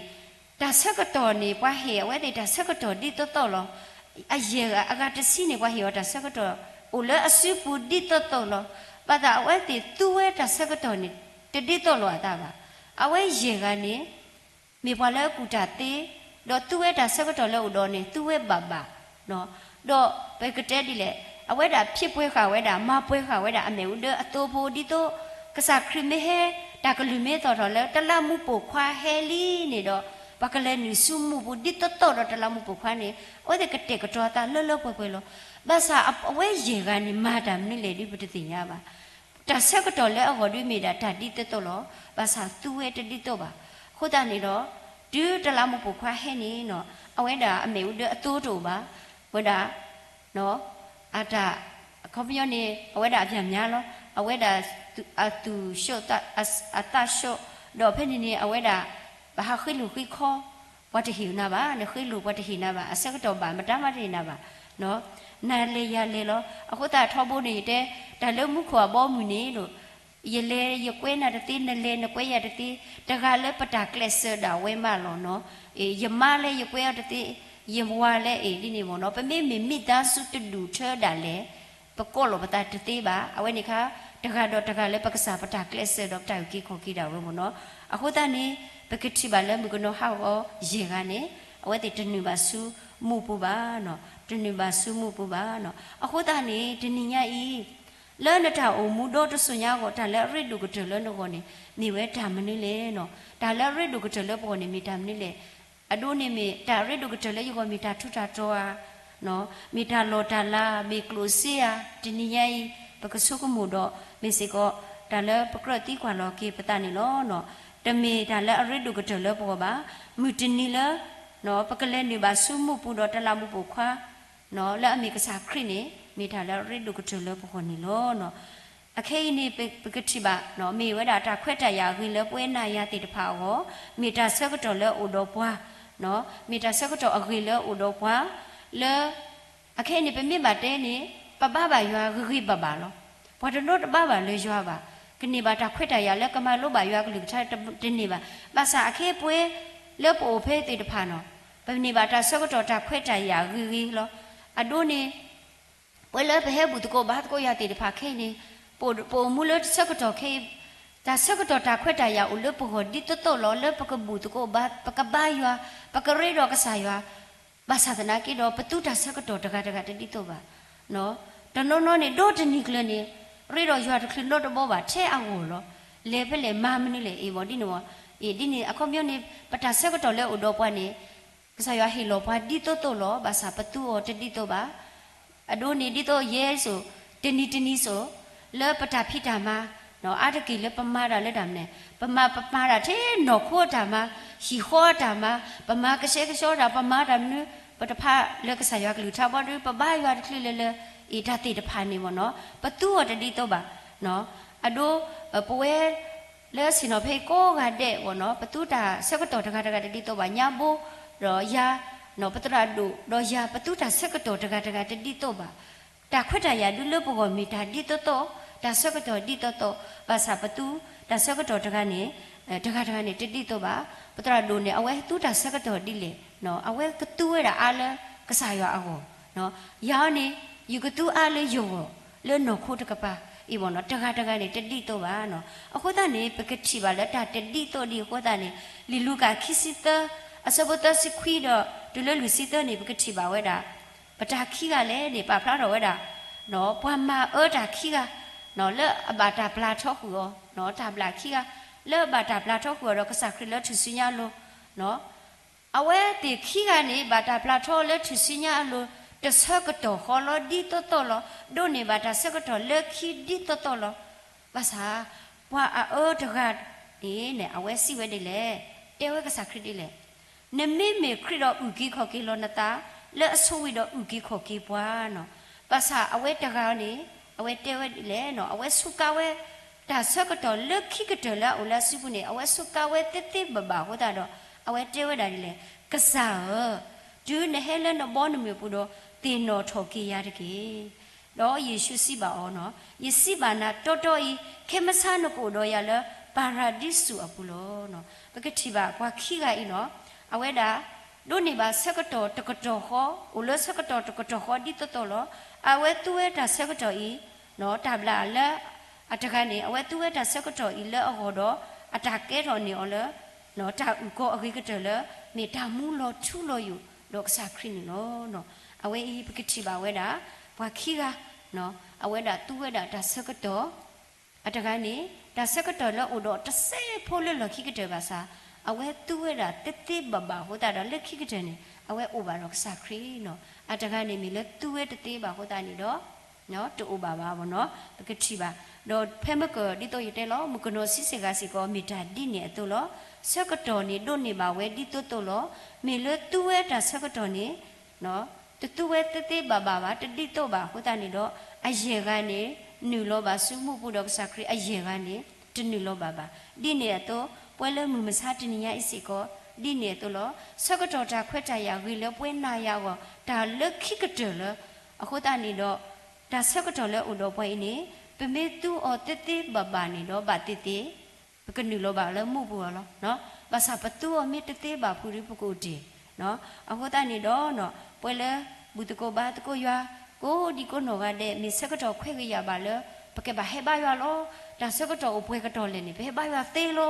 တၢ်ဆၢကတီၢ်န့ၣ် ပှၤဟ့ၣ်အဝဲသ့ၣ်တၢ်ဆၢကတီၢ်ဒ်သိးသိးလီၤ. အယဲၢ်ဂၤ အဂၤတဆံန့ၣ် ပှၤဟ့ၣ်အီၤတၢ်ဆၢကတီၢ် အိၣ်လၢအစုပူၤဒ်သိးသိးလီၤ. ဘၣ်ဆၣ်အဝဲသ့ၣ်သူဝဲတၢ်ဆၢကတီၢ်န့ၣ် တဒ်သိးလိာ်အသးဘၣ်. အဝဲယဲၢ်ဂၤန့ၣ် မ့ၢ်ပှၤလၢအကူၣ်တၢ်သ့, ဒီးသူဝဲတၢ်ဆၢကတီၢ်လၢအိၣ်ဒီးန့ၣ် သူဝဲဘၣ်ဘၣ် ဒီးပကတဲဒ်လဲၣ်, အဝဲဒၣ်ဖံးပှဲၤဃာ်ဝဲဒၣ် မၤပှဲၤဃာ်ဝဲဒၣ်အမ့ၣ်အူဒၢအသိဖိ ဒ်သိး ကစၢ်ခရံာ်မ့ၢ်ဟဲ တၢ်ကလုၢ်မ့ၢ်သီၣ်ထီၣ်လၢ တလးမူးပိာ်ခွါဟဲလံန့ၣ်ဒီး ပှၤကလဲၤနုာ်ဆူမူးပူၤဒ်သိးသိးဒီးတလးမူးပိာ်ခွါန့ၣ် အဝဲသ့ၣ်ကတဲာ်ကတီၤအသးလၢလၢပှဲၤပှဲၤလီၤ. ဘၣ်ဆၣ်အဝဲယဲၢ်ဂၤန့ၣ် မၤတၢ်မနုၤလဲၣ်ဒုး ပတသ့ၣ်ညါဘၣ်. တၢ်ဆၢကတီၢ်လၢအဂီၢ်ဒုးမ့ၢ်ဒၣ်တၢ်ဒ်သိးသိးလီၤ. ဘၣ်ဆၣ်သူဝဲတဒ်သိးဘၣ်. အဃိသတးန့ၣ်ဒီး တုၤတလးမူးပိာ်ခွါဟဲန့ၣ် အဝဲဒၣ်အမ့ၣ်အူဒၢအသိတအိၣ်ဘၣ်. ဝဲဒၣ် အတၢ် အခီပညီန့ၣ် အဝဲဒၣ်အပျၢ်မၠါလီၤ. အဝဲဒၣ် အသူၣ်ဆှိၣ် အသးဆှိၣ် ဒီးဖဲန့ၣ်န့ၣ် အဝဲဒၣ် ဘၣ်ဟးဃ့လိာ်ဃ့ခီ ပှၤတဟ့ၣ်နၤဘၣ်, နဃ့လိာ်ပှၤတဟ့ၣ်နၤဘၣ်, အဆၢကတီၢ်ဘၣ်မတၤမးတဟ့ၣ်နၤဘၣ်. နၤလဲၤယၤလဲၤလီၤ. အဃိသတးထီဘိန့ၣ်ယတဲ တၢ်လၢမူခိၣ်အဘီအမုၢ်န့ၣ်ဒီး ယလဲၤယကွဲနၤတသ့, နလဲၤနကွဲယၤတသ့, တဂၤလၢပတၢ်ကျဲးစၢးဒၣ်ဝဲမးလီၤနီၤ. ယမါလၢယကွဲအီၤတသ့, ယဝၤလၢအံၤဒ်န့ၣ်မ့ၢ်နီၤ. ပမ့မ့ၢ်မိသားစုတဒူၣ်ထၢဒၣ်လဲာ် ပကိးလီၤပသးတသ့ဘၣ်. အဝဲန့ၣ်ခါ တဂၤဒီးတဂၤလၢပကစၢ်ပတၢ်ကျဲးစၢးဒီးပတၢ်အုၣ်က့ၤခီၣ်က့ၤဒၣ်ဝဲမ့ၢ်နီၤ. အဃိသတးန့ၣ် ပကထံၣ်ဘၣ်လၢမုၣ်ကနီၤဟးဂီၤယဲၢ်ဂၤန့ၣ် အဝဲသ့ၣ်တနုာ်ဘၣ်ဆူမူးပူၤဘၣ်နီၤ, တနုာ်ဘၣ်ဆူမူးပူၤဘၣ်နီၤ. အဃိသတးန့ၣ် တနံၤညါအံၤ လၢနတၢ်အိၣ်မူဒီတစိၤညါအဂီၢ် တၢ်လၢအရ့ဒိၣ်ကတၢၢ်လၢနဂီၢ်န့ၣ် မ့ၢ်ဝဲတၢ်မနုၤလဲၣ်နီၤ. တၢ်လၢအရ့ဒိၣ်ကတၢၢ်လၢပဂီၢ်န့ၣ် မ့ၢ်တၢ်မနုၤလဲၣ်. အဒိန့ၣ်မ့ၢ်တၢ်ရ့ဒိၣ်ကတၢၢ်လၢယဂီၢ် မ့ၢ်တၢ်ထူးတၢ်တီၤဧါ, မ့ၢ်တၢ်လီၢ်တၢ်လၤ, မ့ၢ်ကျိၣ်စ့ဧါ, တနံၤညါအံၤ ပကဆိကမိၣ်ဒီး မ့ၢ်စ့ၢ်ကီး တၢ်လၢပကြၢးသံကွၢ်လီၤက့ၤပသးန့ၣ်လီၤ. တမ့ၢ်တၢ်လၢအရ့ဒိၣ်ကတၢၢ်လၢပဂီၢ်ဘၣ်. မုၢ်တနံၤလၢ ပကလဲၤနုာ်ဘၣ်ဆူမူးပူၤဒီးတလးမူးပိာ်ခွါ လၢအမ့ၢ်ကစၢ်ခရံာ်န့ၣ် မ့ၢ်တၢ်လၢအရ့ဒိၣ်ကတၢၢ်လၢပဂီၢ်န့ၣ်လီၤ. အခဲအံၤန့ၣ် ပကထံၣ်ဘၣ် မ့ၢ်ဝဲဒၣ်တၢ်ခွဲးတၢ်ယာ်အဂ့ၤလၢပဝဲနၤယၤသ့ၣ်တဖၣ်အဂီၢ်, မ့ၢ်တၢ်ဆၢကတီၢ်လၢအိၣ်ဒီးပှၤ, မ့ၢ်တၢ်ဆၢကတီၢ်အဂ့ၤလၢအိၣ်ဒီးပှၤ, လၢ အခဲအံၤန့ၣ် ပမ့ၢ်ဘၣ်တဲန့ၣ် ပဘါဘၣ်ယွၤဂ့ၤဂ့ၤဘၣ်ဘၣ်လီၤ. ပှၤတနီၤတဘါဘၣ်လၢယွၤဘၣ်. ကန့ၢ်ဘၣ်တၢ်ခွဲးတၢ်ယာ်လၢကမၤလိဘၣ်ယွၤကလုၢ်ကထါတန့ၢ်ဘၣ်. ဘၣ်ဆၣ်အခဲအံၤပဝဲလၢပအိၣ်ဖဲသ့ၣ်တဖၣ်နီၤ, ပန့ၢ်ဘၣ်တၢ်ဆၢကတီၢ်တၢ်ခွဲးတၢ်ယာ်ဂ့ၤဂ့ၤလီၤ. အဒိန့ၣ် ပဝဲလၢပဟဲဘူၣ်သကိးဘါသကိးယွၤသ့ၣ်တဖၣ်ခဲအံၤန့ၣ် ပအိၣ်မူလၢဆၢကတီၢ်ခဲအံၤ တၢ်ဆၢကတီၢ်တၢ်ခွဲးတၢ်ယာ်အိၣ်လၢပဂီၢ်ဒ်သိးသိးလီၤ. လၢပကဘူၣ်သကိးဘါ, ပကဘါယွၤ, ပကရ့ဒီးကစၢ်ယွၤ, ဘၣ်ဆၣ်သနာ်က့ဒီး ပသူတၢ်ဆၢကတီၢ်တဂၤတဂၤတဒ်သိးဘၣ်. တနီၤနီၤန့ၣ် ဒီတနံၤကျၢၤန့ၣ် ရ့ဒီးယွၤတချုးနီတဘီဘၣ် ထဲအဂီၢ်လီၤ. လဲၤဖဲလဲၣ်မၤမနုၤလဲၣ် အ့ၣ်ဘၣ်ဒ်န့ၣ်ဝဲ, အ့ၣ်ဒ်န့ၣ် အခီပညီန့ၣ် ပတၢ်ဆၢကတီၢ်လၢအိၣ်ဒီးပှၤန့ၣ် ကစၢ်ယွၤဟ့ၣ်လီၤပှၤဒ်သိးသိးလီၤ. ဘၣ်ဆၣ်ပသူအီၤတဒ်သိးဘၣ်. အဒိန့ၣ် ဒ်သိးယဲစိၤ တနံၤတနံၤစိၤ လၢပတၢ်ဖံးတၢ်မၤ အါတက့ၢ်လၢပမၤတၢ်လၢတၢ်မနုၤလဲၣ်, ပမၤ ပမၤတၢ်ထဲနီၢ်ခိအတၢ်မၤ, ဟံၣ်ဃီအတၢ်မၤ, ပမၤကဆှဲကဆှီတၢ်, ပမၤတၢ်မနုၤ, ပတဖၣ်လၢကစၢ်ယွၤကလုၢ်ကထါဘီဒုး ပဘါယွၤတချုးလၢၤလၢၤ, အ့ၣ် တၢ်သ့ၣ်တဖၣ်န့ၣ်မ့ၢ်နီၤ ပသူအီၤတဒ်သိးဘၣ်. အဒိ ပဝဲ လၢဆ့ၣ်နီၤဖဲကိးဂၤဒဲးအဂီၢ်နီၤ ပသူတၢ်ဆၢကတီၢ်တဂၤတဂၤတဒ်သိးဘၣ်. ညါဘိ ဒီးယၤ ပသရၣ်ဒိၣ် ဒီးယၤ ပသူတၢ်ဆၢကတီၢ်တဂၤတဂၤတဒ်သိးဘၣ်. တၢ်ခွဲးတၢ်ယာ်ဒုးလၢပဂီၢ်မ့ၢ်တၢ်ဒ်သိးသိး, တၢ်ဆၢကတီၢ်ဒ်သိးသိး, ဘၣ်ဆၣ်ပသူ တၢ်ဆၢကတီၢ်တဂၤန့ၣ် တဂၤတဂၤန့ၣ်တဒ်သိးဘၣ်. ပသရၣ်ဒိၣ်န့ၣ် အဝဲသူတၢ်ဆၢကတီၢ်ဒ်လဲၣ်, အဝဲကသူဝဲဒၣ်အါလၢကစၢ်ယွၤအဂီၢ်, ယၤအီၤန့ၣ် ယကသူအါလၢယဂီၢ် လၢနီၢ်ခိတကပၤအံၤမ့ၢ်နီၤ တဂၤတဂၤန့ၣ်တဒ်သိးဘၣ်. အဃိသတးန့ၣ် ပကထံၣ်ဘၣ်လၢတၢ်တဒ်သိးဒံးအဃိသတးန့ၣ် လံာ်လူၤကၣ်ခံဆံသၢ အဆၢဖိသၢဆံခွံဒီး တုၤလၢလွံၢ်ဆံသၢန့ၣ် ပကထံၣ်ဘၣ်ဝဲဒၣ် ပတၢ်ခံဂၤလဲၣ်န့ၣ် ပာ်ဖျါထီၣ်ဝဲဒၣ် ပှၤမၤအၢတၢ်ခံဂၤ လၢအဘၣ်တၢ်ပျၢ်ထီဃုာ်အီၤ, တၢ်ဘျၣ်ခံဂၤ လၢအဘၣ်တၢ်ပျၢ်ထီဃုာ်အီၤဒီးကစၢ်ခရံာ်လၢထူၣ်စုညါအလိၤ အဝဲသ့ၣ်ခံဂၤန့ၣ် ဘၣ်တၢ်ပျၢ်ထီလၢထူၣ်စုညါအလိၤ တဆၢကတီၢ်ဃီလီၤ ဒ်သိးသိးလီၤ. ဒိးန့ၢ်ဘၣ်တၢ်ဆၢကတီၢ်လၢခံဒ်သိးသိးလီၤ. ဘၣ်ဆၣ် ပှၤအအၢတဂၤန့ၣ် အဝဲစံးဝဲဒ်လဲၣ်, တဲဝဲကစၢ်ခရံာ်ဒ်လဲၣ်, နမ့မ့ၢ်ခရံာ်ဒီးအုၣ်က့ၤခီၣ်က့ၤလီၤနသး လၢအဆိဝံၤဒီးအုၣ်က့ၤခီၣ်က့ၤပှၤနီၤ. ဘၣ်ဆၣ်အဝဲတဂၤန့ၣ် အဝဲတဲဝဲဒ်လဲၣ်နီၤ, အဝဲစူးကါဝဲ တၢ်ဆၢကတီၢ်လၢခံကတၢၢ်လၢအအိၣ်လၢအစုပူၤန့ၣ် အဝဲစူးကါဝဲသ့သ့ဘၣ်ဘၣ်အဃိသတးဒီး အဝဲတဲဝဲဒၣ်ဒ်လဲၣ်, ကစၢ်ဧၢ, တုၤနဟဲလၢနဘီနမုၢ်အပူၤဒီး သ့ၣ်နီၣ်ထီၣ်က့ၤယၤတက့ၢ်. ဒီးယ့ၣ်ၡူးစံးဘၣ်အီၤနီၤ, ယစံးဘၣ်နၤတီတီအံၤ, ခဲမုၢ်ဆါနကအိၣ်ဒီးယၤလၢပၤရၤဒံစူၤအပူၤလီၤ. ပကထံၣ်ဘၣ်ပှၤခံဂၤအံၤနီၤ, အဝဲဒၣ် ဒိးန့ၢ်ဘၣ်ဆၢကတီၢ်တကတီၢ်ဃီ, အိၣ်လၢဆၢကတီၢ်တကတီၢ်ဃီဒ်သိးသိးလီၤ. အဝဲသူဝဲတၢ်ဆၢကတီၢ်အံၤ, တၢ်ဘျၣ်လၢ အတဂၤန့ၣ် အဝဲသူဝဲတၢ်ဆၢကတီၢ်အံၤလၢအဂီၢ်ဒီး အတၢ်ကဲထီၣ်န့ၢ်အီၤလၢ တၢ်အုၣ်ကီၤအဂ့ၤကတၢၢ်လၢ မ့ၢ်တၢ်မူလီၤထူလီၤယိာ်ဒီးကစၢ်ခရံာ်န့ၣ်လီၤ. အဝဲအံၤပကထံၣ်ဘၣ်ဝဲဒၣ် ပှၤခံဂၤ အဝဲဒၣ်သူဝဲဒၣ်တၢ်ဆၢကတီၢ် အတဂၤန့ၣ် တၢ်ဆၢကတီၢ်လၢအိၣ်ဒီးတစဲးဖိလၢလီၢ်ခံကတၢၢ်ဘၣ်ဆၣ် အဝဲသူဝဲဒၣ်တသ့ဘၣ်ဘၣ်အဃိသတးဒီး လၢခံကတၢၢ်န့ၣ် အဝဲအိၣ်ဘၣ်ဒီးကစၢ်ခရံာ်လီၤ. အတဂၤန့ၣ်မ့ၢ်လၢသူဝဲတသ့ဘၣ်အဃိသတးန့ၣ်ဒီး တအိၣ်ဘၣ်ဘၣ်ဘၣ်နီၤ ပကထံၣ်ဘၣ်. ဒီးဖဲမုၢ်ကၢၢ်ဒ်သိးယတဲလီၤ မုၣ်ကနီၤဆံးစ့ၢ်ဂၤစ့ၢ်ကီး မ့ၢ်တၢ်ဒ်န့ၣ်အသိးလီၤ. ဆၢကတီၢ်န့ၣ် ဒိးန့ၢ်ဘၣ်ဝဲဒ်သိးသိးလီၤ. မ့ၢ်လၢသူဝဲတၢ်ဆၢကတီၢ်န့ၣ် တသူဝဲသ့သ့ဘၣ်ဘၣ်ဘၣ် တဒ်သိးဘၣ်အဃိသတးန့ၣ်ဒီး အယဲၢ်ဂၤန့ၣ် နုာ်လီၤဘၣ်ဆူမူပူၤဒီးကစၢ်ခရံာ် အယဲၢ်ဂၤန့ၣ် တနုာ်လီၤဘၣ်ဘၣ်. ဒ်န့ၣ်အသိး ပှၤလၢမုၢ်မဆါတနံၤညါအံၤစ့ၢ်ကီး ဒ်န့ၣ်အသိးလီၤ. ဆၢကတီၢ်တၢ်ခွဲးတၢ်ယာ်ဂ့ၤလၢပှၤနၤယၤအဂီၢ် တၢ်လၢခံကတၢၢ်လၢ အဃိသတးန့ၣ်ဒီး တၢ်ဆၢကတီၢ်လၢအိၣ်ဒီးပှၤအံၤန့ၣ် ပမ့ၢ်သူအီၤသ့သ့ဘၣ်ဘၣ်န့ၣ်ဒီး ဘၣ်သ့ၣ်သ့ၣ် ပကနုာ်လီၤဘၣ်လၢမူပူၤအီၤလီၤ. ဘၣ်ဆၣ်ပသူအီၤမ့ၢ်တသ့ဘၣ်ဖုးဒီးပကအိၣ်တ့ၢ်. အဃိသတးန့ၣ်ဒီး ပှၤလၢဘူၣ်သကိးဘါသကိးယွၤ ကိးဒံကိးနီၢ်ဂၤဒဲး မ့ၢ်ဆၢကတီၢ်ခွဲးဂ့ၤယာ်ဘၣ်လၢ ပကဘၣ်ဟဲဘါယွၤလီၤ. တၢ်ဆၢကတီၢ်အိၣ်ပှဲၤကတီၢ်လဲၣ်န့ၣ် ပဟဲဘါယွၤသ့လီၤ.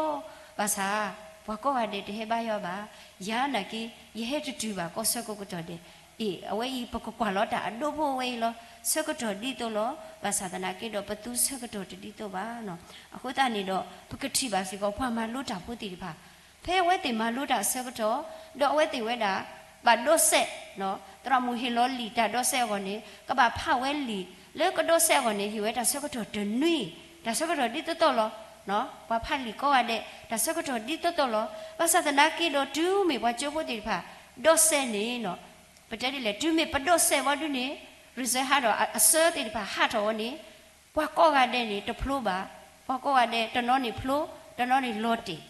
ဘၣ်ဆၣ် ပှၤကိးဂၤဒဲးတဟဲဘါယွၤဘၣ်. ယၤနာ်က့ ယဟဲတတုၤဘၣ်ကီၢ်ဆၢကိးကတီၢ်ဒဲး. အ့ၣ် အဝဲအံၤ ပကကွၢ်လီၤတၢ်အဒိဖိဝဲအံၤလီၤ. ဆၢကတီၢ်ဒ်သိးလီၤ. ဘၣ်ဆၣ်သနာ်က့ဒီး ပသူဆၢကတီၢ်တဒ်သိးဘၣ်နီၤ. အဃိသတးန့ၣ်ဒီး ပကထံၣ်ဘၣ်စ့ၢ်ကီး ပှၤမၤလိတၢ်ဖိသ့ၣ်တဖၣ် ဖဲအဝဲသ့ၣ်မၤလိတၢ်အဆၢကတီၢ် ဒီးအဝဲသ့ၣ်ဝဲဒၣ် ဘၣ်ဒီးစဲး, သရၣ်မုၣ်ဟ့ၣ်လီၤလံာ်တၢ်ဒီးစဲးအဂီၢ်န့ၣ် ကဘၣ်ဖးဝဲလံာ် လၢကဒီးစဲးအဂီၢ်န့ၣ် ဟ့ၣ်ဝဲတၢ်ဆၢကတီၢ်တနွံ, တၢ်ဆၢကတီၢ်ဒ်သိးသိးလီၤ. ပှၤဖးလံာ်ကိးဂၤဒဲး တၢ်ဆၢကတီၢ်ဒ်သိးသိးလီၤ. ဘၣ်ဆၣ်သနာ်က့ဒီး တုၤမ့ၢ်ပှၤကၠိဖိသ့ၣ်တဖၣ် ဒီးစဲးန့ၣ် ပတဲဒ်လဲၣ် တုၤမ့ၢ်ပဒီးစဲးဝံၤဒုန့ၣ် result ဟးထီၣ် အဆၢသ့ၣ်တဖၣ်ဟးထီၣ်ဝဲန့ၣ် ပှၤကိးဂၤဒဲးန့ၣ် တဖျိဘၣ်, ပှၤကိးဂၤဒဲး တနီၤန့ၣ်ဖျိ, တနီၤန့ၣ်လီၤတဲာ်,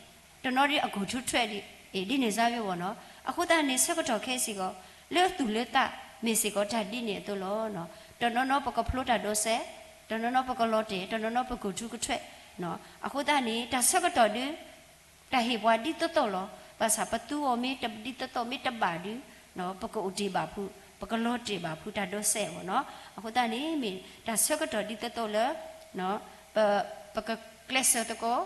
တနီၤဒ်အကိၢ်ထူးထွဲဒ်, ဒ်န့ၣ်စါယိဝဲနီၤ. အဃိသတးန့ၣ် ဆၢကတီၢ်ခဲအံၤစ့ၢ်ကီး လၢသူၣ်လၢသးမ့ၢ်စ့ၢ်ကီးတၢ်ဒ်န့ၣ်အသိးလီၤ. တနီၤနီၤပကဖျိတၢ်ဒီးစဲး, တနီၤနီၤပကလီၤတဲာ်, တနီၤနီၤပကိၢ်ထူးကထွဲ. အဃိသတးန့ၣ် တၢ်ဆၢကတီၢ်ဒု တၢ်ဟ့ၣ်ပှၤဒ်သိးသိးလီၤ. ဘၣ်ဆၣ်ပသူအီၤမ့ၢ်တဒ်သိးသိး မ့ၢ်တဘၣ်ဒု ပကအိၣ်တ့ၢ်ဘၣ်ဖုး, ပကလီၤတဲာ်ဘၣ်ဖုးတၢ်ဒီးစဲးအဂီၢ်နီၤ. အဃိသတးန့ၣ် မ့ၢ်တၢ်ဆၢကတီၢ်ဒ်သိးသိးလၢ ပကကျဲးစၢးသကိး,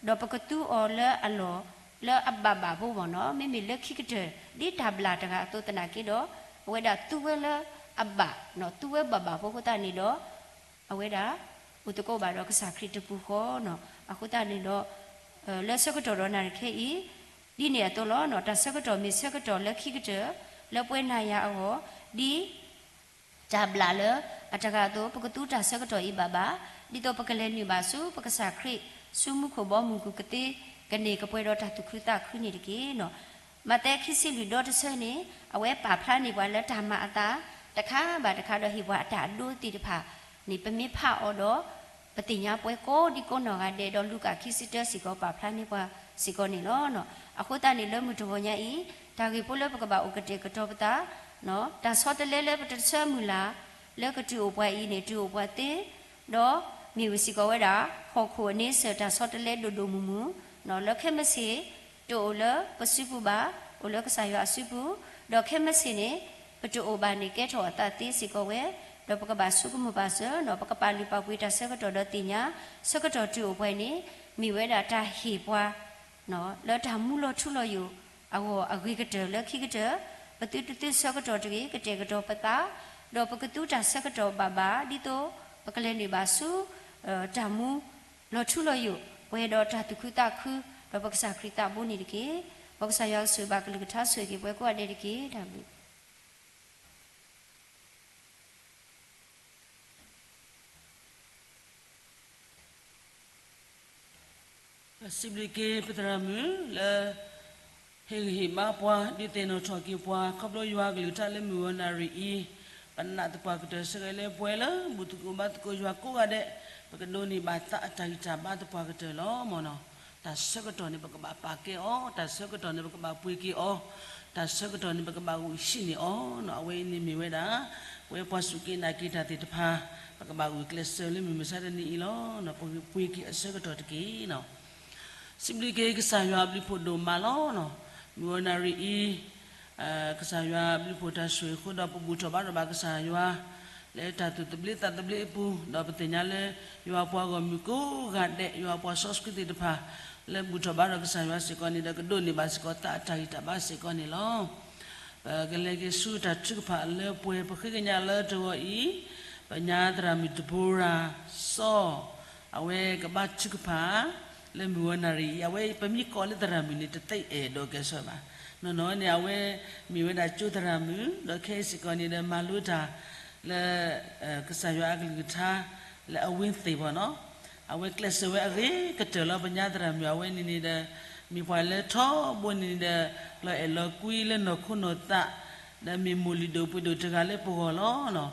ဒီးပကသူအီၤလၢအလီၢ်လၢအဘၣ်ဘၣ်ဖိမ့ၢ်နီၤ. မ့မ့ၢ်လၢခံကတၢၢ် ဒ်တၢ်ဘျၣ်တဂၤအသိးသနာ်က့ဒီး အဝဲဒၣ်သူဝဲလၢအဘၣ်, သူဝဲဘၣ်ဘၣ်ဖိအဃိသတးန့ၣ်ဒီး အဝဲဒၣ် အိၣ်သကိးဘၣ်ဒီးကစၢ်ခရံာ်တပူၤဃီနီၤ. အဃိသတးန့ၣ်ဒီး လၢဆၢကတီၢ်ဒီးနၤခဲအံၤ ဒ်န့ၣ်အသိးလီၤ. တၢ်ဆၢကတီၢ်မ့ၢ်ဆၢကတီၢ်လၢခံကတၢၢ် လၢပှၤနၤယၤအဂီၢ် ဒ် တၢ်ဘျၣ်လၢအတဂၤအသိး ပကသူတၢ်ဆၢကတီၢ်အံၤဘၣ်ဘၣ်, ဒ်သိးပကလဲၤနုာ်ဘၣ်ဆူပကစၢ်ခရံာ် ဆူမူခိၣ်ဘီမုၢ် ကူၣ်ကသ့ကန့ၢ်ကပှဲၤဒီးတၢ်သူၣ်ခုသးခုန့ၣ်တက့ၢ်နီၤ. မးသဲခံဆံလွံၢ်ဒီတဆၢန့ၣ် အဝဲပာ်ဖျါန့ၢ်ပှၤလၢတၢ်မၤအသး တခါဘၣ်တခါဒီးဟ့ၣ်ပှၤအတၢ်အဒိသ့ၣ်တဖၣ်န့ၣ် ပမ့ၢ်ဖးအီၤဒီး ပသ့ၣ်ညါပှဲၤကိးဒံကိးနီၢ်ဂၤဒဲးဒီး လူၤကၣ်ခံဆံတၢစ့ၢ်ကီး ပာ်ဖျါန့ၢ်ပှၤစ့ၢ်ကီးန့ၣ်လီၤ. အဃိသတးန့ၣ် လၢမုၢ်တဂီၤညါအံၤ တၢ်ဂ့ၢ်ဖိလၢပကဘၣ်အိၣ်ကတဲာ်ကတီၤပသး တၢ်ဆီတလဲလၢပတဆၢမုၢ်လၢ် လၢကတုၤအိၣ်ပှၤအံၤန့ၣ် တုၤအိၣ်ပှၤသ့, ဒီးမ့ၢ်ဝဲစ့ၢ်ကီးဝဲဒၣ် ဟီၣ်ခိၣ်အန့ဆၢၣ်တၢ်ဆီတလဲဒိၣ်ဒိၣ်မုၢ်မုၢ် လၢခဲမုၢ်ဆ့ၣ် တအိၣ်လၢပစုပူၤဘၣ်, အိၣ်လၢကစၢ်ယွၤအစုပူၤ, ဒီးခဲမုၢ်ဆ့ၣ်န့ၣ် ပတအိၣ်ဘၣ်န့ၣ် ကဲထီၣ်အသးသ့စ့ၢ်ကီးဝဲ, ဒီးပကဘၣ်ဆိကမိၣ်ပာ်စၢၤ ပကပာ်လုၢ်ပာ်ပှ့ၤတၢ်ဆၢကတီၢ်ဒီးသ့ၣ်ညါ ဆၢကတီၢ်တုၤအိၣ်ပှၤန့ၣ် မ့ၢ်ဝဲဒၣ်တၢ်ဟ့ၣ်ပှၤ လၢတၢ်မူလီၤထူလီၤယိာ်အဂီၢ်အဂ့ၤကတၢၢ်လၢခံကတၢၢ်, ပသုတသုဆၢကတီၢ်တဂ့ၤ ကတဲာ်ကတီၤပသး, ဒီးပကသူတၢ်ဆၢကတီၢ်ဘၣ်ဘၣ် ဒ်သိးပကလဲၤနုာ်ဘၣ်ဆူ တၢ်မူလီၤထူလီၤယိာ် ပှဲၤဒီးတၢ်သူၣ်ခုသးခု ဒီးပကစၢ်ခရံာ်သးဘိန့ၣ်တက့ၢ်. မ်ကစၢ်ယွၤကဆိၣ်ဂ့ၤဘၣ်ကလုၢ်ကထါဆိၣ်ဂ့ၤပှၤကိးဂၤဒဲးတက့ၢ်. တၢ်ဘျုး စံးဘျုးက့ၤပသရၣ်မုၣ်လၢ ဟ့ၣ်ဂံၢ်ဟ့ၣ်ဘါပှၤ ဒုးသ့ၣ်နီၣ်ထီၣ်က့ၤပှၤ ခီဖျိယွၤကလုၢ်ကထါလၢမုၢ်ဝီနၣ်ရံၣ်အံၤ, ပနာ်သပှၢ်ကတၢၢ် ဆၢဂ့ၤလၢပှဲၤလၢ ဘူၣ်သကိးဘါသကိးယွၤကိးဂၤဒဲး, ပကဒိးန့ၢ်ဘၣ်သးအတၢ်ဂံၢ်တၢ်ဘါသပှၢ်ကတၢၢ်လီၤ. မ်နီၤ, တၢ်ဆၢကတီၢ်န့ၣ် ပကဘၣ်ပာ်ကဲအီၤ, တၢ်ဆၢကတီၢ်န့ၣ် ပကဘၣ်ပှ့ၤက့ၤအီၤ, တၢ်ဆၢကတီၢ်န့ၣ် ပကဘၣ်ဂုာ်ဟံးန့ၢ်အီၤနီၤ. အဝဲအံၤန့ၣ်မ့ၢ်ဝဲဒၣ် ပဝဲပှၤစူၢ်က့ၤနာ်က့ၤတၢ်သ့ၣ်တဖၣ် ပကဘၣ်ဂုာ်ကျဲးစၢးလၢမုၢ်မဆါတနံၤအံၤလီၤ. ပပှ့ၤက့ၤအဆၢကတီၢ်တက့ၢ်နီၤ. စံးဘျုးက့ၤကစၢ်ယွၤအဘျုးဖှိၣ်ဒိၣ်မးလီၤ. မုၢ်ဝီနၣ်ရံၣ်အံၤ ကစၢ်ယွၤအဘျုးဖှိၣ်တၢ်ဆိၣ်ဂ့ၤအဃိဒီး ပဘူၣ်ထီၣ်ဘါထီၣ်ဘၣ်ကစၢ်ယွၤ လၢတၢ်သူၣ်သဘျ့သးသဘျ့အပူၤ, ဒီးပသ့ၣ်ညါလၢ ယွၤပှၤဂီၢ်မုၢ်ကိးဂၤဒဲး, ယွၤပှၤစီဆှံသ့ၣ်တဖၣ် လၢဘူၣ်ထီၣ်ဘါထီၣ်ကစၢ်ယွၤစ့ၢ်ကီးန့ၣ်ဒီး ကဒိးန့ၢ်ဘၣ်စ့ၢ်ကီးသးအတၢ်ဂံၢ်တၢ်ဘါစ့ၢ်ကီးန့ၣ်လီၤ. ပကလဲၤက့ၤဆူတၢ်ထုကဖၣ်လၢပှဲၤ ပဃ့ကညးလၢတဂီၤအံၤ, ပညါသရၣ်မုၣ်ဒဘိရၤစီၤ အဝဲကဘါထုကဖၣ် လၢမုၢ်ဂီၤနၣ်ရံၣ်အံၤ, အဝဲပမ့ၢ်ကိးလၢသရၣ်မုၣ်န့ၣ် တသ့အဲၣ်ဒိးကဲဆိဘၣ်. နီၢ်နီၢ်န့ၣ် အဝဲမ့ၢ်ဝဲဒၣ်ကၠိသရၣ်မုၣ်, ဒီးခဲအံၤစ့ၢ်ကီးန့ၣ်ဒီး မၤလိတၢ် လၢ ကစၢ်ယွၤအကလုၢ်ကထါ လၢအဝ့ၢ်သ့ၣ်ဘီနီၤ, အဝဲကျဲးစၢးဝဲအဂ့ၤကတၢၢ်လီၤ. ပညါသရၣ်မုၣ်အဝဲန့ၣ်န့ၣ်ဒီး မ့ၢ်ပှၤလၢထီဘိန့ၣ်ဒီး လီၤအဲၣ်လီၤကွံလၢနီၢ်ခိနီၢ်သး, ဒီးမ့ၢ်မိၢ်လုၢ်ဒိၣ်ပှ့ၤဒိၣ်တဂၤလၢပဂီၢ်လီၤနီၤ.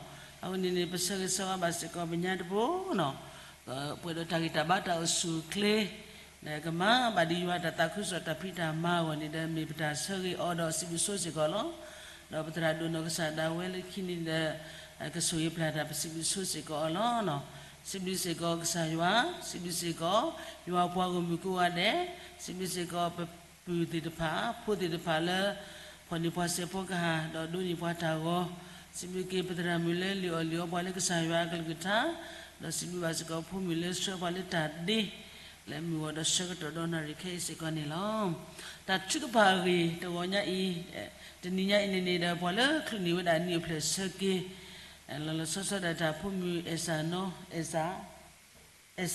အဝဲန့ၣ်န့ၣ် ပဆၢဂ့ၤဆၢဝါဘၣ်စ့ၢ်ကီးပညါတဘိနီၤ, ပှဲၤဒီးတၢ်ဂံၢ်တၢ်ဘါတၢ်အိၣ်ဆူၣ်အိၣ်ချ့ ဒီးကမၤဘၣ်ဒ်ယွၤတၢ်သးခုကစီၣ်တၢ်ဖံးတၢ်မၤအဂီၢ်န့ၣ်ဒီး မ့ၢ်ပတၢ်ဆၢဂ့ၤအီၤဒီးစံးဘျုးဆိစ့ၢ်ကီးလီၤ. ဒီးပသရၣ်ဒိၣ်နီၢ်ကစၢ်ဒၣ်ဝဲလၢခံန့ၣ်ဒီး ကဆိၣ်ဂ့ၤပျၢ်တၢ် ပစံးဘျုးဆိစ့ၢ်ကီးအီၤလီၤ. စံးဘျုးစ့ၢ်ကီးကစၢ်ယွၤ, စံးဘျုးစ့ၢ်ကီး ယွၤပှၤဂီၢ်မုၢ်ကိးဂၤဒဲး, စံးဘျုးစ့ၢ်ကီးပပုၢ်သ့ၣ်တဖၣ် ဖိသ့ၣ်တဖၣ်လၢ ဖီၣ်န့ၢ်ပှၤစဲးဖိကဟၣ် ဒီးဒိးန့ၢ်ပှၤတၢ်ဂီၤ, စံးဘျုးက့ၤပသရၣ်မုၣ်လၢလံၣ်အီၣ်လံၣ်အီပှၤလၢကစၢ်ယွၤအကလုၢ်ကထါ, ဒီးစံးဘျုးဘၣ်စ့ၢ်ကီးဖိမုၣ်လၢဆှၢပှၤလၢတၢ်ဒ့ လၢမုၢ်ဂီၤဒီးဆၢကတီၢ်ဒီးနၣ်ရံၣ်ခဲအံၤစ့ၢ်ကီးန့ၣ်လီၤ. တၢ်ထုကဖၣ်အဂ့ၢ်တဂီၤညါအံၤ, တနံၤညါအံၤန့ၣ်န့ၣ်ဒီး ပှၤလၢချုးန့ၢ်ဝဲဒၣ်နံၣ်အိၣ်ဖျဲၣ်ဆၢက့ၤ လီၤလီၤဆီဆီဒၣ်တၢ်ဖိမုၣ်အဲၣ်စၢ်နီၤ အဲၣ်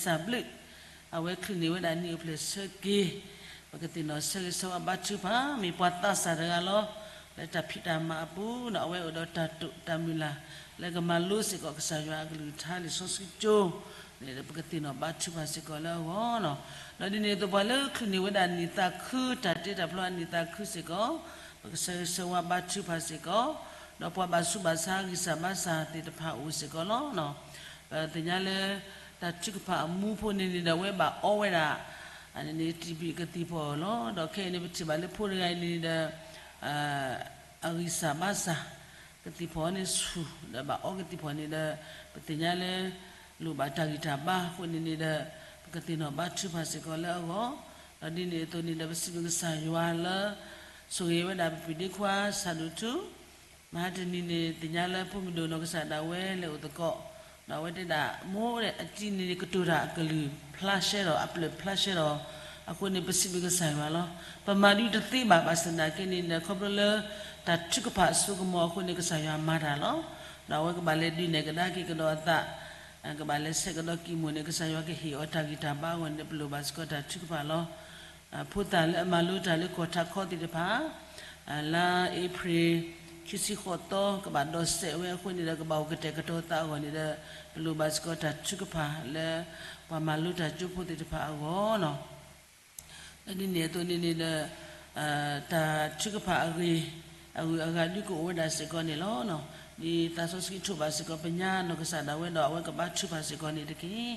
စၢ်ဘျုး, အဝဲချုးန့ၢ်ဝဲဒၣ်နံၣ်အိၣ်ဖျဲၣ်ဆၢက့ၤ, ပကသ့ၣ်နီၣ်ဆၢဂ့ၤဆၢဝါဘါထုကဖၣ် မ့ၢ်ပှၤသးစၢ်တဂၤလီၤ. လၢတၢ်ဖံးတၢ်မၤအပူၤန့ၣ် အဝဲအိၣ်ဒီးတၢ်တိာ်တၢ်မုၢ်လၢ် လၢကမၤလိစ့ၢ်ကီးကစၢ်ယွၤအကလုၢ်ကထါလံာ်စီဆှံကၠိန့ၣ်ဒီး ပကသ့ၣ်နီၣ်ဘါထုကဖၣ်စ့ၢ်ကီးလၢအဂီၢ်နီၤ. ဒီးဒ်န့ၣ်အသိးပှၤလၢချုးန့ၢ်ဝဲဒၣ်နံၣ်သးခု တၢ်တ့တၢ်ဖျီအနံၣ်သးခုစ့ၢ်ကီး, ပကဆၢဂ့ၤဆၢဝါဘါထုကဖၣ်စ့ၢ်ကီး, ဒီးပှၤဘၣ်ဆူးဘၣ်ဆါဂံၢ်စၢ်ဘါစၢ်သ့ၣ်တဖၣ်အိၣ်စ့ၢ်ကီးလီၤ. ပသ့ၣ်ညါလၢ တၢ်ထုကဖၣ်အမူဖိန့ၣ်န့ၣ်ဒီး အဝဲဘၣ်အီဝဲဒၣ် န့ၣ် တံၢ်ဘံၣ်ကသံၣ်ဖီၣ်လီၤ. ဒီးခဲအံၤန့ၣ်ပထံၣ်ဘၣ်လၢဖိတဂၤအံၤန့ၣ်ဒီး အဂံၢ်စၢ်ဘါစၢ် ကသံၣ်ဖီၣ်န့ၣ်ဆူၣ် ဒီးဘၣ်အီကသံၣ်ဖီၣ်န့ၣ်ဒီး ပသ့ၣ်ညါလၢ လိၣ်ဘၣ်တၢ်ဂံၢ်တၢ်ဘါအဃိန့ၣ်န့ၣ်ဒီး ပကသ့ၣ်နီၣ်ဘါထုကဖၣ်စ့ၢ်ကီးလၢအဂီၢ်, ဒီးဒ်န့ၣ်အသိးန့ၣ်ဒီး ပစံးဘျုးကစၢ်ယွၤလၢ ဆိၣ်ဂ့ၤဝဲဒၣ်ပပုၢ်ဒ့ခွါ ဆၣ်ဒိၣ်ထူ မဟါတနံၤန့ၣ် သ့ၣ်ညါလၢဖိမုၣ်ဒိၣ်နီၢ်ကစၢ်ဒၣ်ဝဲလဲၤအိၣ်သကိး, ဒီးအဝဲတဲဒၣ် မိၢ်အတံၤန့ၣ် ကတိၤတၢ်အကလုၢ်ဖျါရှဲဒီး အပျဲၢ်ဖျါရှဲဒီး အဃိန့ၣ် ပစံးဘျုးကစၢ်ယွၤလီၤ. ပမၤဒ်တသ့ဘၣ် ဘၣ်ဆၣ်သနာ်က့န့ၣ်ဒီး ခီဖျိလၢ တၢ်ထုကဖၣ်အစိကမီၤအဃိန့ၣ် ကစၢ်ယွၤမၤတၢ်လီၤ. ဒီးအဝဲကဘၣ်လဲၤဒုးနဲၣ်ကဒါက့ၤကဒီးအသး ကဘၣ်လဲၤဆဲးကဒီးကံၢ်မူန့ၣ် ကစၢ်ယွၤကဟ့ၣ်အီၤတၢ်ဂံၢ်တၢ်ဘါအဂီၢ်န့ၣ်ဒီး ပလိၣ်ဘၣ်စ့ၢ်ကီးတၢ်ထုကဖၣ်လီၤ. ဖိသၣ်လၢအမၤလိတၢ်လၢကီၢ်ထးခီသ့ၣ်တဖၣ် လါအ့ဖြ့ၣ် ခံဆံဃိးသီ ကဘၣ်ဒိးစဲးဝဲအဃိန့ၣ်ဒီး ကဘၣ်အိၣ်ကတဲာ်ကတီၤသးအဂီၢ်န့ၣ်ဒီး ပလိၣ်ဘၣ်စ့ၢ်ကီးတၢ်ထုကဖၣ်လၢ ပှၤမၤလိတၢ်ကၠိဖိသ့ၣ်တဖၣ်အဂီၢ်နီၤ. လၢဒ်န့ၣ်အသိးန့ၣ်န့ၣ်ဒီး တၢ်ထုကဖၣ်အဂ့ၢ် အဂုၤအဂၤဒုးကအိၣ်ဝဲဒၣ်စ့ၢ်ကီးန့ၣ်လီၤ. ဒ်သးစီဆှံထိးဘၣ်စ့ၢ်ကီး ပညါနီၢ်ကစၢ်ဒၣ်ဝဲဒီး အဝဲကဘါထုကဖၣ်စ့ၢ်ကီးန့ၣ်တက့ၢ်.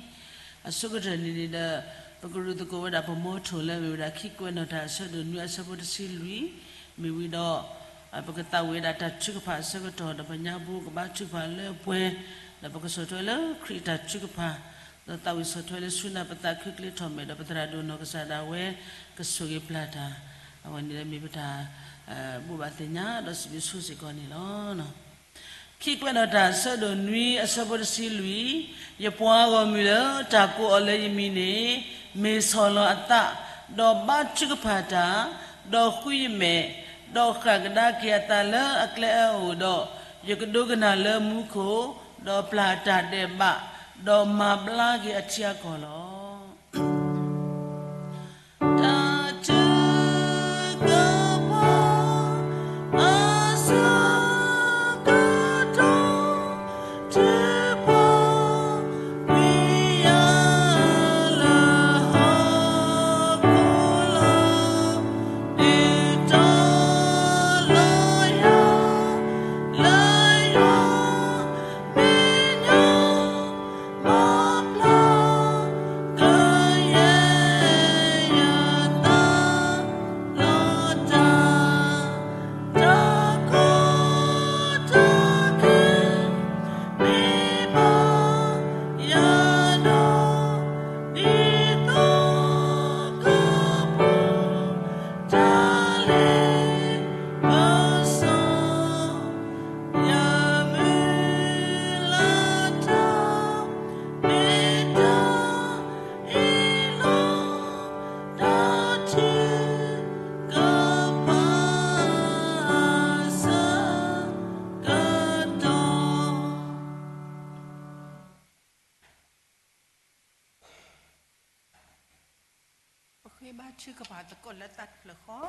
အဆိကတၢၢ်န့ၣ်န့ၣ်ဒီး ပကရူၢ်သကိးဝဲဒၣ်ပမီထိၣ်လၢအမ့ၢ်ဝဲဒၣ် ခံကွဲးနီၣ်တၢ်အဆၢဒိၣ်နွံအဆၢဖိတဆံလွံၢ် မ့ၢ်ဝံၤဒီး ပကသးဝံၣ်ဝဲဒၣ်တၢ်ထုကဖၣ်အဆၢကတီၢ်ဒီး ပညါဘိကဘါထုကဖၣ်လၢပှဲၤ ဒီးပကဆီၣ်ထွဲလၢခရံာ်အတၢ်ထုကဖၣ် ဒီးသးဝံၣ်ဆီၣ်ထွဲလၢဆူနၢ်ပသးခုကျ့ထီၣ်မဲာ် ဒီးပသရၣ်ဒိၣ်နီၢ်ကစၢ်ဒၣ်ဝဲ ကဆိၣ်ဂ့ၤပျၢ်တၢ် အဝဲန့ၣ်ဒီးမ့ၢ်ပတၢ် ဘိးဘၣ်သ့ၣ်ညါ ဒီးစံးဘျုးဆိစ့ၢ်ကီးန့ၣ်လီၤ. ခံကွဲးနီၣ်တၢ်အဆၢဒိၣ်နွံအဆၢဖိတဆံလွံၢ်, ယပှၤဂီၢ်မုၢ်လၢတၢ်ကိးအီၤလၢယမံၤန့ၣ် မ့ၢ်ဆီၣ်လီၤအသး, ဒီးဘါထုကဖၣ်တၢ်, ဒီးဃုယမဲာ်, ဒီးဃၣ်ကဒါက့ၤအသးလၢအကျဲအအိၣ်ဒီး, ယကဒိကနၣ်လၢမူခိၣ်, ဒီးပျၢ်တၢ်ဒဲးဘး, ဒီးမၤဘျါက့ၤအထံအကီၢ်လီၤ. တၢ်ထုကဖၣ် အဆၢကတီၢ် ထုကဖၣ် ဝံယၢလၢဟီၣ်ခိၣ်လီၤ, ဒုးတီလီၤယၤ လၢယွၤ မဲာ်ညါ မၤဘျါ ဘါထုကဖၣ်သကိးလၢသးတဖျၢၣ်ဃီ,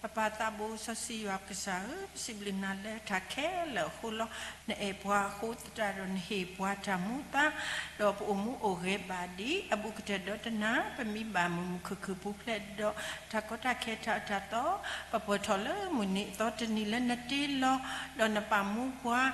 ပပၢ်သးဘိစီဆှံယွၤကစၢ်ဧၢ, ပစံးဘျုးနၤလၢတၢ်ခဲလၢာ်အဃိလီၤ. နအဲၣ်ပှၤအဃိသတးဒီးနဟ့ၣ်ပှၤတၢ်မူသး, ဒီးပအိၣ်မူအိၣ်ဂဲၤဘၣ်ဒ်အဘူးကတၢၢ်ဒီးတနၤ, ပမံဘၣ်မုာ်မုာ်ခုၣ်ခုၣ်ပူၤဖျဲးဒီး တၢ်ကီတၢ်ခဲတၢ်အၢတၢ်သီ, ပပှဲၤထီၣ်လၢမုၢ်နံၤအသီတနံၤလၢနတ့လီၤ, ဒီးနပာ်မူပှၤ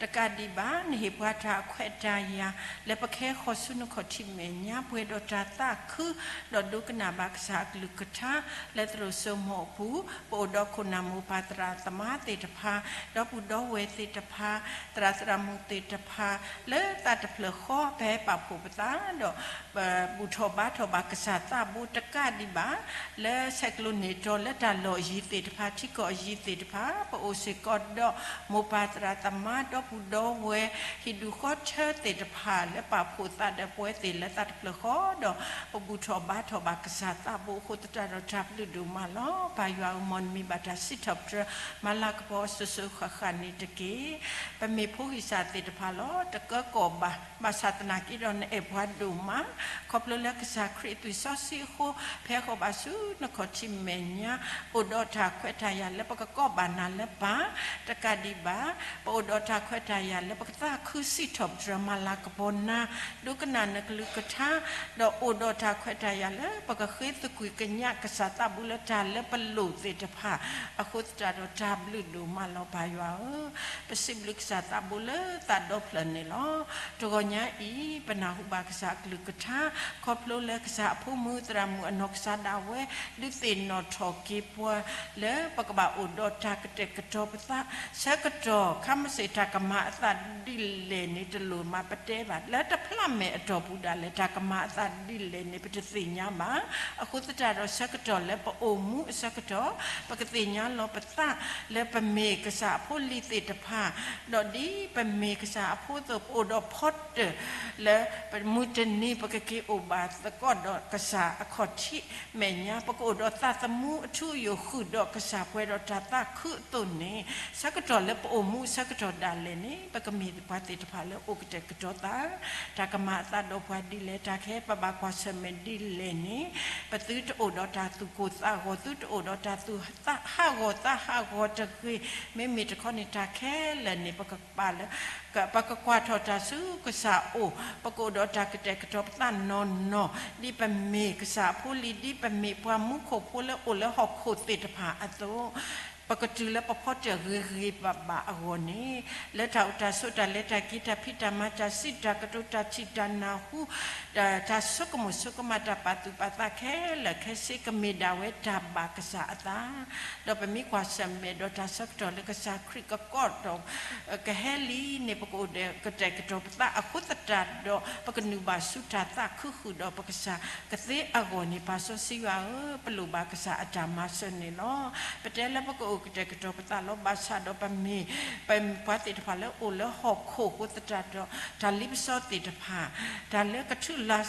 တကးဒံးဘၣ် နဟ့ၣ်ပှၤတၢ်အခွဲးတၢ်ယာ် လၢပကဟဲဃီၤဆူနခီၣ်ထံးမဲာ်ညါ ပှဲၤဒီးတၢ်သးခု, ဒီးဒိကနၣ်ဘၣ်ကစၢ်အကလုၢ်ကထါ လၢသရိာ်စိမိၤအပူၤ, ပအိၣ်ဒီးခိၣ်နၢ်မိၢ်ပၢ်သရၣ်သမါသ့ၣ်တဖၣ်, ဒီပုၢ်ဒီဝဲၢ်သ့ၣ်တဖၣ်, သရၣ်သရၣ်မုၣ်သ့ၣ်တဖၣ်, လၢသးတဖျၢၣ်ဃီ ပဟဲပာ်ဖှိၣ်ပသးဒီး ပဘူၣ်ထီၣ်ဘါထီၣ်ဘၣ်ကစၢ်သးဘိတကးဒံးဘၣ်, လၢဆဲးကျိးန့ၢ်တီၤလၢတၢ်လီၢ်အယံၤသ့ၣ်တဖၣ် ထံကီၢ်အယံၤသ့ၣ်တဖၣ် ပအိၣ်စ့ၢ်ကီးဒီး မိၢ်ပၢ်သရၣ်သမါ ဒီပုၢ်ဒီဝဲၢ် ဟံၣ်ဒူၣ်ဃီထၢသ့ၣ်တဖၣ် လၢပာ်ဖှိၣ်သးဒီးပဝဲသ့ၣ်လၢသးတဖျၢၣ်ဃီဒီး ပဘူၣ်ထီၣ်ဘါထီၣ်ဘၣ်ကစၢ်သးဘိအဃိသတးဒီး တၢ်ဘျုးဒိၣ်မးလီၤ. ပၢ်ယွၤဧၢ, မ်နမံၤဘၣ်တၢ်စံးထီၣ်ပတြၢၤ မၤလၤကပီၤအီၤစိၤစိၤဃၣ်ဃၣ်န့ၣ်တက့ၢ်. ပမ့ၢ်ဖိဂံၢ်စၢ်သ့ၣ်တဖၣ်လီၤ. တကၢကီၢ်ဘၣ်, ဘၣ်ဆၣ်သနာ်က့ဒီး နအဲၣ်ပှၤဒိၣ်မး, ခီဖျိလၢကစၢ်ခရံာ်အသွံၣ်စီဆှံအဃိ ပဟဲဃီၤဘၣ်ဆူနခီၣ်ထံးမဲာ်ညါ, ပအိၣ်ဒီးတၢ်ခွဲးတၢ်ယာ်လၢပကကိးဘၣ်နၤလၢပၢ်, တကးဒံးဘၣ် ပအိၣ်ဒီးတၢ်ခွဲးတၢ်ယာ်လၢပကသးခုစံးထီၣ်ပတြၢၤမၤလၤကပီၤနၤ, ဒိကနၣ်နကလုၢ်ကထါ, ဒီးအိၣ်ဒီးတၢ်ခွဲးတၢ်ယာ်လၢပကဃ့သကွံာ်ကညးကစၢ်သးဘိလၢတၢ်လၢပလိၣ်သ့ၣ်တဖၣ် အဃိသတးဒီးတၢ်ဘျုးဒိၣ်မးလီၤ ပၢ်ယွၤဧၢ. ပစံးဘျုးကစၢ်သးဘိလၢသးဒီဖျၢၣ်န့ၣ်လီၤ. တဂီၤညါအံၤ ပနၢ်ဟူဘၣ်ကစၢ်အကလုၢ်ကထါ ခီဖျိလၢကစၢ်အဖိမုၣ်သရၣ်မုၣ်အနီၢ်ကစၢ်ဒၣ်ဝဲ ဒုးသ့ၣ်နီၣ်ထီၣ်က့ၤပှၤ လၢပကဘၣ်အိၣ်ဒီးတၢ်ကတဲာ်ကတီၤပသး ဆၢကတီၢ် ခါမ့ၢ်စ့ၢ်တၢ်ကမၤအသးဒ်လဲၣ်န့ၣ် တလိၣ်မးပတဲဘၣ်, လၢတဖျးမဲာ်အတီၢ်ပူၤဒၣ်လဲာ် တၢ်ကမၤအသးဒ်လဲၣ်န့ၣ် ပတသ့ၣ်ညါဘၣ်. အဃိသတးဒီးဆၢကတီၢ်လၢပအိၣ်မူအဆၢကတီၢ် ပကသ့ၣ်ညါလီၤပသး လၢပမ့ၢ်ကစၢ်အဖိလံၤသ့ၣ်တဖၣ်, ဒီးဒ်ပမ့ၢ်ကစၢ်အဖိအသိး ပအိၣ်ဒီးဖီတၢၢ် လၢပမုၢ်တနံၤ ပကက့ၤအိၣ်ဘၣ်သကိးဒီးကစၢ်အခီၣ်ထံးမဲာ်ညါ, ပကအိၣ်ဒီးသးသမူအထူအယိာ်ဃုာ်ဒီးကစၢ်ပှဲၤဒီးတၢ်သးခုအသိးန့ၣ်, ဆၢကတီၢ်လၢပအိၣ်မူအဆၢကတီၢ်ဒၣ်လဲာ်န့ၣ် ပကမ့ၢ်ပှၤသ့ၣ်တဖၣ်လၢအိၣ်ကတဲာ်ကတီၤသး, တၢ်ကမၤအသးဒီးပှၤဒ်လဲၣ်, တၢ်ကဟဲပဘၣ်ကွၢ်ဆၢၣ်မဲာ်ဒ်လဲၣ်န့ၣ် ပသုတအိၣ်ဒီးတၢ်သူၣ်ကိၢ်သးဂီၤ, သုတအိၣ်ဒီးတၢ်သူၣ်ဟးဂီၤသးဟးဂီၤတဂ့ၤ. မ့မ့ၢ်တခီန့ၣ် တၢ်ခဲလၢာ်န့ၣ် ပကပာ်လၢ ပကကွၢ်ထီၣ်တၢ်ဆူကစၢ်အအိၣ်, ပကအိၣ်ဒီးတၢ်ကတဲာ်ကတီၤပသးနီၢ်နီၢ်, ဒ်ပမ့ၢ်ကစၢ်အဖိလံၤ, ဒ်ပမ့ၢ်ပှၤမူခိၣ်ဖိလၢအိၣ်လၢဟီၣ်ခိၣ်သ့ၣ်တဖၣ်အသိး, ပကတုၤလၢပဖီတၢၢ်ဂ့ၤဂ့ၤဘၣ်ဘၣ်အဂီၢ်န့ၣ်, လၢတၢ်အိၣ်တၢ်ဆိးတၢ်လဲၤတၢ်က့ၤ တၢ်ဖံးတၢ်မၤ တၢ်စံးတၢ်ကတိၤ တၢ်ထံၣ်တၢ်နၢ်ဟူ တၢ်ဆိကမိၣ်ဆိကမး တၢ်ပာ်သူၣ်ပာ်သးခဲလၢာ်ခဲဆ့ ကမ့ၢ်ဒၣ်ဝဲတၢ်ဘၣ်ကစၢ်အသး, ဒီးပမ့ၢ်ကွၢ်ဆၢၣ်မဲာ်ဒီးတၢ်ဆၢကတီၢ်လၢကစၢ်ခရံာ်ကကိးထီၣ် ကဟဲလံန့ၣ် ပကအိၣ်ဒီးကတဲာ်ကတီၤပသးအဃိသတးဒီး ပကနုာ်ဘၣ်ဆူတၢ်သးခုဃုာ်ဒီးပကစၢ်ကသ့အဂီၢ်န့ၣ် ပၢ်စီဆှံယွၤဧၢ, ပလိၣ်ဘၣ်ကစၢ်အတၢ်မၤစၢၤန့ၣ်လီၤ. ပတဲလၢပကအိၣ်ကတဲာ်ကတီၤပသးလီၤ. ဘၣ်ဆၣ်ဒီးပမ့ၢ် ပမ့ၢ်ပှၤသ့ၣ်တဖၣ်လၢအိၣ်လၢဟီၣ်ခိၣ်အဃိသတးဒီး တၢ်လ့ပစီသ့ၣ်တဖၣ်, တၢ်လၢကထုးလီၤ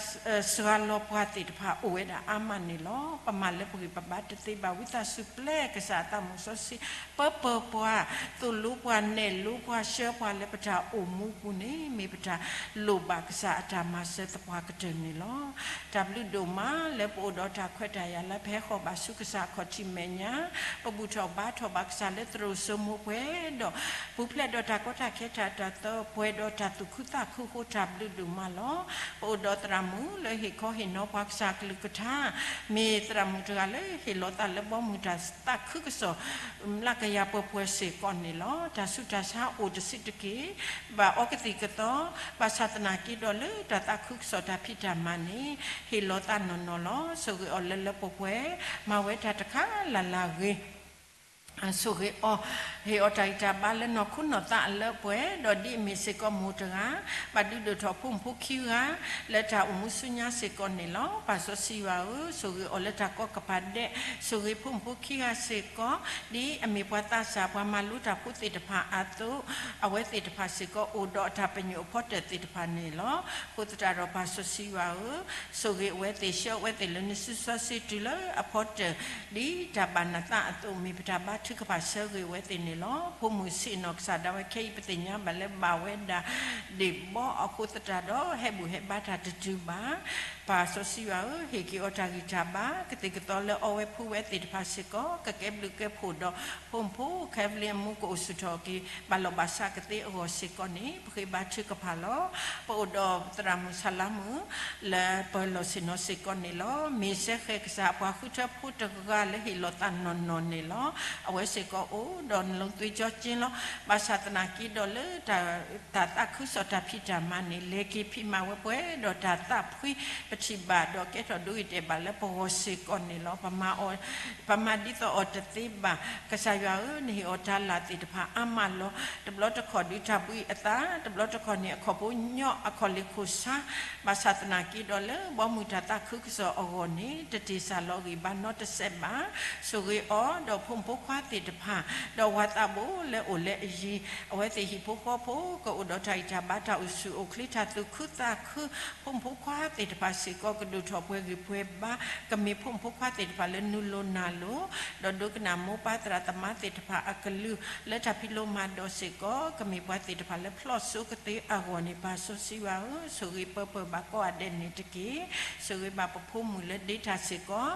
စှၤလီၤပှၤသ့ၣ်တဖၣ်အိၣ်ဝဲဒၣ်အါမးန့ၣ်လီၤ. ပမၤလၢပဂံၢ်ပဘါတသ့ဘၣ်. ဝံသးစူၤပျဲကစၢ်အသးမုၣ်စီဆှံ ပၢပၢၤပှၤ, သိၣ်လိပှၤ, နဲၣ်လိပှၤ, ဆှၢပှၤလၢပတၢ်အိၣ်မူပူၤန့ၣ် မ့ၢ်ပတၢ်လိၣ်ဘၣ်ကစၢ်အတၢ်မၤစၢၤသပှၢ်ကတၢၢ်န့ၣ်လီၤ. တၢ်ဘျုးဒိၣ်မးလၢပအိၣ်ဒီးတၢ်ခွဲးတၢ်ယာ်လၢပဟဲဃီၤဘၣ်ဆူကစၢ်အခီၣ်ထံးမဲာ်ညါ, ပဘူၣ်ထီၣ်ဘါထီၣ်ဘၣ်ကစၢ်လၢသရိာ်စိမိၤပှဲၤဒီး ပူၤဖျဲးဒီးတၢ်ကီတၢ်ခဲတၢ်အၢတၢ်သီ ပှဲၤဒီးတၢ်သူၣ်ခုသးခုအဃိ တၢ်ဘျုးဒိၣ်မးလီၤ. ပအိၣ်ဒီးသရၣ်မုၣ်လၢဟ့ၣ်ခီဟ့ၣ်နီၤပှၤကစၢ်အကလုၢ်ကထါ, မ့ၢ်သရၣ်မုၣ်တဂၤလၢဟ့ၣ်လီၤသးလၢဘီမုၢ်တၢ်သးခုကစီၣ် မျးကယၤပှဲၤပှဲၤစ့ၢ်ကီးန့ၣ်လီၤ. တၢ်ဆူးတၢ်ဆါအိၣ်တဆံးတက့ၢ်, ဘၣ်အီကသံၣ်ကသီ, ဘၣ်ဆၣ်သနာ်က့ဒီးလၢတၢ်သးခုကစီၣ်တၢ်ဖံးတၢ်မၤန့ၣ် ဟ့ၣ်လီၤသးနီၢ်နီၢ်လီၤ. ဆိၣ်ဂ့ၤအီၤလၢလၢပှဲၤပှဲၤ, မၤဝဲတၢ်တခါလၢ်လၢ်ဂ့ၤ ဆိၣ်ဂ့ၤအီၤ, ဟ့ၣ်အီၤတၢ်ဂံၢ်တၢ်ဘါလၢနီၢ်ခိနီၢ်သးအလၢအပှဲၤ, ဒီးဒ်အမ့ၢ်စ့ၢ်ကီးမိၢ်တဂၤ ဘၣ်ဒုးဒိၣ်ထီၣ်ဖိမုၣ်ဖိခံဂၤ လၢတၢ်အိၣ်မူဆူညါစ့ၢ်ကီးန့ၣ်လီၤ. ပၢ်စီဆှံယွၤဧၢ, ဆိၣ်ဂ့ၤအီၤလၢတၢ်ကီကပၤဒဲး, ဆိၣ်ဂ့ၤဖိမုၣ်ဖိခံဂၤစ့ၢ်ကီး, ဒ်အမ့ၢ်ပှၤသးစၢ်ပှၤမၤလိတၢ်ဖိသ့ၣ်တဖၣ်အသိး, အဝဲသ့ၣ်တဖၣ်စ့ၢ်ကီးအိၣ်ဒီးတၢ်ပညိၣ်အဖီတၢၣ်သ့ၣ်တဖၣ်န့ၣ်လီၤ. အဃိသတးဒီးပၢ်စီဆှံယွၤဧၢ, ဆိၣ်ဂ့ၤအဝဲသ့ၣ် ဆှၢအဝဲသ့ၣ်လၢနစုစီဆှံတုၤလၢအဖီတၢၣ်, ဒ်တၢ်ဘၣ်နသးအသိး မ့ၢ်ပတၢ်ဘါ ပကဘၣ်ထုကဖၣ်ဆၢဂ့ၤဝဲသ့ၣ်န့ၣ်လီၤ. ဖိမုၣ်ဆံးနီၢ်ကစၢ်ဒၣ်ဝဲခဲအံၤ ပသ့ၣ်ညါဘၣ်လၢဘၣ်ဝဲဒၣ်ဒ့ၣ်ဘီအဃိသတးဒီး ဟဲဘူၣ်ဟဲဘါတၢ်တတုၤဘၣ်. ပၢ်စီဆှံယွၤဧၢ, ဟ့ၣ်က့ၤအီၤတၢ်ဂံၢ်တၢ်ဘါ, ကသံၣ်ကသီလၢအီဝဲဖှူဝဲသ့ၣ်တဖၣ်စ့ၢ်ကီး ကကဲဘျုးကဲဖှိၣ်ဒီး ဖိမုၣ်ဖိ Kevin အမူကအိၣ်ဆူၣ်ထီၣ်က့ၤ ဘၣ်လီၢ်ဘၣ်စးကသ့အဂီၢ်စ့ၢ်ကီးန့ၣ် ပဃ့ဘါထုကဖၣ်လီၤ. ပအိၣ်ဒီးသရၣ်မုၣ်ဆၣ်လါမုၣ် လၢပလီၢ်ဆ့ၣ်နီၤစ့ၢ်ကီးန့ၣ်လီၤ. မ့ၢ်စဲဃဲၤကစၢ်အပှၤဃုထၢဖိတဂၤလၢဟ့ၣ်လီၤသးနီၢ်နီၢ်န့ၣ်လီၤ. အဝဲစ့ၢ်ကီးအိၣ်ဒီးနလိသွ့ကၠီက့လီၤ. ဘၣ်ဆၣ်သနာ်က့ဒီးလၢ တၢ်သးခုကစီၣ်တၢ်ဖံးတၢ်မၤန့ၣ် လဲၤက့ၤဖံးမၤဝဲပှဲၤဒီးတၢ်သးဖှံ ပထံၣ်ဘၣ်ဒီးကဲထီၣ်ဒိဂ့ၤတဲာ်ဘၣ်လၢပဂီၢ်စ့ၢ်ကီးန့ၣ်လီၤ. ပမၤအီၤ ပမၤဒ်သိးအီၤတသ့ဘၣ်. ကစၢ်ယွၤဧၢ, နဟ့ၣ်အီၤတၢ်လၢ်သ့ၣ်တဖၣ်အါမးလီၤ. တဘျီတခီၣ်ဒုးတၢ်ဘှံးအသး, တဘျီတခီၣ်န့ၣ် အခီၣ်ဖိညီအခီၣ်လ့ၢ်ခိၣ်ဆါ, ဘၣ်ဆၣ်သနာ်က့ဒီးလၢဘီမုၢ်တၢ်သးခုကစီၣ်အဂီၢ်န့ၣ် တတ့ၢ်စၢ်လီၤဂံၢ်ဘါနီတစဲးဘၣ်. ဆိၣ်ဂ့ၤအီၤဒီးဖိမုၣ်ဖိခွါသ့ၣ်တဖၣ်, ဒီးဝၤသးဘိလၢအိၣ်လၢအယံၤ, အဝဲသ့ၣ်ဟံၣ်ဖိဃီဖိ ကအိၣ်ဒီးတၢ်ဂံၢ်တၢ်ဘါ တၢ်အိၣ်ဆူၣ်အိၣ်ချ့ တၢ်သူၣ်ခုသးခု, ဖိမုၣ်ဖိခွါသ့ၣ်တဖၣ်စ့ၢ်ကီး ကဒိၣ်ထီၣ်ပှဲၤဂံၢ်ပှဲၤဘါ, ကမ့ၢ်ဖိမုၣ်ဖိခွါသ့ၣ်တဖၣ်လၢနုာ်လီၤနၢ်လီၤ, ဒီးဒိကနၣ်မိၢ်ပၢ်သရၣ်သမါသ့ၣ်တဖၣ်အကလုၢ် လၢတၢ်ဖံးလိမၤဒိးစ့ၢ်ကီး, ကမ့ၢ်ပှၤသ့ၣ်တဖၣ်လၢဖျီၣ်စိကသ့အဂီၢ်န့ၣ် ပၢ်စီဆှံယွၤဧၢ, ဆိၣ်ဂ့ၤပၢၤပၢၤဘၣ်ကိးဂၤဒဲးန့ၣ်တက့ၢ်. ဆိၣ်ဂ့ၤဘၣ်ပဖိမုၣ်လၢဒ့တၢ်စ့ၢ်ကီး,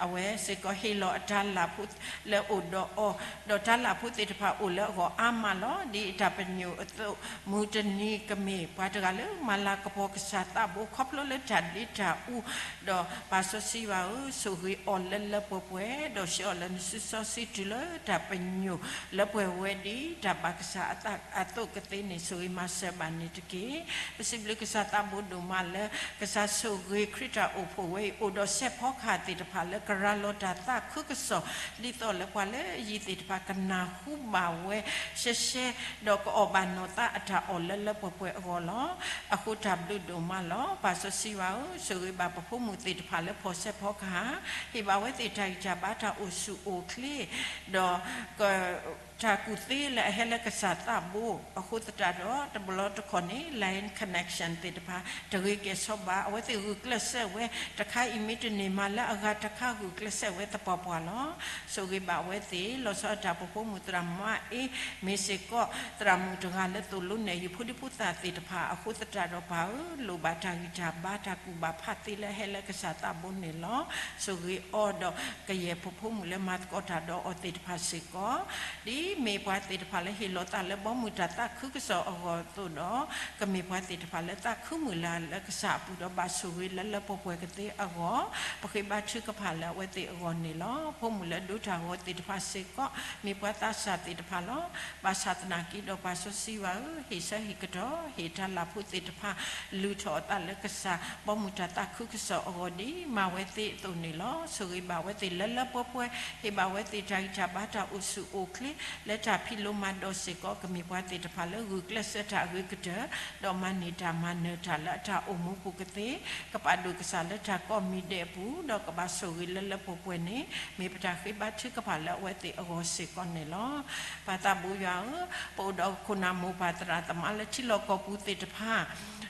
အဝဲစ့ၢ်ကီးဟ့ၣ်လီၤအတၢ်လၢ်ဖိလၢအိၣ်ဒီးအီၤ, ဒီးတၢ်လၢ်ဖိသ့ၣ်တဖၣ်အိၣ်လၢအဂီၢ်အါမးလီၤ. ဒ်အတၢ်ပညိၣ်အသိး မုၢ်တနံၤကမ့ၢ်ပှၤတဂၤလၢမၤလၤကပီၤကစၢ်သးဘိ ခီဖျိလၢတၢ်ဒ့တၢ်အူ, ဒီးပၢ်စီဆှံယွၤဧၢ, ဆိၣ်ဂ့ၤအီၤလၢလၢပှဲၤပှဲၤ, ဒီးဆှၢအီၤလၢနစုစီဆှံတုၤလၢတၢ်ပညိၣ်လၢပှဲၤဝဲဒ်တၢ်ဘၣ်ကစၢ်အသးအသိးကသ့န့ၣ် ဆိၣ်ဂ့ၤမၤစၢၤဘၣ်န့ၣ်တက့ၢ်. ပစံးဘျုးကစၢ်သးဘိဒိၣ်မးလၢ ကစၢ်ဆိၣ်ဂ့ၤခရံာ်တၢ်အိၣ်ဖှိၣ်ဝဲအံၤ အိၣ်ဒီးစဲးဖီကဟၣ်သ့ၣ်တဖၣ်လၢကရၤလီၤတၢ်သးခုကစီၣ် ဒ်သိးလၢပှၤလၢအယံၤသ့ၣ်တဖၣ်ကနၢ်ဟူဘၣ်ဝဲရှဲရှဲ, ဒီးကအီၣ်ဘၣ်နီၢ်သးအတၢ်အီၣ်လၢလၢပှဲၤပှဲၤအဂီၢ်လီၤ. အဃိတၢ်ဘျုးဒိၣ်မးလီၤ. ပၢ်စီဆှံယွၤဧၢ, ဆိၣ်ဂ့ၤဘၣ်ပဖိမုၣ်သ့ၣ်တဖၣ်လၢဖီၣ်စဲးဖီကဟၣ်, ဟ့ၣ်ဘၣ်ဝဲသ့ၣ်တၢ်ဂံၢ်တၢ်ဘါ တၢ်အိၣ်ဆူၣ်အိၣ်ချ့, ဒီး တၢ်ကူၣ်သ့လၢအဟဲလၢကစၢ်သးဘိအဃိသတးဒီး တဘျီတခီၣ်န့ၣ် line connection သ့ၣ်တဖၣ် တဂ့ၤကဲၣ်ဆိးဘၣ်. အဝဲသ့ၣ်ဂုာ်ကျဲးစၢးဝဲ တခါအံၤမ့ၢ်တန့ၢ်မၤလၢအဂၤတခါ ဂုာ်ကျဲးစၢးဝဲသပှၢ်ပှၢ်လီၤ. ဆိၣ်ဂ့ၤဘၣ်အဝဲသ့ၣ် လီၤဆီဒၣ်တၢ် ပဖိမုၣ်သရၣ်မါအ့ မ့ၢ်စ့ၢ်ကီး သရၣ်မုၣ်တဂၤလၢသိၣ်လိနဲၣ်ယုၢ်ဖိဒံဖိသၣ်သ့ၣ်တဖၣ်အဃိသတးဒီး ပၢ်ဧၢ, လိၣ်ဘၣ်တၢ်ဂံၢ်တၢ်ဘါ တၢ်ကူၣ်ဘၣ်ဖးသ့လၢအဟဲလၢကစၢ်သးဘိန့ၣ်လီၤ. ဆိၣ်ဂ့ၤအီၤဒီးကယဲၢ်ပဖိမုၣ်လၢမၤသကိးတၢ်ဒီးအီၤသ့ၣ်တဖၣ်စ့ၢ်ကီး, ဒ်မ့ၢ်ပှၤသ့ၣ်တဖၣ်လၢဟ့ၣ်လီၤသးလၢဘီမုၢ်တၢ်သးခုကစီၣ်အဂီၢ်အသိးဒီး ကမ့ၢ်ပှၤသ့ၣ်တဖၣ်လၢသးခုမုၢ်လၢ်လၢကစၢ်အပူၤဒီးဘၣ်ဆိၣ်ဂ့ၤလၢလၢပှဲၤပှဲၤကသ့အဂီၢ်, ပဃ့ဘါထုကဖၣ်လၢအဝဲသ့ၣ်အဂီၢ်န့ၣ်လီၤ. ဖိမုၣ်လၢဒိတၢ်ဂီၤသ့ၣ်တဖၣ်စ့ၢ်ကီး မ့ၢ်ပှၤသးစၢ်သ့ၣ်တဖၣ်လီၤ. ဘၣ်ဆၣ်သနာ်က့ဒီးပၢ်စီဆှံယွၤဧၢ, ဟ့ၣ်ဆၢဟ့ၣ်ကတီၢ် ဟ့ၣ်တၢ်လၢ်ဖိသ့ၣ်တဖၣ် လုၢ်ထီၣ်အသးလၢကစၢ်ဘီမုၢ်တၢ်သးခုကစီၣ်အဂီၢ်ဒ်မၤဝဲသ့အသိးန့ၣ်လီၤ. ဆိၣ်ဂ့ၤဘၣ်ဝဲသ့ၣ်လၢလၢပှဲၤပှဲၤ, ဟ့ၣ်ဘၣ်ဝဲသ့ၣ်တၢ်ဂံၢ်တၢ်ဘါတၢ်အိၣ်ဆူၣ်အိၣ်ချ့ လၢတၢ်ဖံးလိမၤဒိးစ့ၢ်ကီး ကမ့ၢ်ပှၤသ့ၣ်တဖၣ်လၢဂုာ်ကျဲးစၢးတၢ်အဂ့ၤကတၢၢ်, ဒီးမၤန့ၢ်တၢ်မၤနၢၤတၢ်လၢအတၢ်အိၣ်မူပူၤကသ့, ကပာ်ဒိၣ်ကစၢ်လၢတၢ်ကိးမံၤဒဲးအပူၤ, ဒီးကဘၣ်ဆိၣ်ဂ့ၤလၢလၢပှဲၤပှဲၤန့ၣ် မ့ၢ်ပတၢ်ဃ့ဘါထုကဖၣ်လၢအဝဲသ့ၣ်အဂီၢ်စ့ၢ်ကီးန့ၣ်လီၤ. ပၢ်သးဘိယွၤဧၢ, ပအိၣ်ဒီးခိၣ်နၢ်မိၢ်ပၢ်သရၣ်သမါလၢထံလီၢ်ကီၢ်ပူၤသ့ၣ်တဖၣ်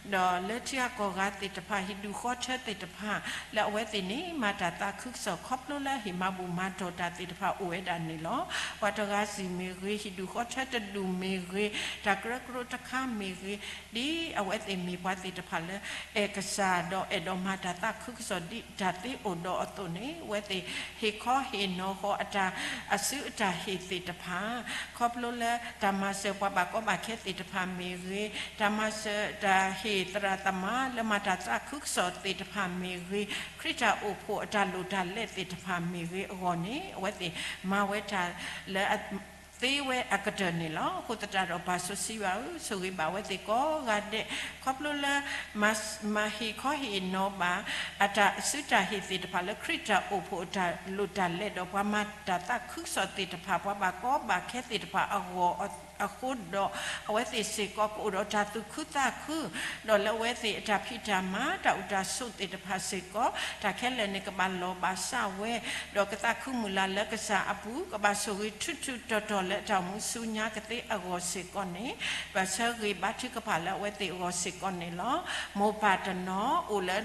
ဒီးလၢထံဂၤကီၢ်ဂၤသ့ၣ်တဖၣ် ဟံၣ်ဒူၣ်ဃီထၢသ့ၣ်တဖၣ် လၢအဝဲသ့ၣ်န့ၣ် မၤတၢ်သးခုကစီၣ်ခီဖျိလၢဟ့ၣ်မၤဘူၣ်မၤတီၢ်တၢ်သ့ၣ်တဖၣ်အိၣ်ဝဲဒၣ်န့ၣ်လီၤ. ပှၤတဂၤစံၣ်မ့ၢ်ဂ့ၤ, ဟံၣ်ဒူၣ်ဃီထၢတဒူၣ်မ့ၢ်ဂ့ၤ, တၢ်ကရၢကရိတခါမ့ၢ်ဂ့ၤ, ဒ်အဝဲသ့ၣ်မ့ၢ်ပှၤသ့ၣ်တဖၣ်လၢ အဲၣ်ကစၢ်ဒီးအဲၣ်ဒိးမၤတၢ်သးခုကစီၣ်ဒ်တၢ်သ့အိၣ်ဒီးအသိးန့ၣ် အဝဲသ့ၣ်ဟ့ၣ်ခီဟ့ၣ်နီၤဃီအတၢ်အစုအတၢ်ဟ့ၣ်သ့ၣ်တဖၣ် ခီဖျိလၢတၢ်မၤစၢၤပှၤဘၣ်ကီဘၣ်ခဲသ့ၣ်တဖၣ်မ့ၢ်ဂ့ၤ, တၢ်မၤစၢၤတၢ်ဟ့ၣ်သရၣ်သမါလၢမၤတၢ်သးခုကစီၣ်သ့ၣ်တဖၣ်မ့ၢ်ဂ့ၤ, ခရံာ်တၢ်အိၣ်ဖှိၣ်အတၢ်လိၣ်တၢ်လဲသ့ၣ်တဖၣ်မ့ၢ်ဂ့ၤအဂီၢ်န့ၣ် အဝဲသ့ၣ်မၤဝဲတၢ်လၢအသ့ဝဲအကတၢၢ်န့ၣ်လီၤ. အဃိသတးဒီးပၢ်စီဆှံယွၤဧၢ, ဆိၣ်ဂ့ၤဘၣ်ဝဲသ့ၣ်ကိးဂၤဒဲး ခီဖျိလၢ မၤဟ့ၣ်ခီဟ့ၣ်နီၤဘၣ် အတၢ်စုတၢ်ဟ့ၣ်သ့ၣ်တဖၣ်လၢ ခရံာ်တၢ်အိၣ်ဖှိၣ်အတၢ်လိၣ်တၢ်လဲဒီး ပှၤမၤတၢ်သးခုကစီၣ်သ့ၣ်တဖၣ် ပှၤဘၣ်ကီဘၣ်ခဲသ့ၣ်တဖၣ်အဂီၢ်အဃိဒီး အဝဲသ့ၣ်စ့ၢ်ကီးကအိၣ်ဒီးတၢ်သူၣ်ခုသးခု ဒီးလၢအဝဲသ့ၣ်အတၢ်ဖံးတၢ်မၤ တၢ်အိၣ်တၢ်ဆိးသ့ၣ်တဖၣ်စ့ၢ်ကီး တၢ်ခဲလၢာ်န့ၣ်ကဘၣ်လီၤဘၣ်စးဝဲ ဒီးကသးခုမုၢ်လၢ်လၢကစၢ်အပူၤ ကဘၣ်ဆိၣ်ဂ့ၤထူးထူးတီၤတီၤလၢအတၢ်အိၣ်မူဆူညါကသ့အဂီၢ်စ့ၢ်ကီးန့ၣ် ပဆၢဂ့ၤဘါထုကဖၣ်လၢအဝဲသ့ၣ်အဂီၢ်စ့ၢ်ကီးန့ၣ်လီၤ. မိၢ်ပၢ်တနီၤအိၣ်လၢ